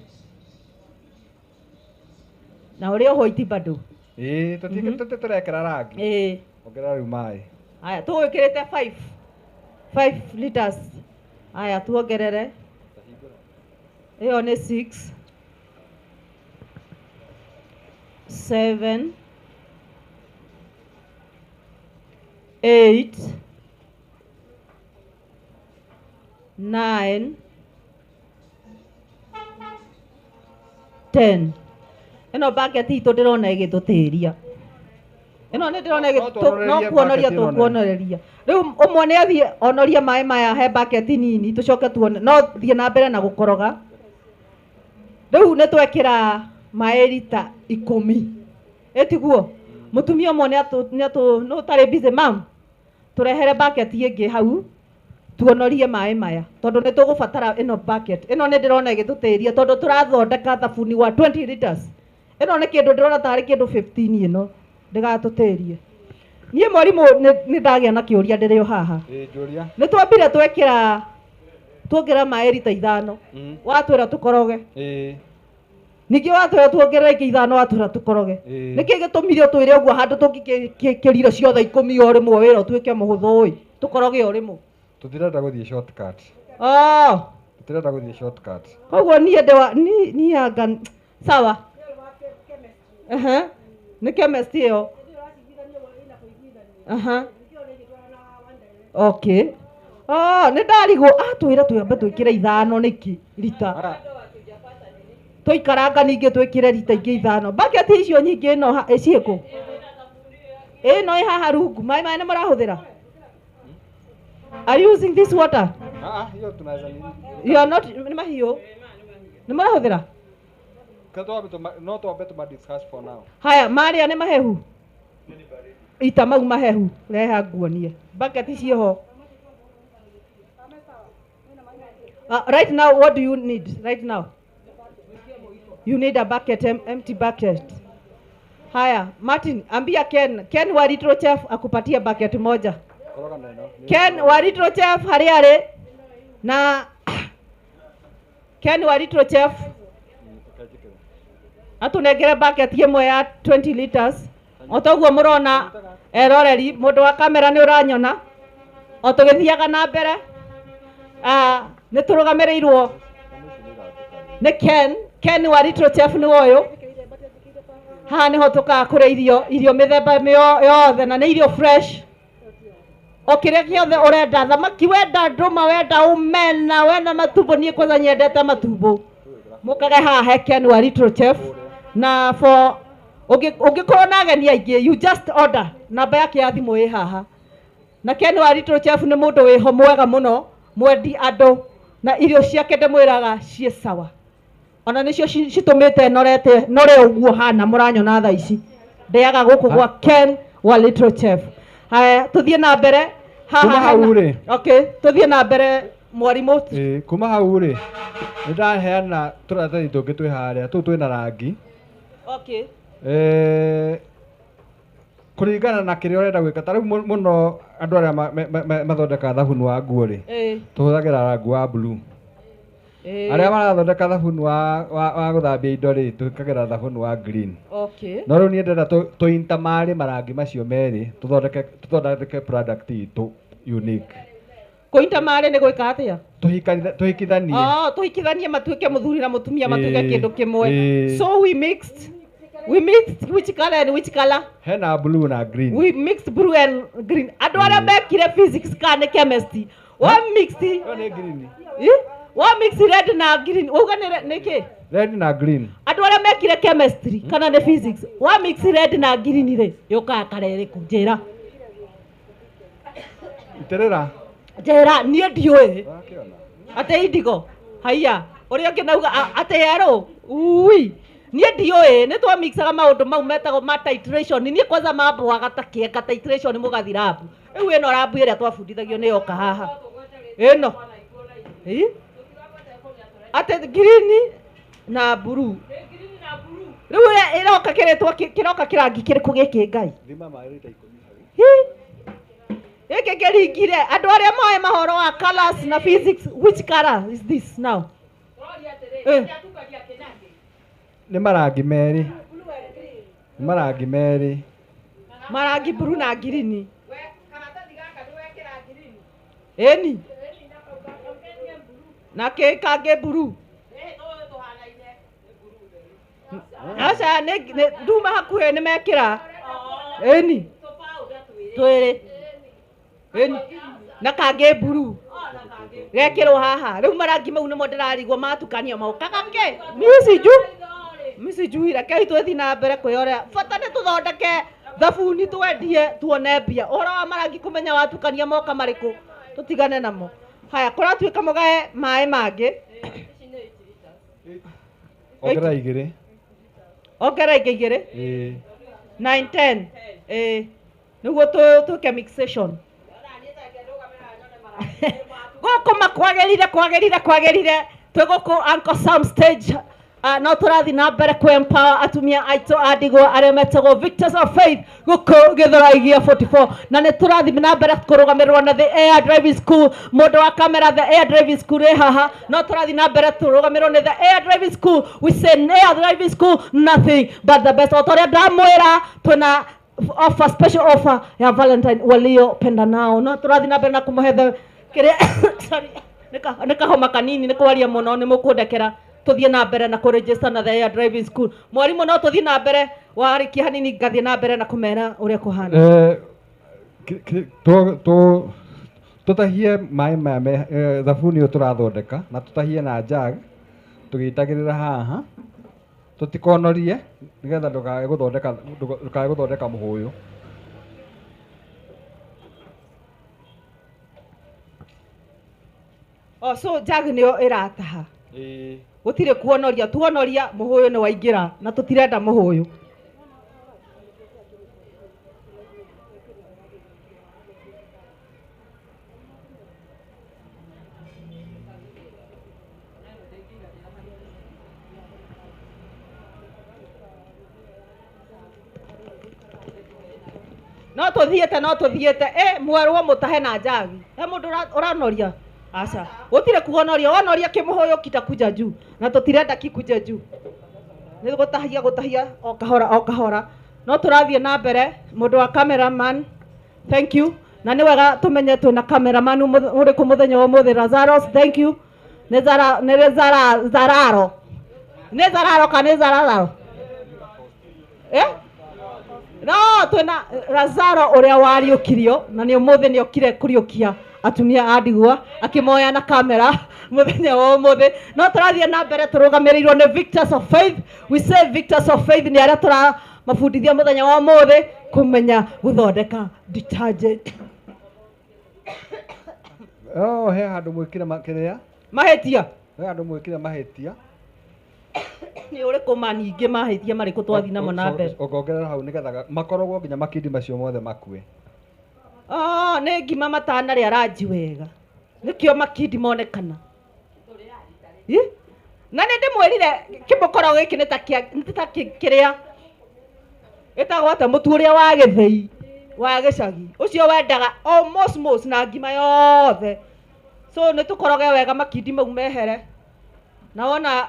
Na ũrĩa ũhũiti bado. Ĩĩ, tũrekĩra rangi. Ĩĩ. Ongerera rĩu maĩ. Haya, tũgwĩkĩrĩte 5 liters. Haya, tuongerere. Ĩyo nĩ 6 7 8 9 10. Ĩno bucket itũ ndĩrona ĩgĩtũtĩria. Ĩno nĩ ndĩrona No no kuonoria bucket ĩno nene. tũkuonoreria. Rĩu ũmwe nĩ athiĩ onorie maĩ maya he bucket nini tũcoke tuone. No thiĩ na mbere na gũkoroga. Rĩu nĩ twekĩra maĩ rita 10. Ĩtiguo? Mũtumia ũmwe nĩ ũtarĩ busy ma'am. Tũrehere bucket ĩngĩ hau tuonorie maĩ maya tondũ nĩ tũgũbatara ĩno bucket. Ĩno nĩ ndĩrona ĩgĩtũtĩria tondũ tũrathondeka thabuni wa 20 liters. Ĩno nĩ kĩndũ ndĩrona tarĩ kĩndũ 15 ĩno ndĩgatũtĩrie. Niĩ mwarimũ nĩ ndagĩa na kĩũria ndĩrĩ o haha. Ĩĩ, njũria. Nĩ twambire twekĩra tuongerera maĩ rita 5. Watwĩra tũkoroge. Ĩĩ. Ningĩ watwĩra tuongerere ingĩ 5 watwĩra tũkoroge. Ĩĩ. Nĩkĩ gĩtũmire ũtwĩre ũguo handũ tũngĩkĩrire ciothe 10 o rĩmwe wĩra ũtuĩke mũhũthũ ĩ? Tũkoroge o rĩmwe. Tũtirenda gũthiĩ shortcut. Oh. Tũtirenda gũthiĩ shortcut. Koguo niĩ ndĩwa niĩ anga sawa. Ehe. Nĩ chemist ĩyo. Aha. Okay. Oh, nĩ ndarigwo atwĩra twambe twĩkĩre 5 nĩkĩ rita. Tũikaranga ningĩ twĩkĩre rita ingĩ 5. Bucket icio nyingĩ ĩno ciĩkũ? Ĩno ĩ haha rungu. Maĩ maya nĩ mũrahũthĩra? Are you using this water? Ah, hiyo tunaweza nini? You are not, nĩ mahiũ. Nĩ mũrahũthĩra? No twambe tũma discuss for now. Haya, marĩa nĩ mahehu? Ita mau mahehu, reha nguonie. Bucket ciĩho. Right now, what do you need? Right now? You need a bucket, empty bucket. Haya, Martin, ambia Ken. Ken wa Little Chef akupatie bucket moja. Koroga na ĩno. Ken wa Little Chef harĩa arĩ na Ken wa Little Chef atũnengere bucket ĩmwe ya 20 liters. O toguo mũrona eroreri, mũndũ wa kamera nĩ ũranyona. O tũgĩthiaga na mbere, nĩ tũrũgamĩrĩirwo nĩ Ken. Ken wa Little Chef nĩ ũyũ. Haha nĩho tũkaga kũrĩa irio mĩthemba yothe na nĩ irio fresh. O kĩrĩa gĩothe ũrenda, thamaki wenda, ndũma wenda, omena wenda, matumbo. Niĩ kwanza nyendete matumbo. Mũkage haha he Ken wa Little Chef. Na for ũngĩkorwo na ageni aingĩ, you just order. Namba yake ya thimũ ĩ haha. Na Ken wa Little Chef nĩ mũndũ wĩho mwega mũno, mwendi andũ, na irio ciake ndĩmwĩraga ciĩ sawa. Ona nĩcio citũmĩte nore ũguo hana mũranyona thaa ici. Ndĩaga gũkũ gwa Ken wa Little Chef. Haya, tũthiĩ na mbere. Haha Kuma hau hena- rĩ. Okay, tũthiĩ na mbere mwarimũ. Ĩĩ, kuma hau rĩ, nĩ ndaheana tũratathi tũngĩ twĩ harĩa, tũu twĩna rangi. Okay. Kũringana na kĩrĩa ũrenda gwĩka, ta rĩu mũno andũ arĩa mathondekaga thabuni wa nguo rĩ, tũhũthagĩra rangi wa blue. Arĩa marathondeka thabuni wa gũthambia indo rĩ, twĩkagĩra thabuni wa green. Okay. No rĩu niĩ ndĩrenda tũ intermarry marangi macio merĩ, tũthondeke product itũ unique. Kũintermarry nĩ gwĩka atĩa? Tũhikithanie. Oh, tũhikithanie matuĩke mũthuri na mũtumia matuĩke kĩndũ kĩmwe. So we mixed. We mixed which color and which color? Hena blue na green. We mixed blue and green. Andũ arĩa mekire physics kana nĩ chemistry. Wa mixed. Ĩyo nĩ green. Ĩ? Wa mixed red na green. Wauga nĩ kĩ? Red na green. Andũ arĩa mekire chemistry kana nĩ physics, wa mix red na green rĩ, yũkaga kara ĩrĩkũ? Njĩra. Itĩrĩra. Njĩra, niĩ ndiũĩ. Ũrakĩona? Atĩ indigo, haiya, ũrĩa ũngĩ nauga atĩ yerũ, ui, niĩ ndiũĩ. Nĩ twamixaga maũndũ mau metagwo ma titration. Niĩ kwanza mambũaga ta kĩenga titration mũgathi rabu. Rĩu ĩno rabu ĩrĩa twabundithagio nĩ yoka haha ĩno. Ĩ? Atĩ green na blue, rĩu ĩrĩa ĩroka kĩrĩtwo kĩroka kĩrangi kĩrĩkũ gĩkĩ, Ngai? Thima maĩ rita 10 hau. Hi! Gĩkĩ kĩringire andũ arĩa moĩ mahoro wa colors na physics, which color is this now? Eh. Nĩ marangi merĩ. Nĩ marangi merĩ. Marangi blue na green, ĩni, na kĩ kangĩ blue. Aca, nduma hakuhĩ nĩ mekĩra, ĩni, twĩrĩ, ĩni, na kangĩ blue gekĩrwo haha. Rĩu marangi mau nĩmo ndĩrarigwo matukanio maukaga kĩ. Mi sijui, rekei twĩthi na mbere kwĩyorea. Bata nĩ tũthondeke thabuni twendie tuone mbia. Ũhoro wa marangi kũmenya watukania moka marĩkũ, tũtigane namo. Haya, kũratuĩka mũgae maĩ mangĩ. Ongerera igĩrĩ. Ongerera ingĩ igĩrĩ. Ĩĩ. 9, 10, ĩĩ, nĩguo twĩke mixation gũkũ makwagĩrire, kwagĩrire, kwagĩrire. Twĩ gũkũ Uncle Sam stage. No tũrathiĩ na mbere kũ empower atumia aitũ a ndigwa arĩa metagwo Victors of Faith gũkũ Gĩthũrai 44, na nĩ tũrathiĩ na mbere kũrũgamĩrĩrwo na The Air Driving School. Mũndũ wa kamera, The Air Driving School ĩ haha. No tũrathiĩ na mbere tũrũgamĩrĩrwo nĩ The Air Driving School. We say Air Driving School, nothing but the best. O ta ũrĩa ndamwĩra, twĩna offer, special offer ya Valentine waliopenda nao. No tũrathiĩ na mbere na kũmahe the kĩrĩa, sorry, nĩ kahoma kanini, nĩ kwaria mũno, nĩ mũkũndekera. Tũthiĩ na mbere na kũregister na The Air Driving School. Mwarimũ, no tũthiĩ na mbere? Warĩkia hanini ngathiĩ na mbere na kũmera ũrĩa kũhana. Tũtahie maĩ maya me thabuni ũyũ tũrathondeka, na tũtahie na jug tũgĩitagĩrĩra haha, tũtikonorie nĩgetha ndũkae gũthondeka mũhũyũ. Oh, so jug nĩyo ĩrataha? Ĩĩ. Gũtirĩ kuonoria. Tuonoria mũhũyũ nĩ waingĩra, na tũtirenda mũhũyũ. No tũthiĩte, no tũthiĩte. Ĩ mwerwo mũtahe na njagi, he mũndũ ũranoria? Aca, gũtirĩ kuonoria. Wonoria kĩmũhũyũ kitakuja juu, na tũtirenda kikuje juu. Nĩ gũtahia, gũtahia o kahora o kahora. No tũrathiĩ na mbere. Mũndũ wa cameraman, thank you. Na nĩ wega tũmenye twĩna cameraman ũrĩkũ mũthenya wa ũmũthĩ. Lazarus, thank you. Nĩ Zara, nĩ Zara, Zararo, nĩ Zararo kana nĩ Zarararo? Eh, no twĩna Lazaro ũrĩa wariũkirio, na nĩ ũmũthĩ nĩ okire kũriũkia atumia a ndigwa akĩmoya na kamera mũthenya wa ũmũthĩ. No tũrathiĩ na mbere tũrũgamĩrĩirwo nĩ Victors of Faith. We say Victors of Faith nĩ arĩa tũramabundithia mũthenya wa ũmũthĩ kũmenya gũthondeka detergent. Oh, he handũ mwĩkire kĩrĩa Mahĩtia. He handũ mwĩkire mahĩtia. Nĩ ũrĩkũ maningĩ mahĩtia marĩkũ twathiĩ namo na mbere? Ũkongerera hau nĩgetha makorogwo nginya makindi macio mothe makue. Oh, nĩ ngima matanarĩa ranji wega, nĩkĩo makindi monekana. Ĩ? Na nĩ ndĩmwĩrire kĩmũkoro gĩkĩ nĩ ta nĩ ta kĩrĩa ĩtagwo atĩa, mũtu ũrĩa wa gĩthĩi wa gĩcagi ũcio wendaga o mosmos na ngima yothe. So nĩ tũkoroge wega makindi mau mehere, na wona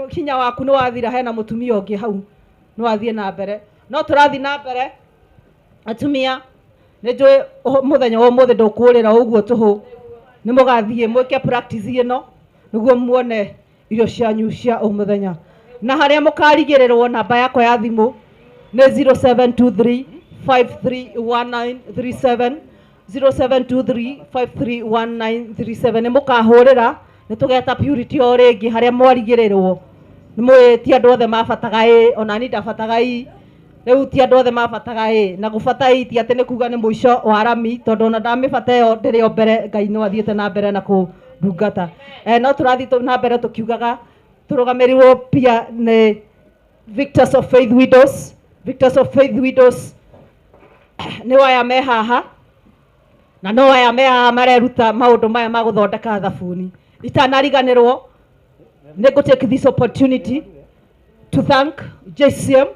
hinya waku nĩ wathira, hena mũtumia ũngĩ hau nĩ wathiĩ na mbere. No tũrathiĩ na mbere, atumia. Nĩ njũĩ mũthenya wa ũmũthĩ ndũkũrĩra ũguo tũhũ. Nĩ mũgathiĩ mwĩke practice ĩno nĩguo muone irio cianyu cia o mũthenya. Na harĩa mũkarigĩrĩrwo, namba yakwa ya thimũ nĩ 0723 531937, 0723 531937. Nĩ mũkahũrĩra, nĩ tũgeta Purity o rĩngĩ harĩa mwarigĩrĩrwo. Nĩ mũĩ ti andũ othe mabataga ĩ, ona niĩ ndabataga i. Rĩu ti andũ othe mabataga ĩ, na gũbata ĩ ti atĩ nĩ kuga nĩ mũico wa rami, tondũ ona ndamĩbata ĩyo ndĩrĩ o mbere, Ngai no athiĩte na mbere na kũndungata. No tũrathiĩ na mbere tũkiugaga tũrũgamĩrĩirwo pia nĩ Victors of Faith Widows. Victors of Faith Widows nĩ aya me haha, na no aya me haha mareruta maũndũ maya ma gũthondeka thabuni. Itanariganĩrwo, nĩ ngũ take this opportunity to thank JCM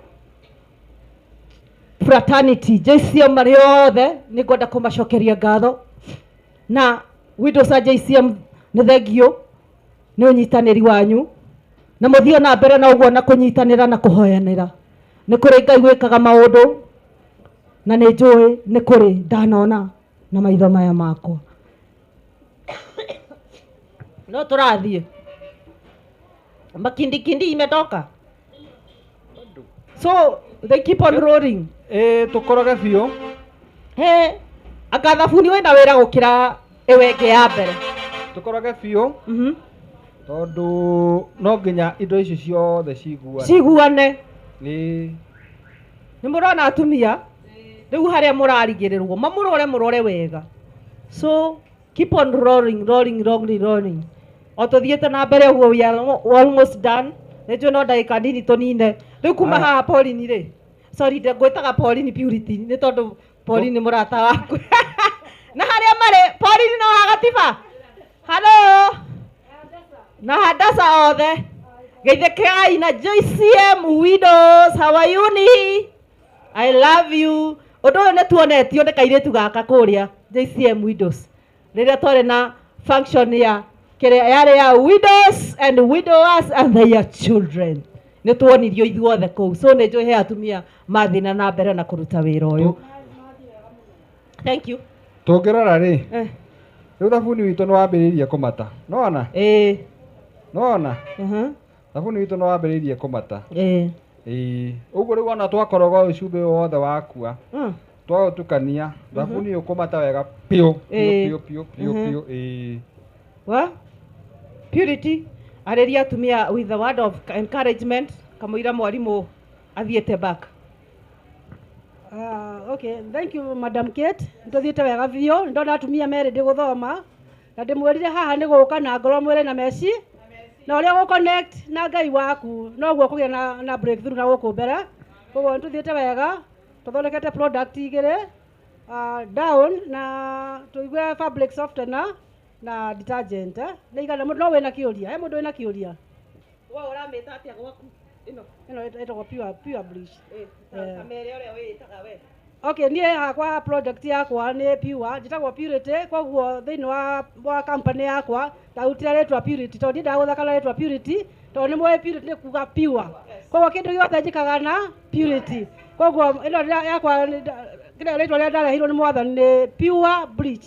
fraternity, JCM marĩ othe nĩ ngwenda kũmacokeria ngatho, na Widows a JCM nĩ thengio nĩ ũnyitanĩri wanyu, na mũthiĩ na mbere na ũguo na kũnyitanĩra na kũhoyanĩra. Nĩ kũrĩ Ngai wĩkaga maũndũ, na nĩ njũĩ nĩ kũrĩ ndanona na maitho maya makwa. No tũrathiĩ makindikindi imetoka, so they keep on rolling. Tũkoroge biũ. He anga thabuni wĩna wĩra gũkĩra ĩwe ĩngĩ ya mbere. Tũkoroge biũ. Tondũ no nginya indo ici ciothe ciguane. Ciguane. Nĩ Nĩ mũrona atumia rĩu harĩa mũrarigĩrĩrwo, mamũrore mũrore wega. So keep on rolling, rolling, rolling, rolling. O tũthiĩte na mbere ũguo, we are almost done. Nĩ njũĩ no ndagĩka nini tũnine. Rĩu kuma haha Pauline rĩ, sorry, ngwĩtaga Pauline Purity nĩ tondũ Pauline nĩ mũrata waku. Na harĩa marĩ Pauline no hagatiba. Hello. Na Hadasa othe. Geithĩkai na JCM Widows, how are you ni? I love you. Ũndũ ũyũ nĩ tuonetio nĩ kairĩtu gaka kũrĩa JCM Widows. Rĩrĩa twarĩ na function ya kĩrĩa yarĩ ya widows and widowers and their children. Nĩ tuonirio ithuothe kũu. So nĩ njũĩ he atumia mathĩna na mbere na kũruta wĩra ũyũ. Thank you. Tũngĩrora rĩ, rĩu thabuni witũ nĩ wambĩrĩirie kũmata. Nĩwona? Nĩwona? Thabuni witũ nĩ wambĩrĩirie kũmata. Ĩĩ. Ũguo rĩu ona twakoroga ũyũ cumbĩ wothe wakua, twaũtukania, thabuni ũkũmata wega biũ biũ biũ biũ biũ. Ĩĩ. Well, Purity, arĩria atumia with the word of encouragement, kamũira mwarimũ athiĩte back. Okay, thank you Madam Kate. Nĩtũthiĩte wega biũ, ndona atumia merĩ ndĩ gũthoma, na ndĩmwĩrire haha nĩ gũka na ngoro mwĩrĩ na meci, na ũrĩa ũgũ connect na Ngai waku noguo ũkũgĩa na breakthrough na gũkũ mbere. Koguo nĩtũthiĩte wega, tũthondekete product igĩrĩ, down na tũigue fabric softener na detergent. Nĩ igana no wĩna kĩũria, he mũndũ wĩna kĩũria? We ũramĩta atĩa gwaku? Ĩno. Ĩno ĩtagwo pure bleach. Kamere ũrĩa wĩĩtaga we. Okay, niĩ hakwa product yakwa nĩ pure, njĩtagwo Purity, koguo thĩinĩ wa company yakwa ndarutire rĩtwa Purity tondũ ndiendaga gũthaka na rĩtwa Purity, tondũ nĩ mũĩ Purity nĩ kuga pure. Koguo kĩndũ gĩothe njĩkaga na Purity. Koguo ĩno yakwa kĩrĩa rĩtwa rĩrĩa ndareheirwo nĩ mwathani nĩ pure bleach.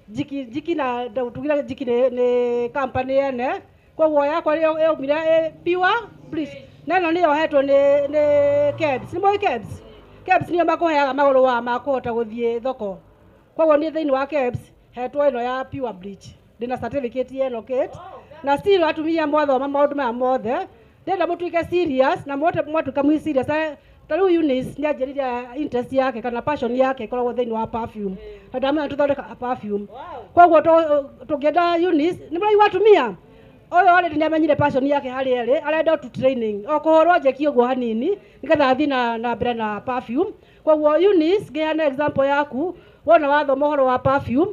Jiki, jiki na tugire jiki nĩ company ene, koguo yakwa yaumire pure bleach. Na ĩno nĩyo hetwo nĩ KEBS. Nĩ mũĩ KEBS? KEBS nĩyo makũheaga marũa ma kũhota gũthiĩ thoko. Koguo niĩ thĩinĩ wa KEBS hetwo ĩno ya pure bleach. Ndĩna certificate ĩno Kate. Na still atumia mwathoma maũndũ maya mothe, ndĩrenda mũtuĩke serious na mwatuĩka mwĩ serious. Ta rĩu Eunice nĩ anjĩrire interest yake kana passion yake ĩkoragwo thĩinĩ wa perfume. Na ndamwĩra tũthondekaga perfume. Koguo tũngĩenda Eunice, nĩ mũraigua atumia? Ũyũ already nĩ amenyire passion yake harĩa ĩrĩ, arenda tu training. O kũhũrwo njeki ũguo hanini nĩgetha athiĩ na mbere na perfume. Koguo Eunice, ngĩheana example yaku, wona wathoma ũhoro wa perfume,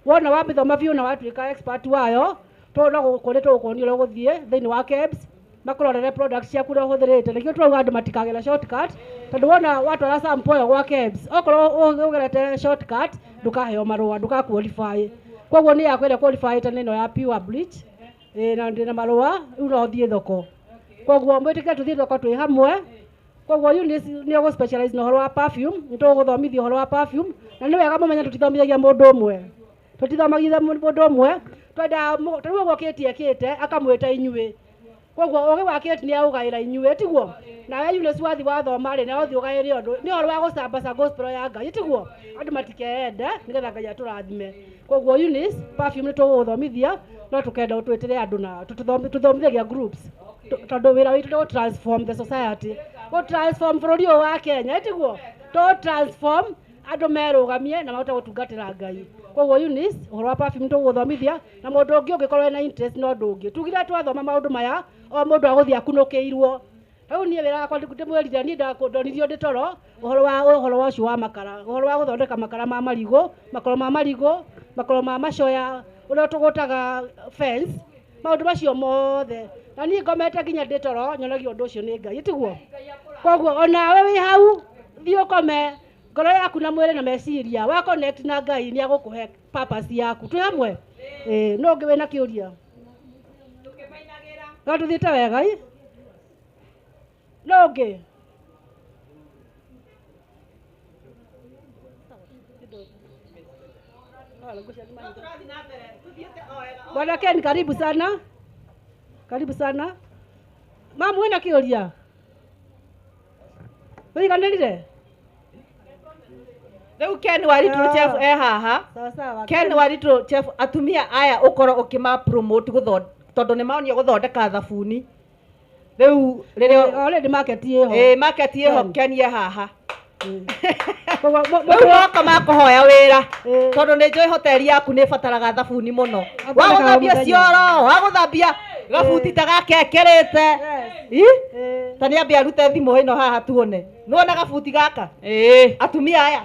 wona wamĩthoma biũ na watuĩka expert wayo, no kũrĩ tũgũkuonia ũrĩa ũgũthiĩ thĩinĩ wa KEBS, makũrorere products ciaku ũrĩa ũhũthĩrĩte. Nĩkĩo tũrauga andũ matikagere shortcut, tondũ wona watwara sample ĩyo gwa KEBS, okorwo ũgerete shortcut, ndũkaheo marũa, ndũka qualify. Koguo niĩ yakwa ĩrĩa qualify ta nĩ ĩno ya pure bleach, na ndĩna marũa, rĩu no thiĩ thoko. Koguo mwĩtĩkĩre tũthiĩ thoko twĩ hamwe. Koguo Eunice nĩ ũgũ specialize na ũhoro wa perfume, nĩ tũgũthomithia ũhoro wa perfume, na nĩ wega mũmenye tũtithomithagia mũndũ ũmwe. Tũtithomithagia mũndũ ũmwe, twendaga ta rĩu ũguo Kate ekĩte, akamwĩta inyuĩ. Koguo ũgĩ wa Kate nĩ aũgaĩra inyuĩ, tiguo? Nawe Eunice wathiĩ wathoma rĩ, nawe ũthiĩ ũgaĩre ũndũ. Nĩ ũhoro wa gũcambaca gospel ya Ngai, tiguo? Andũ matikeende, nĩgetha Ngai atũrathime. Koguo Eunice, perfume nĩ tũgũgũthomithia, no tũkenda ũtwĩtĩre andũ na tũthomithagia groups. Tondu wira witu nĩ transform the society, gũ transform bũrũri ũyũ wa Kenya, ĩtiguo to transform andũ merũgamie na mahote gũtungatĩra Ngai. Koguo Eunice, ũhoro wa perfume tũgũthomithia na mũndũ ũngĩ ũngĩkorwo ena interest no ũndũ ũngĩ. Tugire twathoma maũndũ maya o mũndũ agũthiĩ akunũkĩirwo. Rĩu niĩ wĩra wakwa ndĩmwĩrire niĩ ndonirio ndĩ toro ũhoro wa ũcio wa makara, ũhoro wa gũthondeka makara ma marigũ, makoro ma marigũ, makoro ma macoya, ũrĩa tũgũtaga fence, maũndũ macio mothe. Na niĩ ngomete nginya ndĩ toro nyonagio ũndũ ũcio nĩ Ngai, tiguo? Koguo onawe wĩ hau thiĩ ũkome, ngoro yaku na mwĩrĩ na meciria wa connect na Ngai nĩ agũkũhe purpose yaku. Twĩ hamwe? No ũngĩ wĩna kĩũria? No tũthiĩte wega ĩ? No ũngĩ? Bwana Ken, karibu sana. Karibu sana. Mamu wĩna kĩũria? Wĩiganĩrire? Rĩu Ken wa Little Chef e haha. Ken wa Little Chef, atumia aya ũkorwo ũkĩma promote tondũ nĩ maonio gũthondeka thabuni. Rĩu rĩrĩa already market ĩho. Market ĩho Ken ye haha. Rĩu moka makũhoya wĩra tondũ nĩ njũĩ hoteli yaku nĩ ĩbataraga thabuni mũno. Wa gũthambia cioro, wa gũthambia gabuti ta gaka ekĩrĩte. Ta nĩ ambe arute thimũ ĩno haha tuone. Nĩwona gabuti gaka? Atumia aya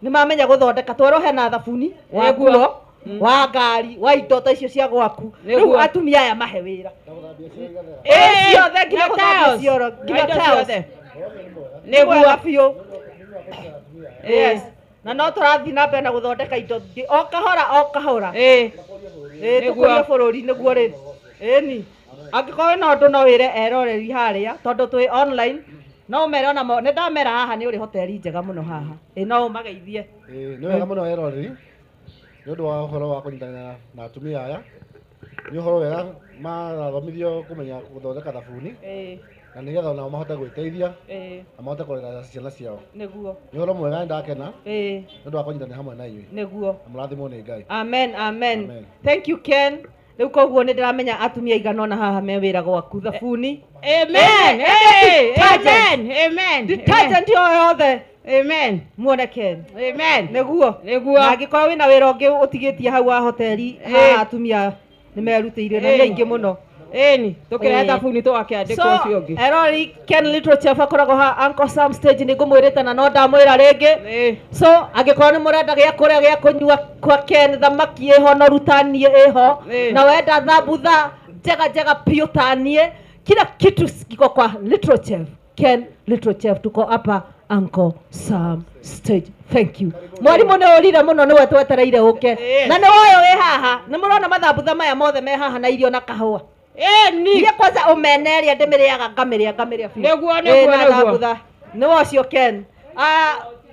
nĩ mamenya gũthondeka, twerwo hena thabuni wa nguo, wa ngari, wa indo ta icio cia gwaku. Rĩu atumia aya mahe wĩra. Ciothe nginya gũthambia cioro, nginya tiles. Nĩ mwega biũ. Yes. Na no tũrathiĩ na mbere na gũthondeka indo o kahora o kahora. Tũkũrie bũrũri nĩguo rĩ. Ĩni. Angĩkorwo wĩna ũndũ no wĩre eroreri harĩa tondũ twĩ online. No ũmere ona nĩ ndamera haha nĩ ũrĩ hoteli njega mũno haha. No ũmageithie. Nĩ wega mũno eroreri nĩ ũndũ wa ũhoro wa kũnyitanĩra na atumia aya. Nĩ ũhoro wega marathomithio kũmenya gũthondeka thabuni na nĩgetha onao mahote gwĩteithia na mahote kũrera ciana ciao. Nĩguo. Nĩ ũhoro mwega, nĩ ndakena nĩ ũndũ wa kũnyitanĩra hamwe na inyuĩ. Nĩguo. Na mũrathimwo nĩ Ngai. Amen, amen. Thank you Ken. Rĩu koguo nĩ ndĩramenya atumia aigana ũna haha me wĩra gwaku thabuni. Amen. Amen. Amen. Detergent o yothe. Amen. Muone Ken. Amen. Nĩguo. Nĩguo. Na angĩkorwo wĩna wĩra ũngĩ ũtigĩtie hau wa hoteli, haha atumia nĩ merutĩire na nĩ aingĩ mũno. Ĩni, tũkĩrehe thabuni tũgakĩandĩkwo ũcio ũngĩ. Erori Ken Little Chef akoragwo ha Uncle Sam stage, nĩ ngũmwĩrĩte na no ndamwĩra rĩngĩ. So angĩkorwo nĩ mũrenda gĩa kũrĩa gĩa kũnyua kwa Ken, thamaki ĩho na rutanie ĩho, na wenda thambutha njega njega biũ tanie, kila kitu kiko kwa Little Chef. Ken Little Chef, tuko hapa Uncle Sam stage. Thank you. Mwarimu nĩ ũrire mũno, nĩwe twetereire ũke. Na nĩ woyo wĩ haha, nĩ mũrona mathambutha maya mothe me haha na irio na kahũa. Niĩ kwanza ũmene ĩrĩa ndĩmĩrĩaga ngamĩrĩa ngamĩrĩa biũ. Nĩguo, nĩguo, na nĩguo. thambutha. Nĩwe ũcio Ken.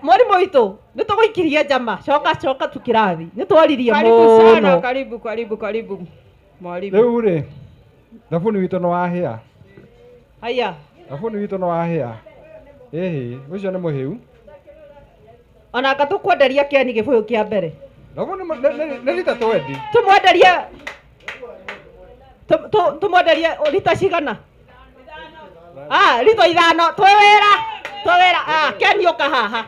Mwarimu witũ, nĩ tũgũikirie njama. Coka coka tu kĩrathi. Nĩ twaririe Karibu sana, mũno. karibu, karibu, karibu. Mwarimu. Rĩu rĩ, thabuni witũ nĩ wahĩa. Haya. Thabuni witũ nĩ wahĩa. Ĩhĩ, ũcio nĩ mũhĩu. Ona anga tũkwenderia Ken gĩbũyũ kĩa mbere. Thabuni nĩ rita twendi. Tũmwenderie tũmwenderie rita cigana? Rita ithano. Twĩ wĩra. Twĩ wĩra. Ken ũka haha.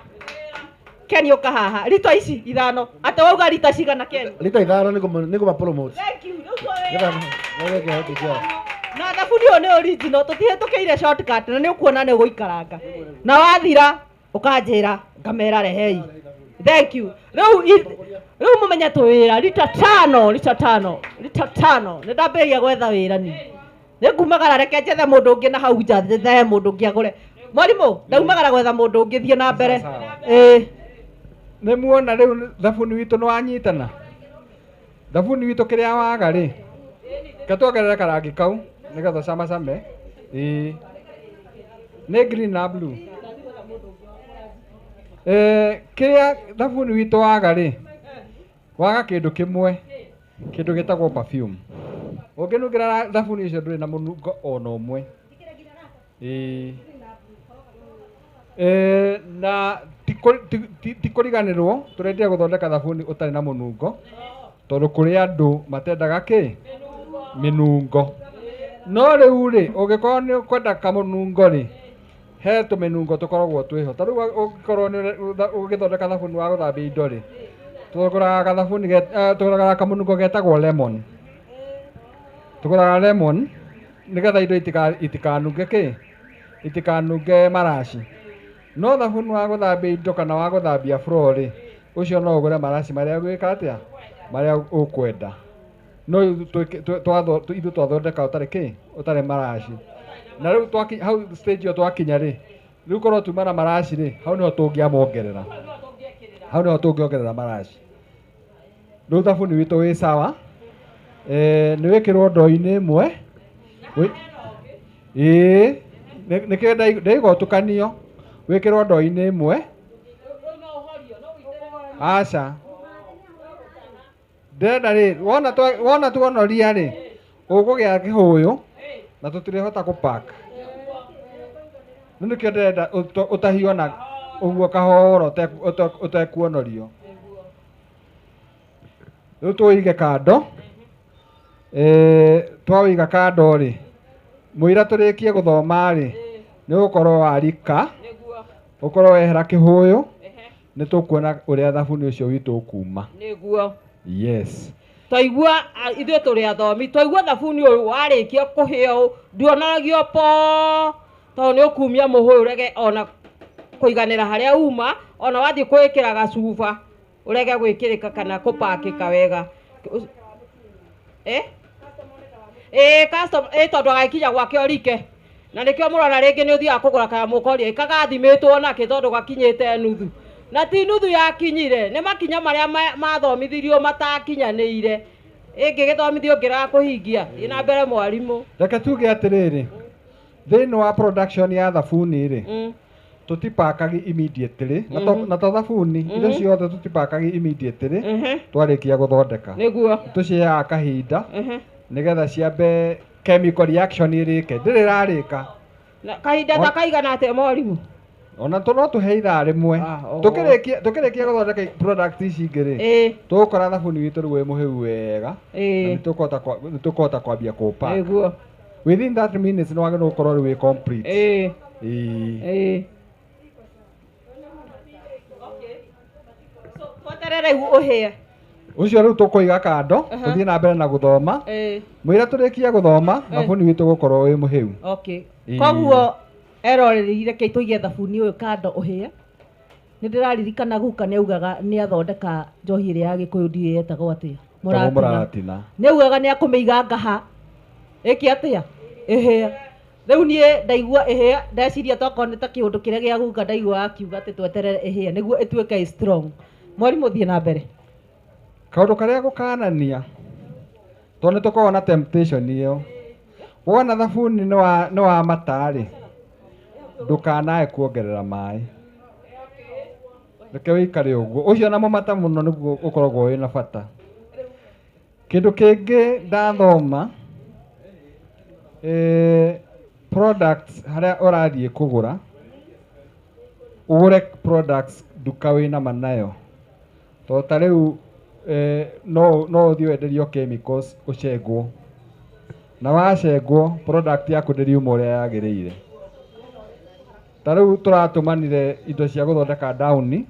Ken ũka haha. Rita ici ithano. Atĩ wauga rita cigana Ken? Rita ithano nĩ ngũma promote. Thank you. Rĩu twĩ wĩra. Nĩgetha Na thabuni ũyũ nĩ original, tũtihĩtũkĩire shortcut na nĩ ũkuona nĩ ũgũikaranga. Na wathira ũkanjĩra ngamera rehei. Thank you. Rĩu mũmenye twĩ wĩra rita tano, rita tano, rita tano. Nĩ ndambĩrĩria gwetha wĩra niĩ. Nĩ ngumagara, reke njethe mũndũ ũngĩ na hau nja, njethe mũndũ ũngĩ agũre. Mwarimũ, ndaumagara gwetha mũndũ ũngĩ, thiĩ na mbere. Nĩ muona rĩu thabuni witũ nĩ wanyitana. Thabuni witũ kĩrĩa waga rĩ, reke tuongerere karangi kau nĩgetha ũcamacame. Nĩ green na blue. Kĩrĩa thabuni witũ waga rĩ, waga kĩndũ kĩmwe, kĩndũ gĩtagwo perfume. Ũngĩnungĩra thabuni ũcio ndũrĩ na mũnungo ona ũmwe. Na ti kũriganĩrwo, tũrendire gũthondeka thabuni ũtarĩ na mũnungo, tondũ kũrĩ andũ matendaga kĩ? Mĩnungo. No rĩu rĩ ũngĩkorwo nĩ ũkwenda kamũnungo rĩ he tũmĩnungo tũkoragwo twĩho. Ta rĩu ũngĩkorwo nĩ ũgĩthondeka thabuni wa gũthambia indo rĩ tũgũraga gathabuni tũgũraga kamũnungo getagwo lemon. Tũgũraga lemon nĩgetha indo itikanunge kĩ itikanunge maraci. No thabuni wa gũthambia indo kana wa gũthambia floor rĩ ũcio no ũgũre maraci marĩa ũgwĩka atĩa marĩa ũkwenda. No ithuĩ twathondeka ũtarĩ kĩ ũtarĩ maraci. Na rĩu hau stage ĩyo twakinya rĩ rĩu korwo tuma na maraci rĩ hau nĩho tũngĩamongerera. Hau nĩho tũngĩongerera maraci. Rĩu thabuni witũ wĩ sawa. Nĩ wĩkĩrwo ndoo-inĩ ĩmwe. Ĩĩ nĩkĩo ndaigua ũtukanio wĩkĩrwo ndoo-inĩ ĩmwe. Aca ndĩrenda rĩ wona tuonoria rĩ ũkũgĩa kĩhũyũ na tũtirĩhota kũpack. Rĩu nĩkĩo ndĩrenda ũtahio na ũguo kahora ũtekuonorio. Rĩu tũwĩige kando. Twawĩiga kando rĩ mũira tũrĩkie gũthoma rĩ nĩ ũgũkorwo warika ũkorwo wehera kĩhũyũ nĩ tũkuona ũrĩa thabuni ũcio witũ ũkuma. Nĩguo. Yes. Twaigua ithuĩ tũrĩ athomi twaigua thabuni ũyũ warĩkia kũhĩa ũũ nduonagio po tondũ nĩ ũkumia mũhũyũ ũrege ona kũiganĩra harĩa uma ona wathiĩ kwĩkĩra gacuba ũrege gwĩkĩrĩka kana kũpakĩka wega. Ĩĩ tondũ agagĩkinya gwake orike na nĩkĩo mũrona rĩngĩ nĩ ũthiaga kũgũra kaya mũkoria kagathimĩtwo nakĩ tondũ gakinyĩte nuthu na ti nuthu yakinyire nĩ makinya marĩa mathomithirio matakinyanĩire. Ĩngĩgĩthomithio ngĩraga kũhingia. Thiĩ na mbere mwarimũ. Reke tuge atĩrĩrĩ thĩinĩ wa production ya thabuni rĩ tũtipakagi immediately na to thabuni indo ciothe tũtipakagi immediately twarĩkia gũthondeka. Nĩguo. Tũciheaga kahinda nĩgetha ciambe chemical reaction ĩrĩke ndĩrĩ ĩrarĩka. Kahinda ta kaigana atĩa mwarimũ? Ona no tũhe ithaa rĩmwe. Tũkĩrĩkia gũthondeka product ici ingĩ rĩ tũgũkora thabuni witũ rĩu wĩ mũhĩu wega na nĩtũkũhota kwambia kũũpack. Nĩguo. Within 30 minutes nĩ wagĩrĩirwo gũkorwo rĩu wĩ complete. Ĩĩ. Tweterere rĩu ũhĩe. Ũcio rĩu tũkũiga kando tũthiĩ na mbere na gũthoma. Mũira tũrĩkie gũthoma thabuni witũ gũkorwo wĩ mũhĩu. Okay. Koguo eroreri reke tũige thabuni ũyũ kando ũhĩe. Nĩ ndĩraririkana guka nĩ augaga nĩ athondeka njohi ĩrĩa ya Gĩkũyũ ndiũĩ yetagwo atĩa. Mũratina. Nĩ augaga nĩ akũmĩiga ngaha. Ĩke atĩa? Ĩhĩe. Rĩu niĩ ndaigua ĩhĩe ndeciria tokorwo nĩ ta kĩũndũ kĩrĩa gĩa guka ndaigua akiuga atĩ tweterere ĩhĩe nĩguo ĩtuĩke strong. Mwarimũ thiĩ na mbere. Kaũndũ karĩa gũkanania tondũ nĩ tũkoragwo na temptation ĩyo. Wona thabuni nĩ wa mata rĩ ndũkanae kuongerera maĩ. Reke wĩikare ũguo. Ũcio na mũmata mũno nĩguo ũkoragwo wĩna bata. Kĩndũ kĩngĩ ndathoma products harĩa ũrathiĩ kũgũra ũgũre products nduka wĩna ma nayo. Tondũ ta rĩu no ũthiĩ wenderio chemicals ũcengwo. Na wacengwo product yaku ndĩriuma ũrĩa yagĩrĩire. Ta rĩu tũratũmanire indo cia gũthondeka dauni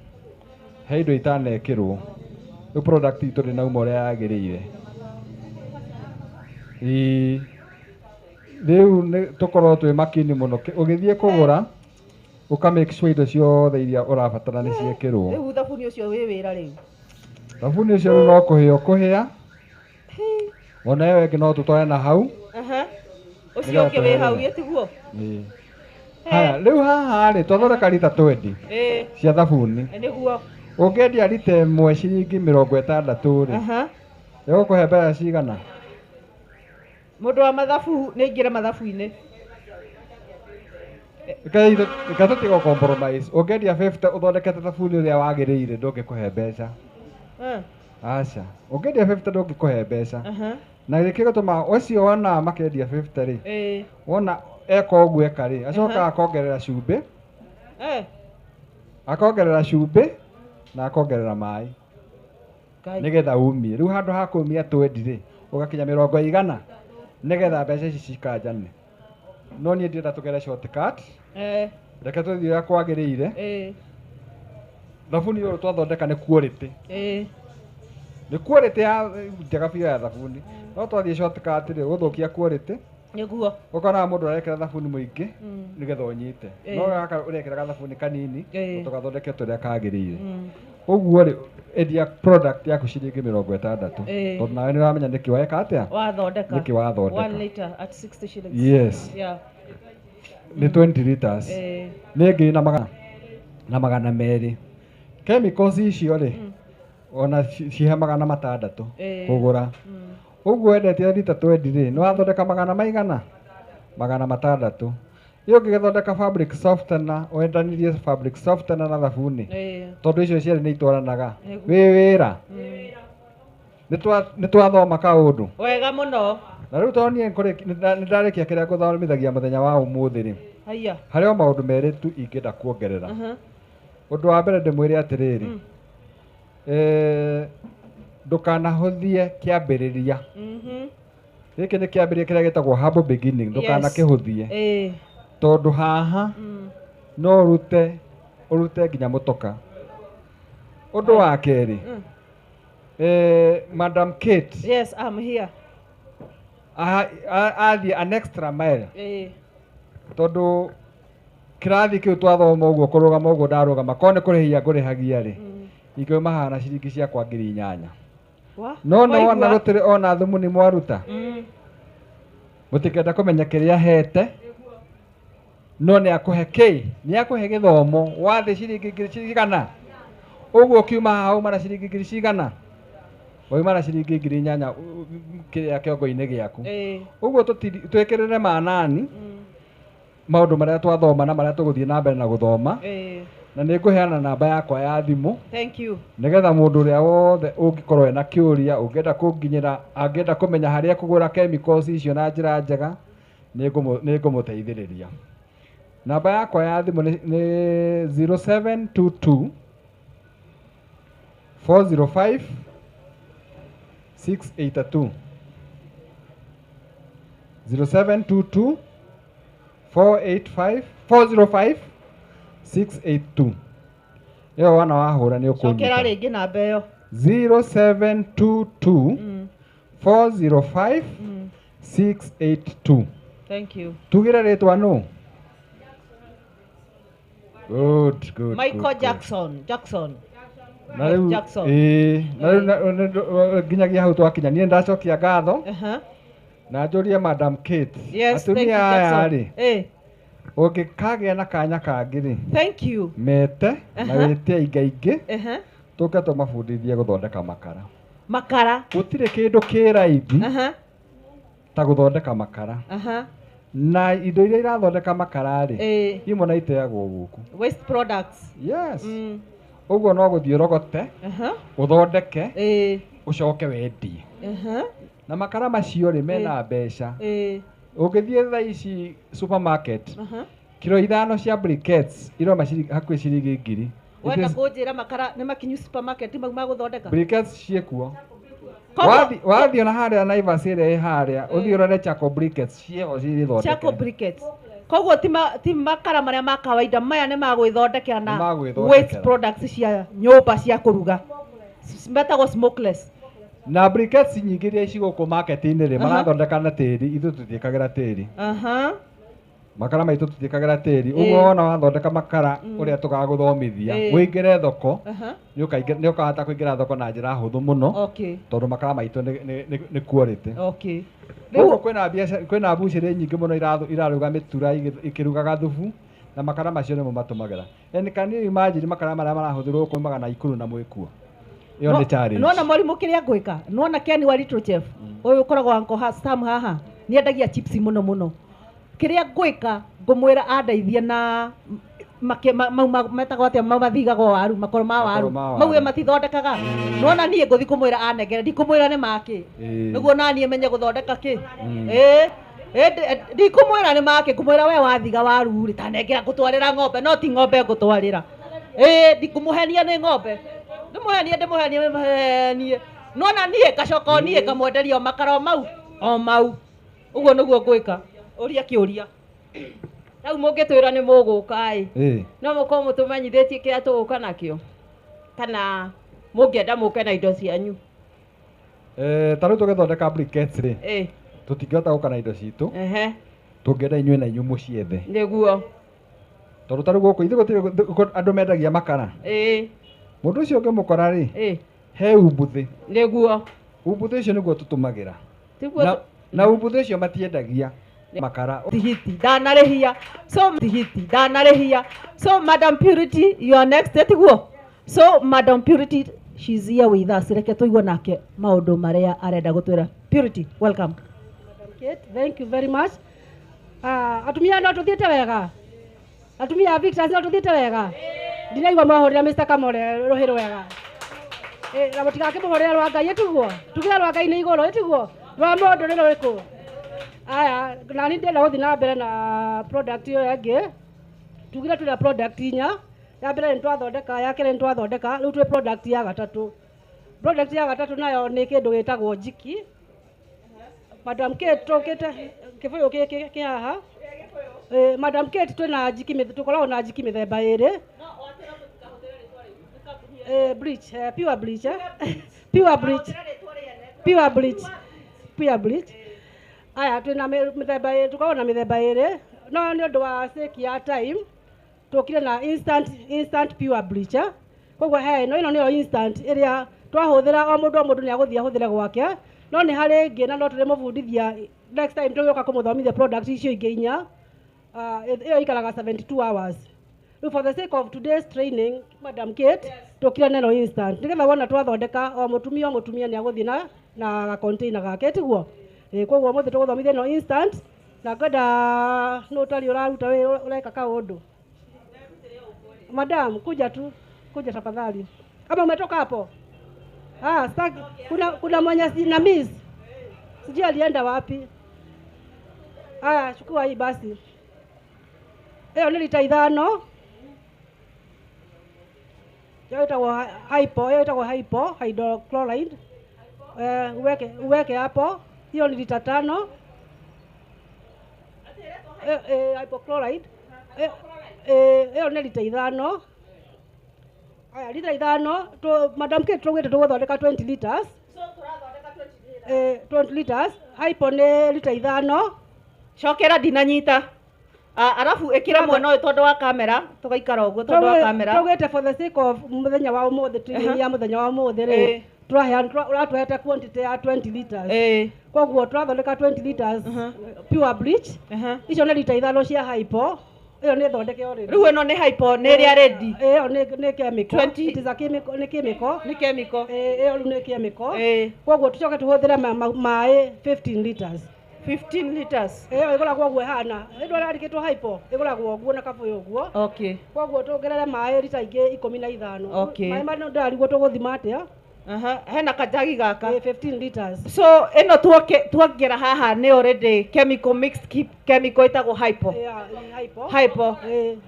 he indo itanekĩrwo. Rĩu product itũ ndĩnauma ũrĩa yagĩrĩire. Rĩu nĩ tũkorwo twĩ makini mũno ũgĩthiĩ kũgũra ũka make sure indo ciothe iria ũrabatara nĩ ciekĩrwo. Rĩu thabuni ũcio wĩ wĩra rĩu. Thabuni ũcio rĩu no kũhĩa ũkũhĩa. Ona ĩyo ĩngĩ no tũtware na hau. Ũcio ũngĩ wĩ hau tiguo? Haya rĩu haha rĩ twathondeka rita 20 cia thabuni. Nĩguo. Ũngĩendia rita ĩmwe ciringi 60 rĩ ĩgũkũhe mbeca cigana? Mũndũ wa mathabu nĩ aingĩre mathabu-inĩ. Reke tũtige compromise. Ũngĩendia 50 ũthondekete thabuni ũrĩa wagĩrĩire ndũngĩkũhe mbeca. Aca. Ũngĩendia 50 ndũngĩkũhe mbeca. Na gĩkĩ gĩtũmaga ũcio wona makĩendia 50 rĩ wona eka ũguo eka rĩ acokaga akongerera cumbĩ. Akongerera cumbĩ na akongerera maĩ nĩgetha umie. Rĩu handũ ha kũmia 20 rĩ ũgakinya 180. Nĩgetha mbeca ici cikanjane. No niĩ ndĩrenda tũgere shortcut. Reke tũthiĩ ũrĩa kwagĩrĩire. Thabuni ũyũ twathondeka nĩ quality. Nĩ quality ya njega biũ ya thabuni. No twathiĩ shortcut rĩ, ũgũthũkia quality. Nĩguo. Ũkoraga mũndũ arekĩra thabuni mũingĩ nĩgetha ũnyite. No gaka ũrekĩra gathabuni kanini tũgathondeke tũrĩa kagĩrĩire. Ũguo rĩ, endia product yaku ciringi 60. Tondũ nawe nĩ ũramenya nĩkĩ weka atĩa? Wathondeka. Nĩkĩ wathondeka. 1 liter at 60 shillings. Yes. Yeah. Nĩ 20 liters. Nĩ ngiri na magana merĩ. Chemicals icio rĩ, ona cihe 600 kũgũra. Ũguo wendetie lita 20 rĩ, nĩ wathondeka magana maigana? 600. Iyo ũngĩgĩthondeka fabric softener, wendanirie fabric softener na thabuni. Tondũ icio cierĩ nĩ itwaranaga. Wĩ wĩra. Nĩ twathoma kaũndũ. Wega mũno. Na rĩu tondũ niĩ nĩ ndarĩkia kĩrĩa ngũthomithagia mũthenya wa ũmũthĩ rĩ. Haiya. Harĩ o maũndũ merĩ tu ingĩenda kuongerera. Ũndũ wa mbere ndĩmwĩre atĩrĩrĩ. Ndũkanahũthie kĩambĩrĩria. Gĩkĩ nĩ kĩambĩrĩria kĩrĩa gĩtagwo humble beginning, ndũkanakĩhũthie. Tondũ haha no ũrute nginya mũtoka. Ũndũ wa kerĩ, Madam Kate. Yes, I'm here. Athiĩ an extra mile. Tondũ kĩrathi kĩu twathoma ũguo kũrũgama ũguo ndarũgama, korwo nĩ kũrĩhia ngũrĩhagia rĩ, ingiuma haha na ciringi ciakwa 8,000. No nĩ wona gũtirĩ ona thumu nĩ mwaruta. Mũtikenda kũmenya kĩrĩa hete, no nĩ akũhe kĩ? Nĩ akũhe gĩthomo wathiĩ ciringi ngiri cigana? Ũguo ũkiuma haha uma na ciringi ngiri cigana? Wauma na ciringi 8,000 kĩrĩa kĩongo-inĩ gĩaku. Ũguo twĩkĩrĩre manani maũndũ marĩa twathoma na marĩa tũgũthiĩ na mbere na gũthoma. Na nĩ ngũheana namba yakwa ya thimũ. Thank you. Nĩgetha mũndũ ũrĩa wothe ũngĩkorwo ena kĩũria, ũngĩenda kũnginyĩra, angĩenda kũmenya harĩa kũgũra chemicals icio na njĩra njega, nĩ ngũmũteithĩrĩria. Namba yakwa ya thimũ nĩ 0722 405 682. 0722 485 405 682. Ĩyo wana wahũra nĩ ũkũnyita. Cokera rĩngĩ namba ĩyo. 0722 405 682. Thank you. Tugire rĩtwa nũ? Good, good. Michael good, Jackson. Jackson. Na rĩu Jackson. Na rĩu nginyagia hau twakinya niĩ ndacokia ngatho. Na njũrie Madam Kate. Yes, thank you, atumia aya Jackson. rĩ, ũngĩkagĩa na kanya kangĩ rĩ, Thank you. mete na wĩtie ingaingĩ, tũke tũmabundithie gũthondeka makara. Makara. Gũtirĩ kĩndũ kĩ raithi ta gũthondeka makara. Na indo iria irathondeka makara rĩ, imwe na iteagwo gũkũ. Waste products. Yes. Ũguo no gũthiĩ ũrogote, ũthondeke, ũcoke wendie. Na makara macio rĩ mena mbeca. Ũngĩthiĩ thaa ici supermarket, kiro 5 cia briquettes iroma hakuhĩ ciringi 1,000. Wenda kũnjĩra makara nĩ makinyu supermarket mau ma gũthondeka? Briquettes ciĩkuo. Wathiĩ ona harĩa Naivas ĩrĩa ĩ harĩa, ũthiĩ ũrore charcoal briquettes ciĩho cigĩthondeke. Charcoal briquettes. Koguo ti makara marĩa ma kawaida, maya nĩ ma gwĩthondekera na waste products cia nyũmba cia kũruga. Metagwo smokeless. Na briquettes nyingĩ iria ci gũkũ market-inĩ rĩ, marathondeka na tĩri, ithuĩ tũtiĩkagĩra tĩri. Makara maitũ tũtiĩkagĩra tĩri. Ũguo wona wathondeka makara ũrĩa tũgagũthomithia, ũingĩre thoko, nĩ ũkahota kũingĩra thoko na njĩra hũthũ mũno, tondũ makara maitũ nĩ quality. Koguo kwĩna biacara, kwĩna mbucĩrĩ nyingĩ mũno iraruga mĩtura ikĩrugaga thubu, na makara macio nĩmo matũmagĩra. And can you imagine makara marĩa marahũthĩrwo kumaga Naikuru na mwĩkuo? Ĩyo nĩ challenge. Nona mwarimu kĩrĩa ngwĩka, nona Ken wa Little Chef, ũyũ ũkoragwo Uncle Sam haha, nĩendagia chips mũno mũno. Kĩrĩa ngwĩka, ngũmwĩra andeithie na mau metagwo atĩa, mau mathigagwo waru, makoro ma waru, mau we matithondekaga. Nona niĩ ngũthiĩ kũmwĩra anengere, ndikũmwĩra nĩ makĩ, nĩguo naniĩ menye gũthondeka kĩ. Ndikũmwĩra nĩ makĩ, ngũmwĩra we wathiga waru rĩ, tanengera ngũtwarĩra ng'ombe, no ti ng'ombe ngũtwarĩra. Ndikũmũhenia nĩ ng'ombe. Ndĩmũhenie, ndĩmũhenie. Nona niĩ ngacoka o niĩ ngamwenderia o makara o mau, o mau. Ũguo nĩguo ngwĩka. Ũria kĩũria. Rĩu mũngĩtwĩra nĩ mũgũka ĩ, no mũkorwo mũtũmenyithĩtie kĩrĩa tũgũka nakĩo, kana mũngĩenda mũke na indo cianyu? Ta rĩu tũgĩthondeka briquettes rĩ, tũtingĩhota gũka na indo citũ, tũngĩenda inyuĩ na inyuĩ mũciethe. Nĩguo. Tondũ ta rĩu gũkũ ithuĩ gũtirĩ andũ mendagia makara. Mũndũ ũcio ũngĩmũkora rĩ, he umbuthĩ. Nĩguo. Umbuthĩ ũcio nĩguo tũtũmagĩra. Na umbuthĩ ũcio matiendagia makara. Tigiti ndanarĩhia. So tigiti ndanarĩhia. So Madam Purity, you are next, tiguo? So Madam Purity, she's here with us. Reke tũigue nake maũndũ marĩa arenda gũtwĩra. Purity, welcome. Madam Kate, thank you very much. Atumia no tuthiĩte wega. Atumia a Victors no tuthiĩte wega. Ndinaigua mwahũrĩra Mr. Kamore rũhĩ rwega. Na mũtigakĩmũhũrĩra rwa Ngai ĩtiguo. Tugire rwa Ngai nĩ igũrũ ĩtiguo. Rwa mũndũ nĩ rũrĩkũ? Aya, na nĩ ndĩrenda gũthiĩ na mbere na product ĩyo ĩngĩ. Tugire twĩna product inya. Ya mbere nĩ twathondeka, ya kerĩ nĩ twathondeka, rĩu twĩ product ya gatatũ. Product ya gatatũ nayo nĩ kĩndũ gĩtagwo njiki. Madam Kate tũkĩte kĩbũyũ gĩkĩ kĩ haha. Madam Kate twĩna njiki, tũkoragwo na njiki mĩthemba ĩrĩ. Bleach, pure bleach, pure bleach, pure bleach, pure bleach. Aya twĩna mĩthemba ĩrĩ, tũkoragwo na mĩthemba ĩrĩ, no nĩ ũndũ wa sake ya time tũkire na instant pure bleach. Koguo he ĩno, ĩno nĩyo instant ĩrĩa twahũthĩra o mũndũ nĩ agũthiĩ ahũthĩre gwake, no nĩ harĩ ĩngĩ na no tũrĩmũbundithia next time tũgĩũka kũmũthomithia product icio ingĩ inya. Ĩyo ikaraga 72 hours. Rĩu for the sake of today's training, Madam Kate, tũkire na ĩno instant nĩgetha wona twathondeka o mũtumia nĩ agũthiĩ na ga container gake, tiguo? Koguo ũmũthĩ tũgũthomithia ĩno instant, na ngwenda nũ ũtarĩ ũraruta wĩra ũreka kaũndũ. Madam, kuja tu, kuja tafadhali. Kama umetoka hapo. Staki, kuna mwenye na miss. Sijui alienda wapi. Aya, chukua hii basi. Hiyo ni lita 5. Hiyo itakuwa hypo, hiyo itakuwa hypo hydrochloride. Uweke hapo. Hiyo ni lita 5. Hypochloride. Hiyo ni lita 5. Aya, lita 5, Madam Kate tũgwĩte tũgũthondeka 20 liters. So tũrathondeka 20 liters. 20 liters. Hypo nĩ lita 5. Cokera ndinanyita. Arafu ĩkĩra mwena ũyũ tondũ wa kamera, tũgaikara ũguo tondũ wa kamera. Tũgwĩte for the sake of mũthenya wa ũmũthĩ, training ya mũthenya wa ũmũthĩ rĩ, ũratũhete quantity ya 20 liters. Koguo tũrathondeka 20 liters pure bleach. Icio nĩ lita 5 cia hypo. Ĩyo nĩ thondeke already. Rĩu ĩno nĩ hypo, nĩ ĩrĩa ready. Ĩyo nĩ chemical. It is a chemical, nĩ chemical. Nĩ chemical. Ĩyo rĩu nĩ chemical. Koguo tũcoke tũhũthĩre maĩ 15 liters. 15 liters. Ĩyo ĩgũragwo ũguo ĩhana. Ĩndũ ĩrandĩkĩtwo hypo, ĩgũragwo ũguo na kabũyũ ũguo. Okay. Koguo tuongerere maĩ lita ingĩ 15. Okay. Maĩ marĩa ndĩrarigwo tũgũthima atĩa? Hena kajagi gaka. 15 liters. So ĩno tuongera haha nĩ already chemical mixed chemical ĩtagwo hypo. Yeah, hypo. Hypo.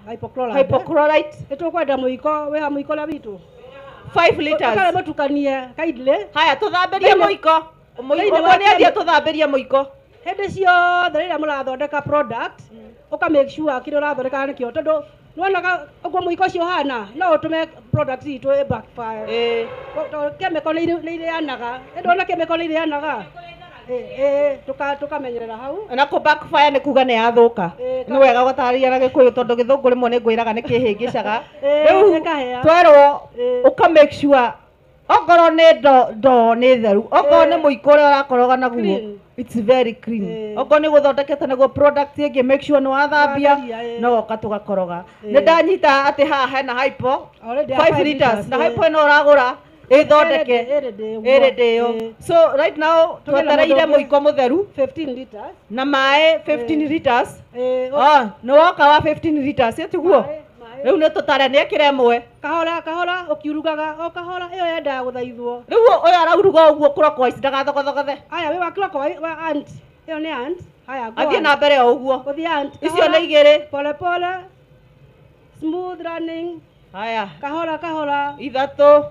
Hypochloride. Hypochlorite. Nĩtũkwenda mũiko, wĩha mũiko ũrĩa witũ? 5 liters. Ũkare mũtukanie kindly. Haya tũthambĩrie mũiko. Mũiko nĩ athiĩ tũthambĩrie mũiko. Hĩndĩ ciothe rĩrĩa mũrathondeka product, ũka make sure kĩrĩa ũrathondeka nĩkĩo, tondũ nĩwonaga ũguo mũiko ũcio ũhana, no ũtũme product itũ ĩ backfire. Tondũ chemical nĩ irĩanaga. Ndũrona chemical nĩ irĩanaga? Tũkamenyerera hau. Na kũ backfire nĩ kuga nĩ yathũka. Nĩ wega gũtarĩria na Gĩkũyũ tondũ gĩthũngũ rĩmwe nĩ ngwĩraga nĩ kĩhĩngĩcaga. Rĩu twerwo ũka make sure okorwo nĩ ndoo nĩ theru, okorwo nĩ mũiko ũrĩa ũrakoroga naguo, it's very clean. Okorwo nĩ gũthondekete naguo product ĩngĩ, make sure nĩ wathambia no woka tũgakoroga. Nĩ ndanyita atĩ haha hena hypo 5 liters, na hypo ĩno ũragũra ĩthondeke ĩrĩ ndĩyo. So right now twetereire mũiko mũtheru 15 liters na maĩ 15 liters. Nĩ woka wa 15 liters, tiguo? Rĩu nĩ tũtare nĩ ĩkĩre ĩmwe. Kahora kahora ũkiurugaga o kahora, ĩyo yendaga gũthaithwo. Rĩu ũyũ arauruga ũguo clockwise ndagathogothe. Aya wĩ wa clockwise wa aunt. Ĩyo nĩ aunt. Haya go. Athiĩ na mbere o ũguo. Gũthiĩ aunt. Icio nĩ igĩrĩ. Pole pole. Smooth running. Haya. Kahora kahora. 3.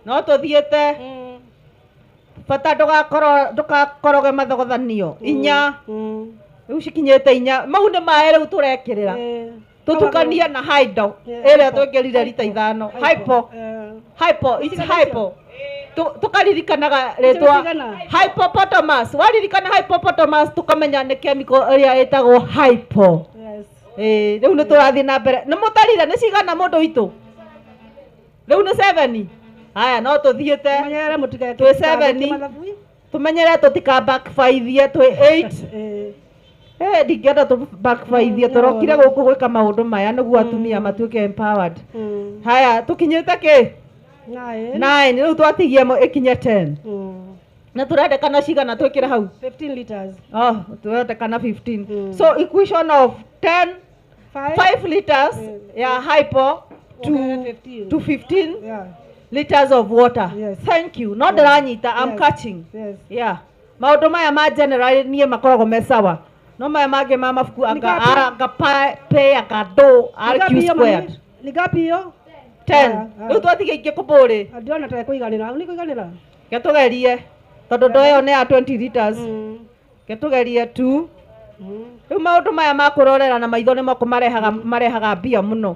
No tũthiĩte. Bata ndũgakoroge mathogothanio. Inya. Rĩu cikinyĩte inya. Mau nĩ maĩ rĩu tũrekĩrĩra. Tũtukanie na hydro ĩrĩa twĩkĩrire rita 5. Hypo. Hypo, it's hypo. Tukaririkanaga rĩtwa hypopotamus. Waririkana hypopotamus tukamenya nĩ chemical ĩrĩa ĩtagwo hypo. Rĩu nĩ tũrathiĩ na mbere. Nĩ mũtarire nĩ cigana mũndũ witũ? Rĩu nĩ 7. Haya no tũthiĩte. Twĩ 7. Tũmenyere tũtika backfire twĩ 8. Ndingĩenda tũ backfire tũrokire gũkũ gwĩka maũndũ maya nĩguo atumia matuĩke empowered. Haya tũkinyĩte kĩ? 9. 9. Rĩu twatigie ĩkinye 10. Na tũrendekana cigana twĩkĩre hau? 15 liters. Oh, tũrendekana 15. So equation of 10 5 liters ya hypo to 15 liters of water. Yes. Thank you. No ndĩranyita, I'm catching. Yes. Yeah. Maũndũ maya ma general niĩ makoragwo me sawa. No maya mangĩ ma mabuku anga pay anga do RQ squared. Ni ngapi hiyo? 10. Rĩu twatigia ingĩ kũbũrĩ. Ndĩrona ta ĩkũiganĩra. Nĩ kũiganĩra? Ke tũgerie. Tondũ ndoo ĩyo nĩ ya 20 liters. Ke tũgerie 2. Rĩu maũndũ maya ma kũrorera na maitho nĩmo marehaga mbia mũno.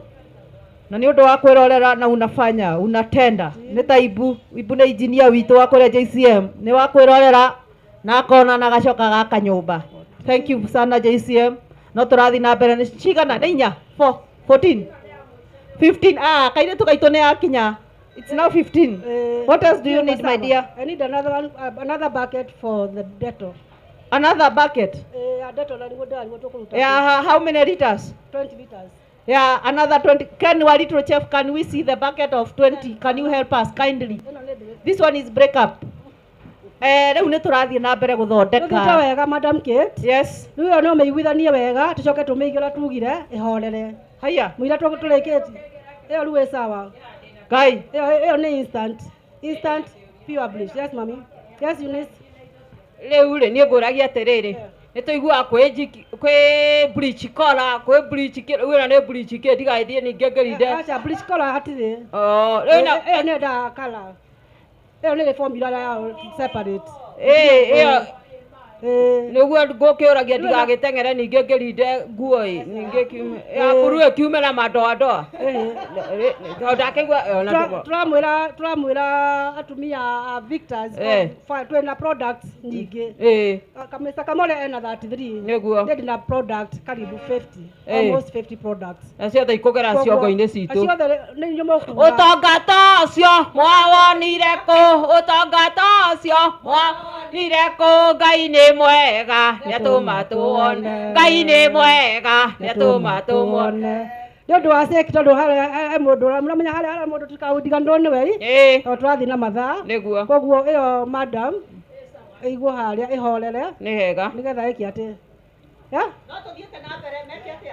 Na nĩ ũndũ wa kwĩrorera na unafanya, unatenda. Nĩ ta Ibu, Ibu nĩ engineer witũ wa kũrĩa JCM. Nĩ wa kwĩrorera na akona na agacoka gaka nyũmba. Thank you sana JCM. No tũrathiĩ na mbere nĩ cigana? Nĩ inya? 4, 14, 15. Ah, kairĩtu gaitũ nĩ yakinya. It's now 15. What else do you need, my dear? I need another one, another bucket for the Dettol. Another bucket? Dettol na nĩguo ndĩrarigwo tũkũruta. Yeah, how many liters? 20 liters. Yeah, another 20. Can our little chef, can we see the bucket of 20? Can you help us kindly? This one is break up. Rĩu nĩ tũrathiĩ na mbere gũthondeka. Tũthiĩte wega, Madam Kate. Yes. Rĩu ĩyo no mĩiguithanie wega, tũcoke tũmĩige ũrĩa tugire ĩhorere. Haya. Mũira tũrĩkĩtie. Ĩyo rĩu ĩ sawa. Ngai. Ĩyo nĩ instant. Instant pure bleach. Yes, mami. Yes, Eunice. Rĩu rĩ, niĩ ngũragia atĩrĩrĩ. Nĩ tũiguaga kwĩ bleach color, kwĩ bleach kĩ, rĩu ĩno nĩ bleach kĩ, ndigagĩthiĩ ningĩ ngĩrinde. Acha, bleach color hatirĩ. Oh, rĩu na ĩyo nĩ ndawa color. Ĩyo nĩ formula yao separate. Ĩyo nĩguo ngũkĩũragia ndigagĩteng'ere ningĩ ngĩrinde nguo ĩ, ningĩ kiume ya mburu ĩkiume na madoadoa. Tondũ ndakĩigua ona Tũramwĩra atumia a Victors twĩna products nyingĩ. Kamesa Kamole ena 33. Nĩguo. Niĩ ndĩna product karibu 50. Almost 50 products. Na ciothe ikũgera ciongo-inĩ citũ. Ciothe nĩ inyuĩ mũkuga. Ũtonga ta ũcio mwawonire kũ? Ũtonga ta ũcio mwawonire kũ? Ngai nĩ mwega nĩatũma tuone. Ngai nĩ mwega nĩatũma tumuone. Nĩ ũndũ wa sake tondũ harĩa he mũndũ mũramenya harĩa harĩa mũndũ tikaundiganĩrwo nĩwe ĩ. Tondũ tũrathiĩ na mathaa. Nĩguo. Koguo ĩyo madam ĩigwo harĩa ĩhorere. Nĩ hega. Nĩgetha ĩke atĩ. Yeah?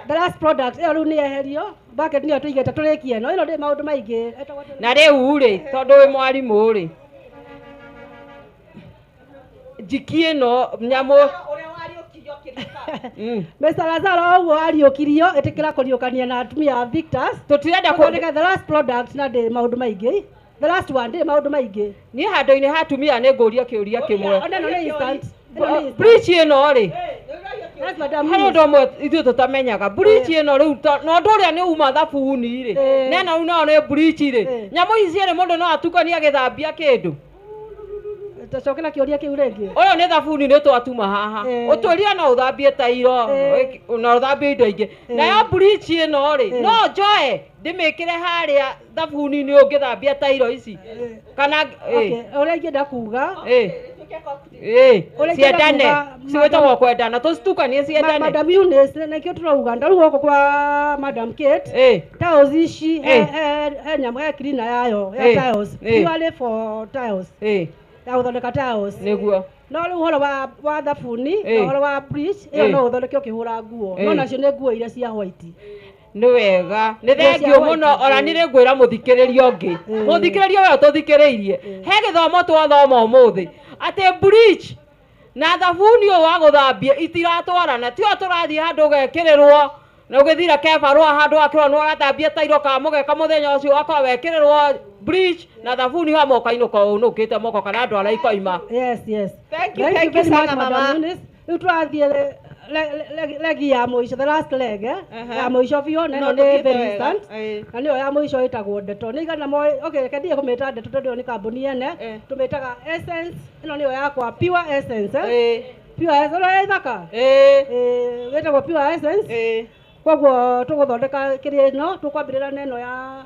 The last product ĩyo rĩu nĩ yeherio. Bucket nĩyo tũigĩte tũrĩkie ĩno. Ĩno ndĩ maũndũ maingĩ. Na rĩu rĩ, tondũ wĩ mwarimũ rĩ, njiki ĩno nyamũ Mr. Lazaro ũguo ariũkirio ĩtĩkĩra kũriũkania na atumia a Victors. Tũtirenda kũthondeka the last product na ndĩ maũndũ maingĩ. The last one ndĩ maũndũ maingĩ. Niĩ handũ-inĩ ha atumia nĩ ngũria kĩũria kĩmwe. Ona ĩno nĩ instant. Bleach ĩno rĩ, Yes, madam. harĩ ũndũ ũmwe ithuĩ tũtamenyaga. Bleach ĩno rĩu na ũndũ ũrĩa nĩ uma thabuni rĩ, nena rĩu nayo nĩ bleach rĩ. Nyamũ ici cierĩ mũndũ no atukanie agĩthambia kĩndũ. Tũcokera kĩũria kĩu rĩngĩ. Ũyũ nĩ thabuni nĩ twatuma haha. Ũtwĩrire no ũthambie tairo, na ũthambie indo ingĩ. Nayo bleach ĩno rĩ, no njoe ndĩmĩkĩre harĩa thabuni-inĩ ũngĩthambia tairo ici. Kana ũrĩa ingĩenda kuga. Ciendane. Ciĩtagwo kwendana, tũcitukanie ciendane. Madam Eunice nĩkĩo tũrauga ndarau gũkũ kwa Madam Kate. Tiles ici he nyamũ he cleaner yayo ya tiles. Purely for tiles. Ya gũthondeka tiles. Nĩguo. No rĩu ũhoro wa thabuni na ũhoro wa bleach ĩyo no ũthondeke ũkĩhũra nguo. No nacio nĩ nguo iria cia white. Nĩ wega. Nĩ thengio mũno ona niĩ nĩ ngwĩra mũthikĩrĩria ũngĩ. Mũthikĩrĩria ũyũ tũthikĩrĩirie. He gĩthomo twathoma ũmũthĩ atĩ bleach na thabuni ũyũ wa gũthambia itiratwarana. Tiyo tũrathiĩ handũ ũgekĩrĩrwo na ũgĩthira kebarũa handũ wakĩrwo nĩ ũrathambia tairo kana mũgeka mũthenya ũcio ũgakorwo wekĩrĩrwo Bleach na thabuni hamwe ũkainũka ũnũkĩte moko kana andũ arĩa ikoima. Yes, yes. Thank you, thank you very much, sana, Madam mama. Eunice. Rĩu tũrathiĩ leg ya mũico, the last leg, eh? Aha. Ya mũico biũ, na No, ĩno nĩ tũthiĩte very wega. instant. Ĩĩ. Na nĩyo ya mũico ĩtagwo Dettol. Nĩ igana moĩ, okay, reke ndige kũmĩta Dettol tondũ ĩyo nĩ kambuni ene. Eh. Tũmĩtaga Essence, ĩno nĩyo yakwa, Pure Essence, eh? Ĩĩ. Pure Essence, ũrĩa ĩthaka? Ĩĩ. Ĩĩ, ĩtagwo Pure Essence. Ĩĩ. Koguo tũgũthondeka kĩrĩa ĩno, tũkwambĩrĩra na ĩno ya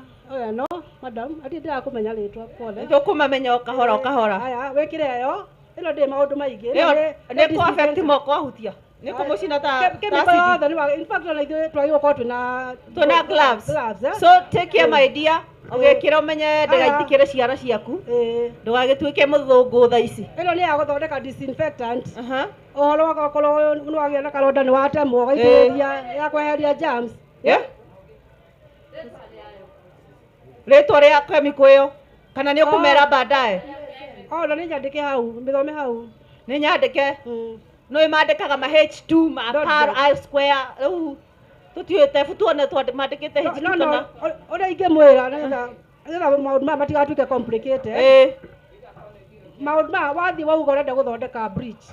ĩno, madam, ati ndĩrakũmenya rĩtwa, pole. Tũkũmamenya o kahora o kahora. Aya, wĩkĩre ĩyo, ĩno ndĩrĩ maũndũ maingĩ. Ĩyo Ĩno nĩ kũ affect moko ahutia. Nĩ kũmũcina ta ta Chemical acid. yothe nĩ in fact ona ithuĩ twagĩrĩirwo gũkorwo twĩna Twĩna gloves. Gloves, eh? So take care, my dear. Ũgĩkĩra ũmenye ndĩgaitikĩre ciara ciaku. Ĩĩ. Ndũgagĩtuĩke mũthũngũ thaa ici. Ĩno nĩ ya gũthondeka disinfectant. Aha. Ũhoro wa okorwo nĩ wagĩa na karonda nĩ watemwo, ũgaitĩrĩria ya kweheria germs. Yeah? Rĩtwa rĩa chemical ĩyo kana nĩ ũkũmera baadaye? Oh, na nĩ nyandĩke hau, mĩthome hau. Nĩ nyandĩke. Mm. No ĩmandĩkaga ma H2 ma Dot R dot. I square rĩu tũtiũĩ tebu tuone mandĩkĩte No, H2 no, no, kana ũrĩa ingĩmwĩra nĩgetha maũndũ maya matigatuĩke complicated. Ĩĩ. Maũndũ maya wathiĩ wauga ũrenda gũthondeka bleach,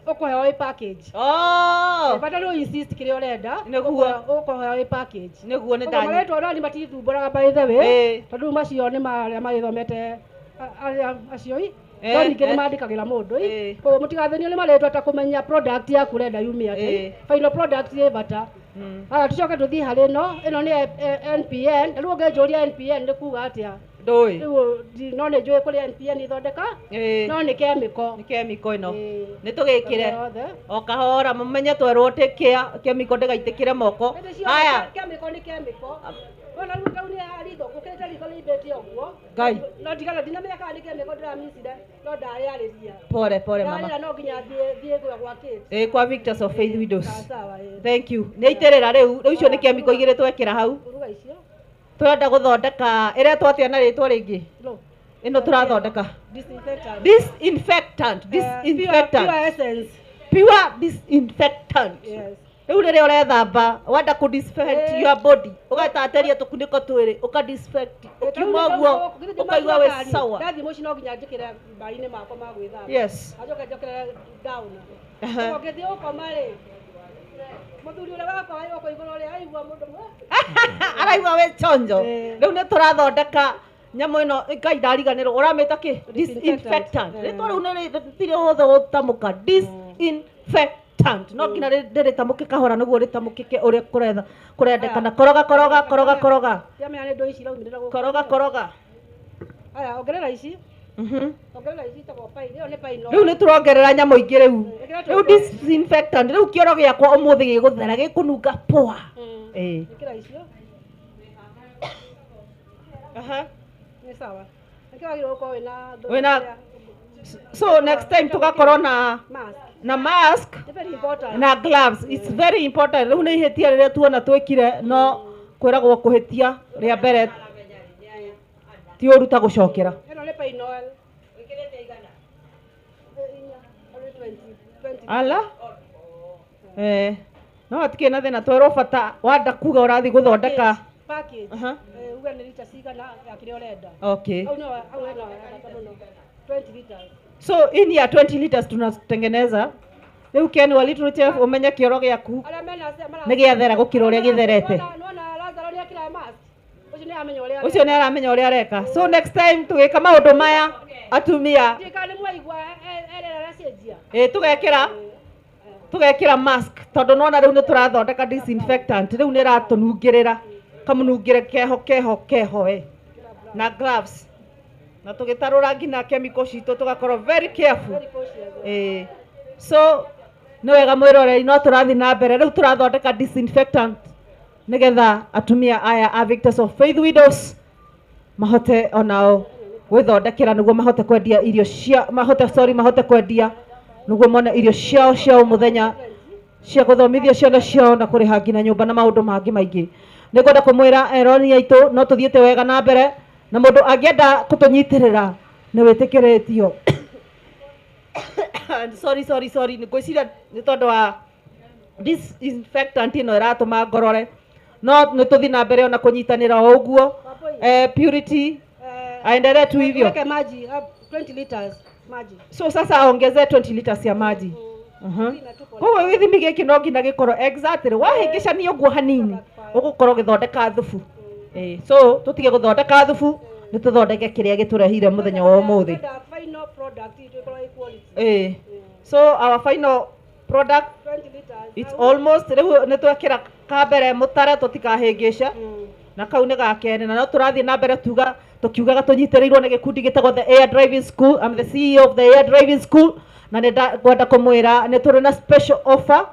ũkũheo ĩ package. Oh. Bata nĩ insist kĩrĩa ũrenda. Nĩguo. Ũkũheo ĩ package. Nĩguo nĩ Ũguo ndanyi. marĩtwa ona matithumbũraga by the way. Ĩĩ. Tondũ rĩu macio nĩ marĩa magĩthomete arĩa acio i. Eh, No ningĩ eh. nĩ mandĩkagĩra mũndũ i. Ĩĩ. Koguo mũtigathĩnio nĩ marĩtwa ta kũmenya product yaku ũrenda yume atĩ. Ĩĩ. Final product ĩ bata. Mm. Aya, tũcoke tũthiĩ harĩ ĩno, ĩno nĩ NPN. Rĩu ũngĩnjũria NPN nĩ kuga atĩa? Ndũĩ. Rĩu no nĩ njũĩ kũrĩa NPN ithondeka, Ĩĩ. no nĩ chemical. Nĩ chemical ĩno. Ĩĩ. Nĩ tũgĩkĩre. Yothe. O kahora mũmenye twerwo take care chemical ndĩgaitĩkĩre moko. Hĩndĩ ciothe Haya. chemical nĩ chemical. Wona rĩu rĩu nĩ ritho gũkĩrĩte ritho rĩimbĩte ũguo. Ngai. No ndigana ndinamenya kana nĩ chemical ndĩramicire, no ndarĩarĩria. Pole pole mama. Ndarĩra no nginya thiĩ gwa Kate. Ĩĩ, kwa Victors of Faith Widows. Sawa, sawa, ĩĩ. Thank you. Nĩ aitĩrĩra rĩu. Rĩu icio nĩ chemical igĩrĩ twekĩra hau. Uruga icio. Tũrenda gũthondeka ĩretwo atĩa na rĩtwa rĩngĩ? No. Ĩno tũrathondeka. Disinfectant. Disinfectant. Pure, Disinfectant. pure essence. Pure disinfectant. Yes. Rĩu rĩrĩa ũrethamba wenda kũ disinfect Eh. your body ũgatateria tũkunĩko twĩrĩ ũka disinfect ũkiuma ũguo ũkaigua wĩ sawa. Ndathiĩ mũciĩ no nginya njĩkĩre maĩ-inĩ makwa ma gwĩthamba. Yes. Acoke njokere down. Aha. Ũguo ngĩthiĩ gũkoma rĩ, mũthuri ũrĩa wakwa wĩ gũkũ igũrũ rĩ, aigua mũndũ Araigua wĩ chonjo. Eh. Rĩu nĩ tũrathondeka nyamũ ĩno, Ngai ndariganĩrwo ũramĩta kĩ? Disinfectant. Eh. Rĩtwa rĩu nĩ rĩtirĩ ũhũthũ gũtamũka. Disinfectant. No nginya rĩtamũke kahora nĩguo rĩtamũkĩke ũrĩa kũretha kũrendekana. Koroga koroga koroga koroga. Ndiamenya nĩ ndũ ici iraumĩrĩra gũkũ. Koroga koroga. Aya, ongerera ici. Ongerera ici itagwo pine. Ĩyo nĩ pine. Rĩu nĩ tũrongerera nyamũ ingĩ rĩu. Ĩkĩra Rĩu disinfectant rĩu kĩoro gĩakwa ũmũthĩ gĩgũthera gĩkũnunga poa. Ĩĩ. Ĩkĩra icio. Aha. Nĩ sawa. Nĩkĩo wagĩrĩirwo gũkorwo wĩna Wĩna so next time tũgakorwo na mask. na mask Nĩ very important. na gloves. It's very important. Rĩu nĩ ihĩtia rĩrĩa tuona twĩkire, no kwĩragwo kũhĩtia rĩa mbere ti ũru ta gũcokera. Ĩno nĩ pine oil. Ĩkĩrĩte igana. Inya. Only 20. 20. Ala. Eh, no hatikĩ na thĩna twerwo bata wanda kuga ũrathiĩ gũthondeka. Package. Aha. Eh, uge nĩ lita cigana ya kĩrĩa ũrenda. Okay. Au no au hena bata mũno. 20 liters. So in ya 20 liters tunatengeneza. Rĩu Ken wa Little Chef ũmenye kĩoro gĩaku Arĩa mena nĩ gĩathera gũkĩra ũrĩa gĩtherete. Nĩwona Lazaro nĩ ekĩraga mask. Ũcio nĩ aramenya ũrĩa Ũcio nĩ aramenya ũrĩa areka. So next time tũgĩka maũndũ maya atumia Ndiũĩ kana nĩ mwaigua erera aracenjia. ĩ tũgekĩra mask tondũ nona rĩu nĩ tũrathondeka disinfectant rĩu nĩ ĩratũnungĩrĩra kamũnungĩre keho keho keho ĩ na gloves na tũgĩtarũra nginya chemical citũ tũgakorwo very careful. Very cautious. Ĩ so nĩ wega mwĩroreri no tũrathiĩ na mbere rĩu tũrathondeka disinfectant nĩgetha atumia aya a Victors of Faith Widows mahote onao gwĩthondekera nĩguo mahote kwendia irio cia mahote sorry mahote kwendia nĩguo mone irio ciao cia o mũthenya cia gũthomithia ciana ciao na kũrĩha nginya nyũmba na maũndũ mangĩ maingĩ. Nĩ ngwenda kũmwĩra eroni aitũ no tũthiĩte wega na mbere na mũndũ angĩenda kũtũnyitĩrĩra nĩ wĩtĩkĩrĩtio. Sorry, sorry, sorry, nĩ ngwĩciria nĩ tondũ wa disinfectant ĩno ĩratũma ngorore. No nĩ tũthiĩ na mbere ona kũnyitanĩra o ũguo. Purity aendelee tu hivyo. Weke maji 20 liters maji. So sasa aongezee 20 liters ya maji. Koguo gĩthimi gĩkĩ no nginya gĩkorwo exactly wahĩngĩcania ũguo hanini ũgũkorwo ũgĩthondeka thubu. So tũtige gũthondeka thubu, nĩ tũthondeke kĩrĩa gĩtũrehire mũthenya wa ũmũthĩ. Twenda final product itũ ĩkorwo ĩ quality. So our final product 20 liters. it's almost rĩu nĩ twekĩra kambere mũtare tũtikahĩngĩce na kau nĩ ga kerĩ, na no tũrathiĩ na mbere tuga tũkiugaga tũnyitĩrĩirwo nĩ gĩkundi gĩtagwo the Air Driving School. I'm the CEO of the Air Driving School, na nĩ ngwenda kũmwĩra nĩ tũrĩ na special offer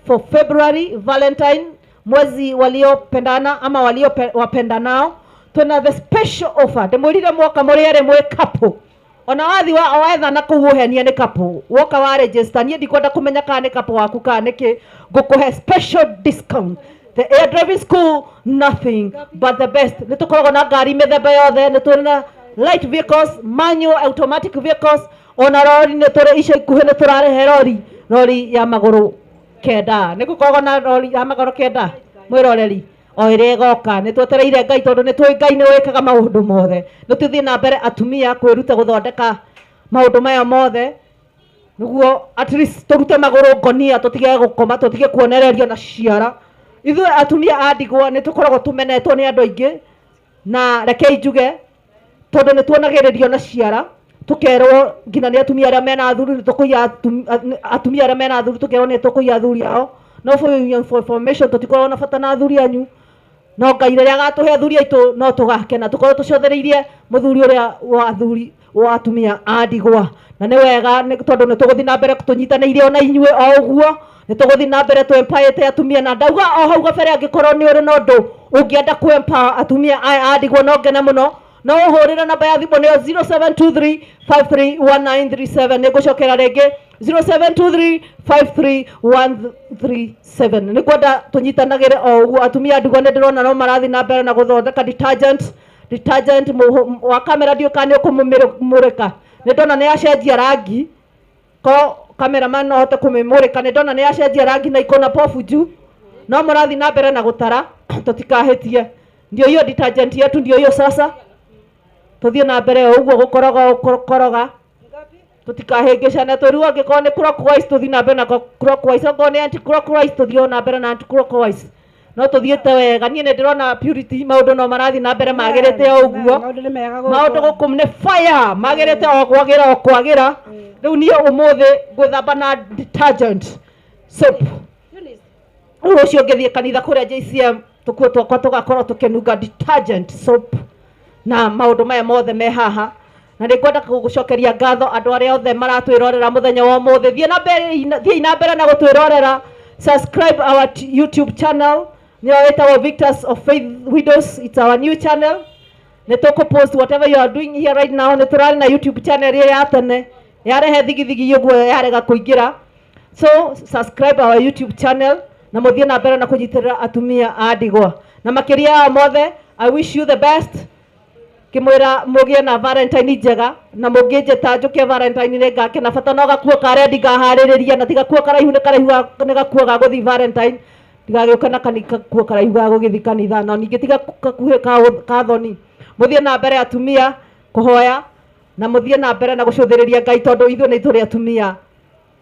for February Valentine, mwezi waliopendana ama walio wapendanao. Twĩna the special offer. Ndĩmwĩrire mwoka mũrĩ erĩ mwĩ couple, ona wathi wa wetha na kũu ũhenia nĩ couple, woka wa register, niĩ ndikwenda kũmenya kana nĩ couple waku kana nĩkĩ, ngũkũhe special discount. The Air Driving School, nothing but the best. Nĩ tũkoragwo na ngari mĩthemba yothe, nĩ tũrĩ na light vehicles, manual, automatic vehicles, ona rori nĩ tũrĩ. Ica ikuhĩ nĩ tũrarehe rori ya magũrũ 9. Nĩ gũkoragwo na rori ya magũrũ 9, mwĩroreri o ĩrĩa ĩgoka. Nĩ twetereire Ngai tondũ nĩ tũĩ Ngai nĩ wĩkaga maũndũ mothe. Nĩ tũthiĩ na mbere atumia kwĩruta gũthondeka maũndũ maya mothe nĩguo at least tũrute magũrũ ngonia, tũtige gũkoma, tũtige kuonererio na ciara. Ithuĩ atumia a ndigwa nĩ tũkoragwo tũmenetwo nĩ andũ aingĩ, na rekei njuge tondũ nĩ tuonagĩrĩrio na ciara, tũkerwo nginya nĩ atumia arĩa mena athuri nĩ tũkũiya, atumia arĩa mena athuri tũkerwo nĩ tũkũiya athuri ao. No for your information, tũtikoragwo na bata na athuri anyu, no Ngai rĩrĩa agatũhe athuri aitũ no tũgakena tũkorwo tũcothereirie mũthuri ũrĩa wa athuri wa atumia a ndigwa. Na nĩ wega nĩ tondũ nĩ tũgũthiĩ na mbere tũnyitanĩire ona inyuĩ o ũguo, nĩ tũgũthiĩ na mbere tũ-empowerĩte atumia. Na ndauga o hau gabere, angĩkorwo nĩ ũrĩ na ũndũ ũngĩenda kũ-empower atumia aya a ndigwa, no ngene mũno, no ũhũrĩre namba ya thimũ nĩyo 0723531937. Nĩ ngũcokera rĩngĩ, 0723531937. Nĩ ngwenda tũnyitanagĩre o ũguo atumia a ndigwa. Nĩ ndĩrona no marathiĩ na mbere na gũthondeka detergent. Wa kamera, ndiũĩ kana nĩ ũkũmũmũrĩka. Nĩ ndona nĩ yacenjia rangi. Ko cameraman no ahote kũmĩmũrĩka? Nĩ ndona nĩ yacenjia rangi na iko na pofu juu. No mũrathiĩ na mbere na gũtara tũtikahĩtie. Ndio hiyo detergent yetu, ndio hiyo. Sasa tũthiĩ na mbere o ũguo gũkoroga gũkoroga tũtikahĩngĩcane. Tũrĩu angĩkorwo nĩ clockwise, tũthiĩ na mbere na clockwise, angĩkorwo nĩ anti clockwise, tũthiĩ o na mbere na anti clockwise. No tũthiĩte wega. Niĩ nĩ ndĩrona Purity maũndũ no marathiĩ na mbere magĩrĩte o ũguo. Maũndũ nĩ mega gũkũ. Maũndũ gũkũ nĩ fire, magĩrĩte o kwagĩra o kwagĩra. Rĩu niĩ ũmũthĩ ngwĩthamba na detergent soap. Eunice, Rĩu rũciũ ngĩthiĩ kanitha kũrĩa JCM, tũkuo twakwa tũgakorwo tũkĩnunga detergent soap na maũndũ maya mothe me haha. Na nĩ ngwenda gũcokeria ngatho andũ arĩa othe maratwĩrorera mũthenya wa ũmũthĩ. Thiĩ na mbere, thiĩi na mbere na gũtwĩrorera. Subscribe our YouTube channel, nĩyo ĩtagwo Victors of Faith Widows. It's our new channel. Nĩ tũkũ post whatever you are doing here right now. Nĩ tũrarĩ na YouTube channel ĩrĩa ya tene yarehe thigithigi ũguo yarega kũingĩra. So subscribe our YouTube channel na mũthiĩ na mbere na kũnyitĩrĩra atumia a ndigwa. Na makĩria yao mothe, I wish you the best, ngĩmwĩra mũgĩe na Valentine njega, na mũngĩnjĩta njũke Valentine nĩ ngakena, bata no gakuo ka rendi ngaharĩrĩria, na ti gakuo karaihu, nĩ karaihu nĩ gakuo ga gũthiĩ Valentine, ndigagĩũke na gakuo karaihu ga gũgĩthiĩ kanitha, na ningĩ ti gakuhĩ ka thoni. Mũthiĩ na mbere atumia kũhoya, na mũthiĩ na mbere na gũcũthĩrĩria Ngai, tondũ ithuĩ nĩ tũrĩ atumia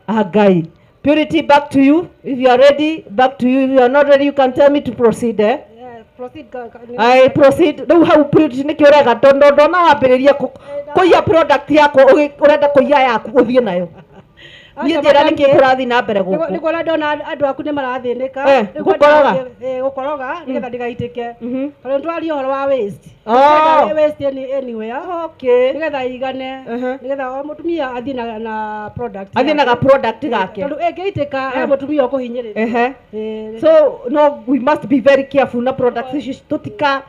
a Ngai. Purity, back to you. If you are ready, back to you. If you are not ready, you can tell me to proceed, eh? Yeah, proceed. I proceed. Rĩu hau Purity nĩkĩo ũrega, tondũ ndona wambĩrĩria kũiya product yakwa, ũrenda kũiya yaku ũthiĩ nayo. Niĩ njĩra nĩkĩ kũrathiĩ na mbere gũkũ? Nĩguo ndona andũ aku nĩ marathĩnĩka. Gũkoroga. Gũkoroga nĩgetha ndĩgaitĩke, tondũ nĩtwaria ũhoro wa waste. Oh. Tũtirenda waste anywhere, nĩgetha igane, nĩgetha o mũtumia athiĩ na product Athiĩ na yake. ga product gake. Tondũ ĩngĩitĩka he mũtumia ũkũhinyĩrĩria. So no, we must be very careful na products ici, tutika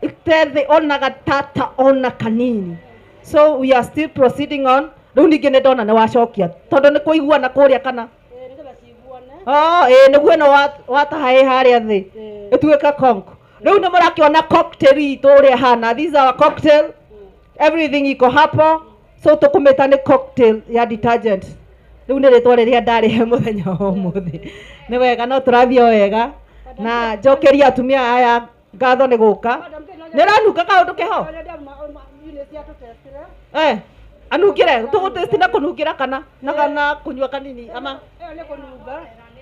ite thĩ ona gatata ona kanini. So we are still proceeding on. Rĩu ningĩ nĩ ndona nĩ wacokia tondũ nĩ kũiguana kũrĩa kana Nĩgetha ciguane. Oh, ĩĩ, nĩguo ĩno wataha ĩ harĩa thĩ ĩtuĩke conk. Rĩu nĩ mũrakĩona cocktail itũ ũrĩa ĩhana. This is our cocktail, everything iko hapo. So tũkũmĩta nĩ cocktail ya detergent. Rĩu nĩ rĩtwa rĩrĩa ndarĩhe mũthenya wa ũmũthĩ. Nĩ wega, no tũrathiĩ o wega. Na njokeria atumia aya ngatho nĩ gũka. Nĩ ũranunga kaũndũ keho? Anungire, tũgũtesti na kũnungĩra kana na kana kũnyua kanini ama? Ĩyo nĩ kũnunga.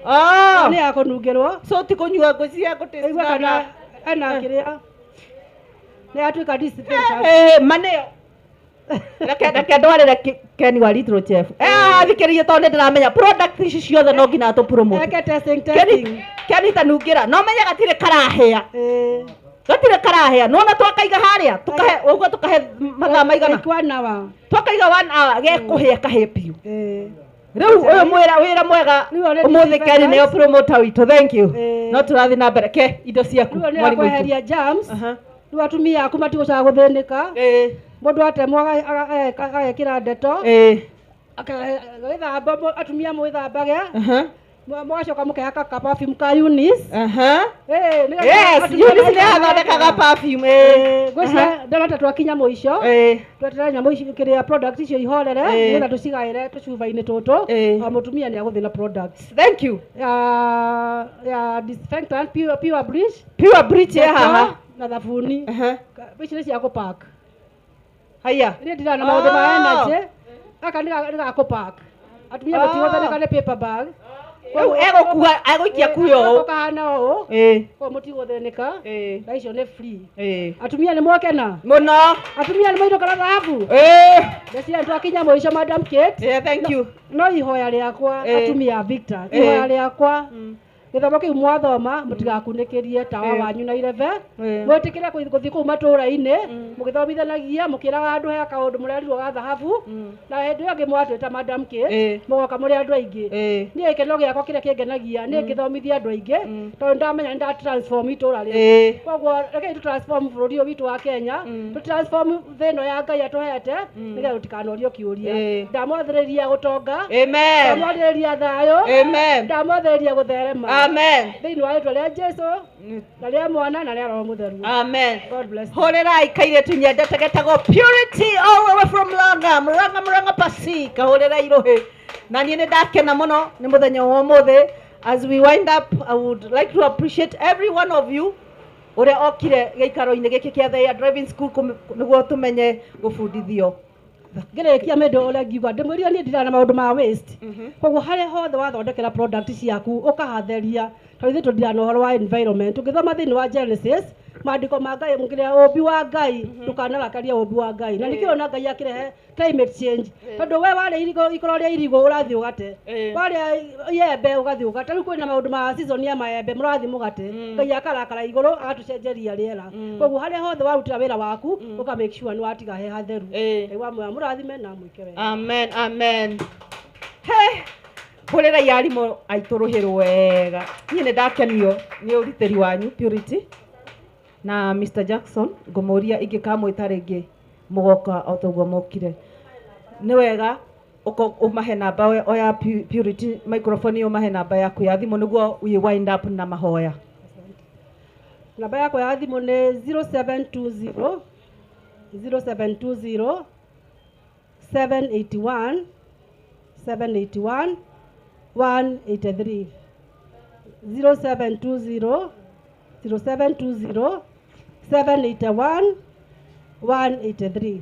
Ah. Nĩ ya kũnungĩrwo. So ti kũnyua ngwĩciria ngũtesti Ĩigua kana ena kĩrĩa. Nĩ yatuĩka disinfectant. Manĩo. Reke ndwarĩre Ken wa Little Chef. Thikĩrĩria tondũ nĩ ndĩramenya product ici ciothe no nginya tũ promote. Eke testing testing. Ken tanungĩra. No menye gatirĩ karahĩa. Gatirĩ karahĩa. Nĩwona twakaiga harĩa, tũkahe ũguo tũkahe mathaa maigana. Like 1 hour. Twakaiga 1 hour gekũhĩa kahĩe biũ. Rĩu ũyũ wĩra mwega ũmũthĩ Ken nĩo promoter witũ. Thank you. No tũrathiĩ na mbere ke indo ciaku Rĩu nĩ mwarimũ witũ. kweheria germs. Rĩu atumia aku matigũcoka gũthĩnĩka. Mũndũ atemwo agekĩra ndeto. Agĩthamba atumia mwĩthambage. Mũgacoka mũkehaka ka perfume ka Eunice. Yes, Eunice nĩ athondekaga perfume. Ngwĩciria ndona ta twakinya mũico. Tweterere nyamũ ici kĩrĩa product icio ihorere nĩgetha tũcigaĩre tũcuba-inĩ tũtũ. O mũtumia nĩ agũthiĩ na product. Thank you. Ya disinfectant pure bleach. Pure bleach ĩ haha. Na thabuni. Ici nĩ cia kũpack. Haya. Niĩ ndirana na maũndũ ma energy. Gaka nĩ ga kũpack. Atumia mũtigũthondeka nĩ paper bag. Rĩu egũkua egũikia kuo ũũ. Kahana ũũ. Koguo mũtigũthĩnĩka. Na icio nĩ free. Atumia nĩ mwakena? Mũno. Atumia nĩ mwainũka na thahabu? Ngwĩciria nĩ twakinya mũico Madam Kate. Yeah, thank you. No ihoya rĩakwa atumia a Victor. Ihoya rĩakwa gĩthomo kĩu mwathoma mũtigakunĩkĩrie tawa wanyu na irebe. Mwĩtĩkĩre gũthiĩ kũu matũũra-inĩ mũgĩthomithanagia mũkĩraga andũ he kaũndũ mũrerirwo ga thahabu na hĩndĩ ĩyo ĩngĩ mwatwĩta Madam Kate mũgoka mũrĩ andũ aingĩ. Niĩ gĩkeno gĩakwa kĩrĩa kĩngenagia nĩ ngĩthomithia andũ aingĩ tondũ ndamenya nĩ ndatransform itũũra rĩu. Koguo rekei tũ transform bũrũri ũyũ witũ wa Kenya, tũ transform thĩ ĩno ya Ngai atũhete nĩgetha tũtikanorio kĩũria. Ndamwathĩrĩria gũtonga. Amen. Ndamwathĩrĩria thayũ. Amen. Ndamwathĩrĩria gũtherema. Amen. Thĩinĩ wa rĩtwa rĩa Jesu na rĩa Mwana na rĩa Roho Mũtheru. Amen. God bless you. Hũrĩrai kairĩtu nyendete getagwo Purity all the way from Murang'a, Murang'a, Murang'a Pasi, kahũrĩrai rũhĩ. Na niĩ nĩ ndakena mũno nĩ mũthenya wa ũmũthĩ. As we wind up, I would like to appreciate every one of you ũrĩa okire gĩikaro-inĩ gĩkĩ kĩa Thea Driving School nĩguo tũmenye gũbundithio. Ngĩrĩkia mĩndũ ũrĩa ngiuga ndĩmwĩrire niĩ ndirana na maũndũ ma waste. Koguo harĩa hothe wathondekera product ciaku ũkahatheria tondũ ithuĩ tũndirana na ũhoro wa environment. Ũngĩthoma thĩinĩ wa Genesis maandĩko ma Ngai kĩrĩa ũmbi wa Ngai ndũkanarakarie ũmbi wa Ngai. Na nĩkĩo ona Ngai akĩrehe climate change tondũ we warĩa irigũ ikoro rĩa irigũ ũrathiĩ ũgate, warĩa iembe ũgathiĩ ũgate. Rĩu kwĩna maũndũ ma season ya maembe mũrathiĩ mũgate, Ngai akarakara igũrũ agatũcenjeria rĩera. Koguo harĩa hothe warutĩra wĩra waku ũka make sure nĩ watiga he hatheru. Ngai wa muoyo amũrathime na amwĩke wega. Amen, amen. He, hũrĩrai arimũ aitũ rũhĩ rwega. Niĩ nĩ ndakenio nĩ ũrutĩri wanyu Purity na Mr Jackson. Ngũmũria ingĩkamwĩta rĩngĩ mũgoka o ta ũguo mokire. Nĩ wega ũmahe namba oya Purity microphone ũmahe namba yaku ya thimũ nĩguo we wind up na mahoya. Namba yakwa ya thimũ nĩ 0720 0720 781 781 183 0720 0720 781 183.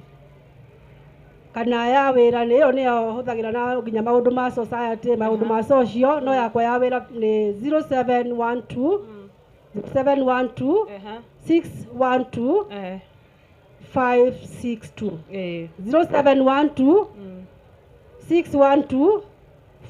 Kana ya wĩra nĩ ĩyo nĩyo hũthagĩra na nginya maũndũ ma society, maũndũ ma social, no yakwa ya wĩra nĩ 0712 712 612 562 0712 612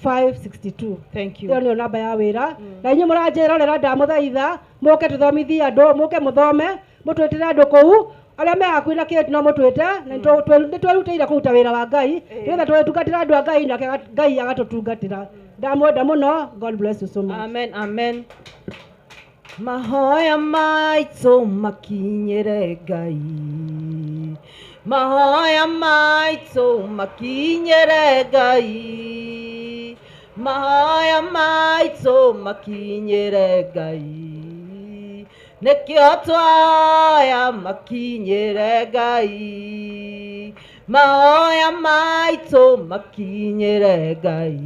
562. Thank you. Ĩyo nĩyo namba ya wĩra. Na inyuĩ mũranjĩrorera ndamũthaitha mũke tũthomithie andũ, mũke mũthome, mũtwĩtĩre andũ kũu arĩa me hakuhĩ na kĩĩ no mũtwĩte, na nĩ twerutĩire kũruta wĩra wa Ngai nĩgetha tũtungatĩra andũ a Ngai nake Ngai agatũtungatĩra. Ndamwenda mũno. God bless you so much. Amen, amen. Mahoya maitũ makinyĩre Ngai, mahoya maitũ makinyĩre Ngai, mahoya maitũ makinyĩre Ngai, nĩkĩo twoya makinyĩre Ngai, mahoya maitũ makinyĩre Ngai,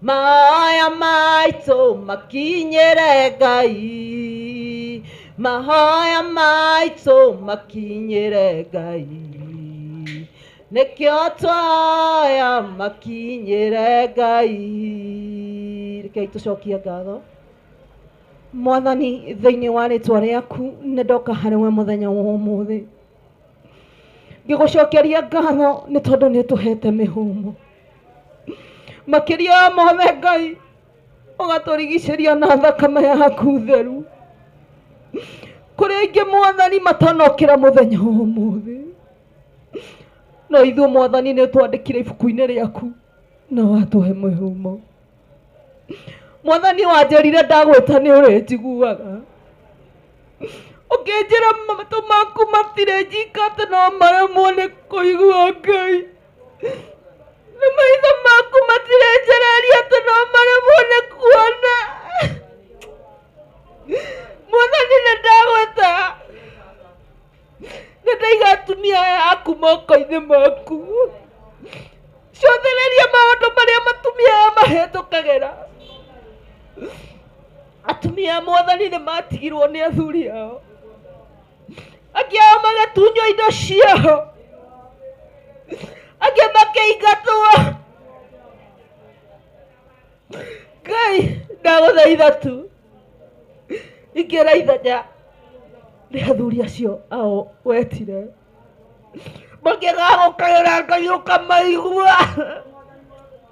Mahoya maitũ makinyĩre Ngai, mahoya maitũ makinyĩre Ngai, nĩkĩo twoya makinyĩre Ngai. Rekei tũcokie ngatho. Mwathani, thĩinĩ wa rĩtwa rĩaku nĩ ndoka harĩ we mũthenya wa ũmũthĩ ngĩgũcokeria ngatho nĩ tondũ nĩ ũtũhete mĩhũmũ makĩria ya mothe. Ngai, ũgatũrigicĩria na thakame yaku theru. Kũrĩ aingĩ, Mwathani, matanokĩra mũthenya wa ũmũthĩ, no ithuĩ, Mwathani, nĩ ũtwandĩkire ibuku-inĩ rĩaku na watũhe mĩhũmũ. Mwathani, wanjĩrire ndagwĩta nĩ ũrĩnjiguaga, ũkĩnjĩra matũ maku matirĩ njika atĩ no maremwo nĩ kũigua, Ngai, na maitho maku matirĩ njereria atĩ no maremwo nĩ kuona. Mwathani, nĩ ndagwĩta, nĩ ndaiga atumia aya aku moko-inĩ maku. Cothereria maũndũ marĩa matumia aya mahĩtũkagĩra. Atumia a Mwathani nĩ matigirwo nĩ athuri ao, angĩ ao magatunywo indo ciao, angĩ makĩingatwo. Ngai, ndagũthaitha tu ingĩra ithenya nĩ athuri acio ao wetire mangĩgagũkaĩra, Ngai, ũkamaigua.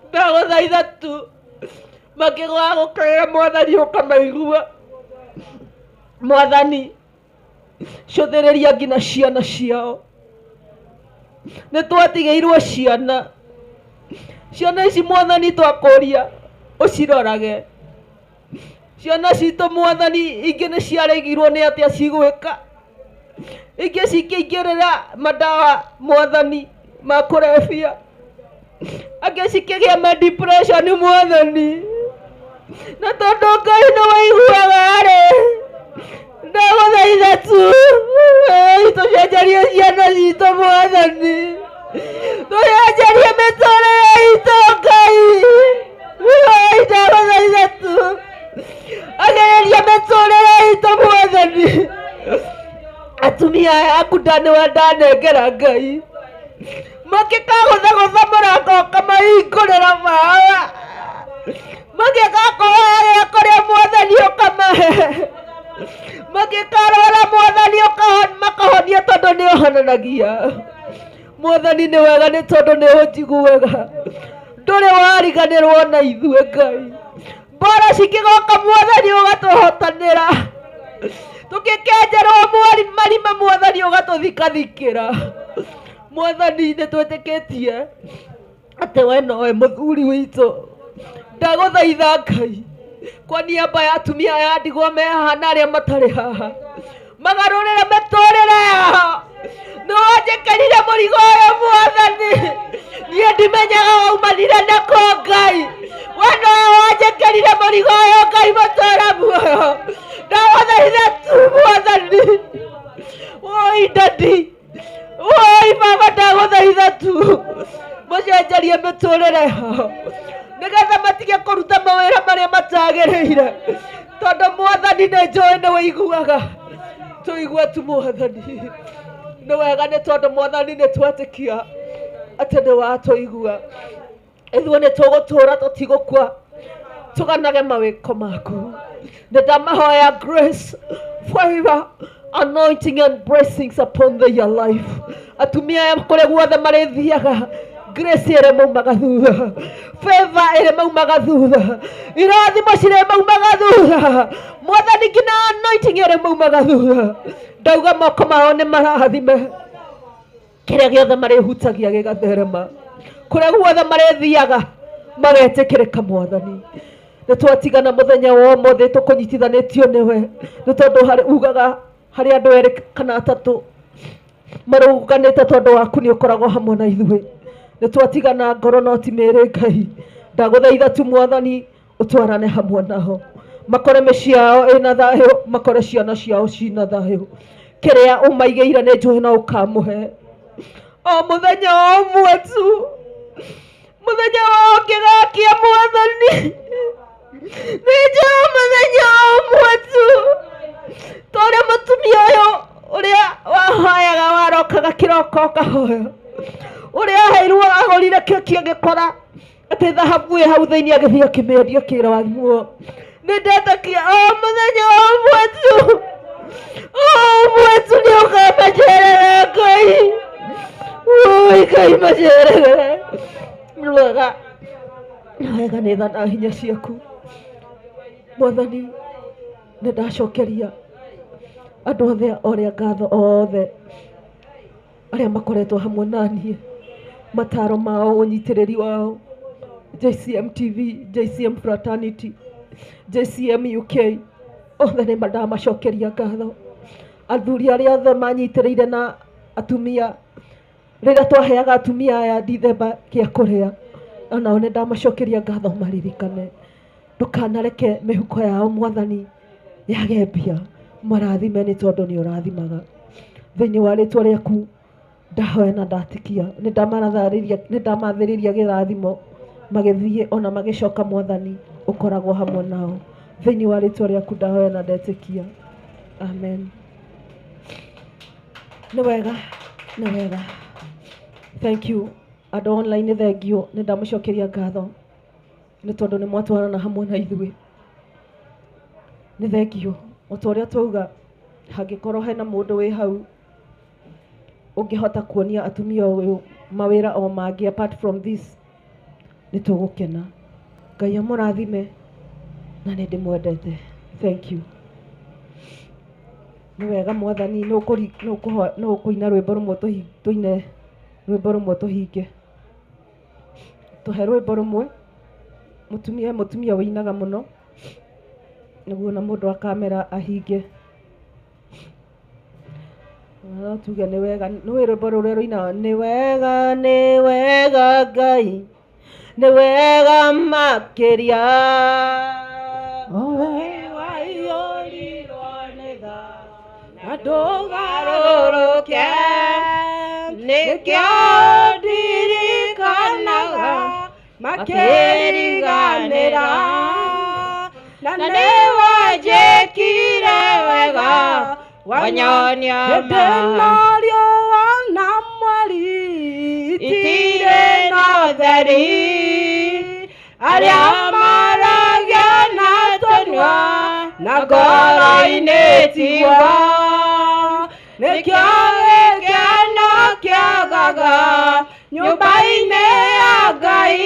Ndagũthaitha tu mangĩgagũkaĩra, Mwathani, ũkamaigua. Mwathani, cũthĩrĩria nginya ciana ciao. Nĩ twatigĩirwo ciana. Ciana ici, Mwathani, twakũria ũcirorage. Ciana citũ, Mwathani, ingĩ nĩ ciaregirwo nĩ atĩa cigwĩka, ingĩ cikĩingĩrĩra madawa, Mwathani, ma kũrebia, angĩ cikĩgĩa ma depression, Mwathani. Na tondũ Ngai nĩ waiguaga rĩ, ndagũthaitha tu tũcenjerie ciana citũ. Mwathani, tũcenjerie mĩtũrĩre itũ. Ngai, ndagũthaitha tu agĩrĩria mĩtũrĩre itũ. Mwathani, atumia aya aku nĩwe ndanengera, Ngai, makĩkagũthagũtha mũrango ũkamahingũrĩra mawa, mangĩgakũhoya gĩa kũrĩa, Mwathani, ũkamahe, mangĩkarwara, Mwathani, makahonia, tondũ nĩ ũhonanagia. Mwathani, nĩ wega nĩ tondũ nĩ ũnjiguaga, ndũrĩ wariganĩrwo na ithuĩ. Ngai, mbara cikĩgoka, Mwathani, ũgatũhotanĩra. Tũkĩkenjerwo marima, Mwathani, ũgatũthikathikĩra. Mwathani, nĩ twĩtĩkĩtie atĩ we nowe mũthuri witũ. Ndagũthaitha, Ngai, kwa niaba ya atumia aya ndigwa me haha na arĩa matarĩ haha, magarũrĩre mĩtũrĩre yao. Nĩ wanjĩkĩrire mũrigo ũyũ, Mwathani, niĩ ndimenyaga waumanire nako. Ngai, we nowe wanjĩkĩrire mũrigo ũyũ. Ngai mũtũra muoyo, ndagũthaitha tu, Mwathani. Woi daddy, woi baba, ndagũthaitha tu mũcenjerie mĩtũrĩre yao nĩgetha matige kũruta mawĩra marĩa matagĩrĩire, tondũ Mwathani, nĩ njũĩ nĩ wĩiguaga. Tũigue tu, Mwathani. Nĩ wega nĩ tondũ, Mwathani, nĩ twetĩkia atĩ nĩ watũigua. Ithuĩ nĩ tũgũtũra, tũtigũkua, tũganage mawĩko maku. Nĩ ndamahoya grace, favor, anointing and blessings upon their life. Atumia aya, kũrĩa guothe marĩthiaga, grace ĩrĩ maumaga thutha, favor ĩrĩ maumaga thutha, irathimo cirĩ maumaga thutha, Mwathani, nginya anointing ĩrĩ maumaga thutha. Ndauga moko mao nĩ marathime, kĩrĩa gĩothe marĩhutagia gĩgatherema, kũrĩa guothe marĩthiaga magetĩkĩrĩka. Mwathani, nĩ twatigana mũthenya wa ũmũthĩ tũkũnyitithanĩtio nĩwe, nĩ tondũ harĩ ugaga harĩ andũ erĩ kana atatũ marũganĩte tondũ waku nĩ ũkoragwo hamwe na ithuĩ. Nĩ twatigana ngoro no ti mĩĩrĩ. Ngai, ndagũthaitha tu, Mwathani, ũtwarane hamwe nao, makore mĩciĩ yao ĩna thayũ, makore ciana ciao cina thayũ. Kĩrĩa ũmaigĩire nĩ njũĩ no ũkamũhe o mũthenya o ũmwe tu, mũthenya wa ũngĩgakia. Mwathani. Mwathani, nĩ njũĩ mũthenya ũmwe tu ta ũrĩa mũtumia ũyũ ũrĩa wahoyaga warokaga kĩroko ũkahoya, ũrĩa aheirwo agũrire keki agĩkora atĩ thahabu ĩ hau thĩinĩ agĩthiĩ akĩmĩendia akĩrathimwo. Nĩ ndetakia o mũthenya ũmwe tu, o ũmwe tu nĩ ũkamacerera Ngai. Ui, Ngai macerere. Nĩ wega, nĩ wega, nĩ tha na hinya ciaku Mwathani. Nĩ ndacokeria andũ othe ũrĩa ngatho, othe arĩa makoretwo hamwe na niĩ, mataro mao, ũnyitĩrĩri wao, JCM TV, JCM Fraternity, JCM UK, othe nĩ ndamacokeria ngatho. Athuri arĩa othe manyitĩrĩire na atumia rĩrĩa twaheaga atumia aya Dithemba kĩa kũrĩa, onao nĩ ndamacokeria ngatho. Maririkane, ndũkanareke mĩhuko yao, Mwathani, yage mbia. Marathime nĩ tondũ nĩ ũrathimaga. Thĩinĩ wa rĩtwa rĩaku ndahoya na ndatikia, nĩ ndamathĩrĩria kĩrathimo magĩthiĩ ona magĩcoka. Mwathani, ũkoragwo hamwe nao. Thĩinĩ wa rĩtwa rĩaku ndahoya na ndetĩkia, amen. Nĩ wega, nĩ wega. Thank you, andũ online, thank you. Nĩ ndamũcokeria ngatho nĩ tondũ nĩ mwatwarana hamwe na ithuĩ. Nĩ thank you. O ta ũrĩa twauga, hangĩkorwo hena mũndũ wĩ hau ũngĩhota kuonia atumia ũyũ mawĩra o mangĩ apart from this, nĩ tũgũkena. Ngai amũrathime na nĩ ndĩmwendete. Thank you. Nĩ wega. Mwathani, nĩ ũkũina rwĩmbo rũmwe, tũine rwĩmbo rũmwe tũhinge. Tũhe rwĩmbo rũmwe, mũtumia, mũtumia wĩinaga mũno, nĩguo na mũndũ wa kamera ahinge. No tuge nĩ wega, nĩ rwĩmbo rũrĩa rũinaga "Nĩ wega, nĩ wega Ngai, nĩ wega makĩria". Owe waiyũrirwo nĩ tha na ndũgarũrũke, nĩkĩo ndirikanaga makĩriganĩra, na nĩ wanjĩkire wega wanyonia hĩndĩ na riũa na mweri itirĩ na ũtheri, arĩa maragia na tũnua na ngoro-inĩ tigwo, nĩkĩo gĩkeno kĩagaga nyũmba-inĩ ya Ngai,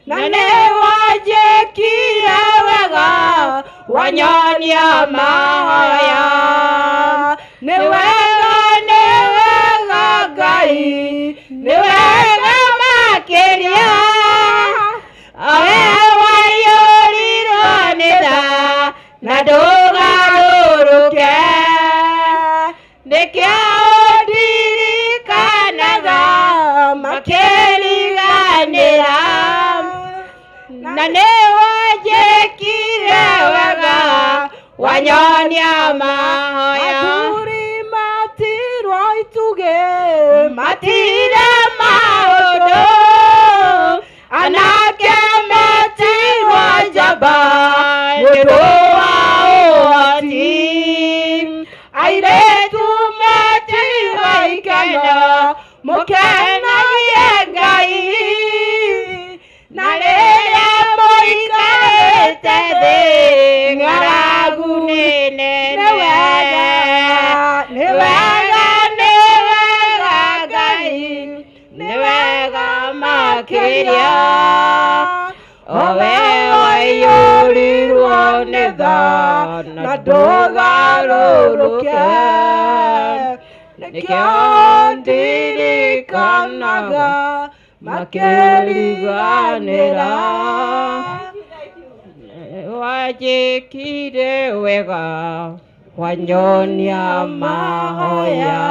na nĩ wanjĩkire wega wanyonia mahoya. Nĩ wega, nĩ wega Ngai, nĩ wega makĩria, owe waiyũrirwo nĩ tha na ndũgarũrũke, nĩkĩo ndirikanaga makĩriganĩra, na nĩ wanjĩkire wega wanyonia mahoya. Athuri matirwo itugĩ, matire maũndũ, anake metirwo njamba nĩũndũ wa ũhoti, airĩtu metirwo ikeno mũkenagie Ngai, na rĩrĩa mũikarĩte thĩ ng'aragu nĩ nene. Nĩ wega, nĩ wega, nĩ wega Ngai, nĩ wega makĩria, owe waiyũrirwo nĩ tha na ndũgarũrũke, nĩkĩo ndirikanaga makĩriganĩra, wanjĩkire wega wanyonia mahoya.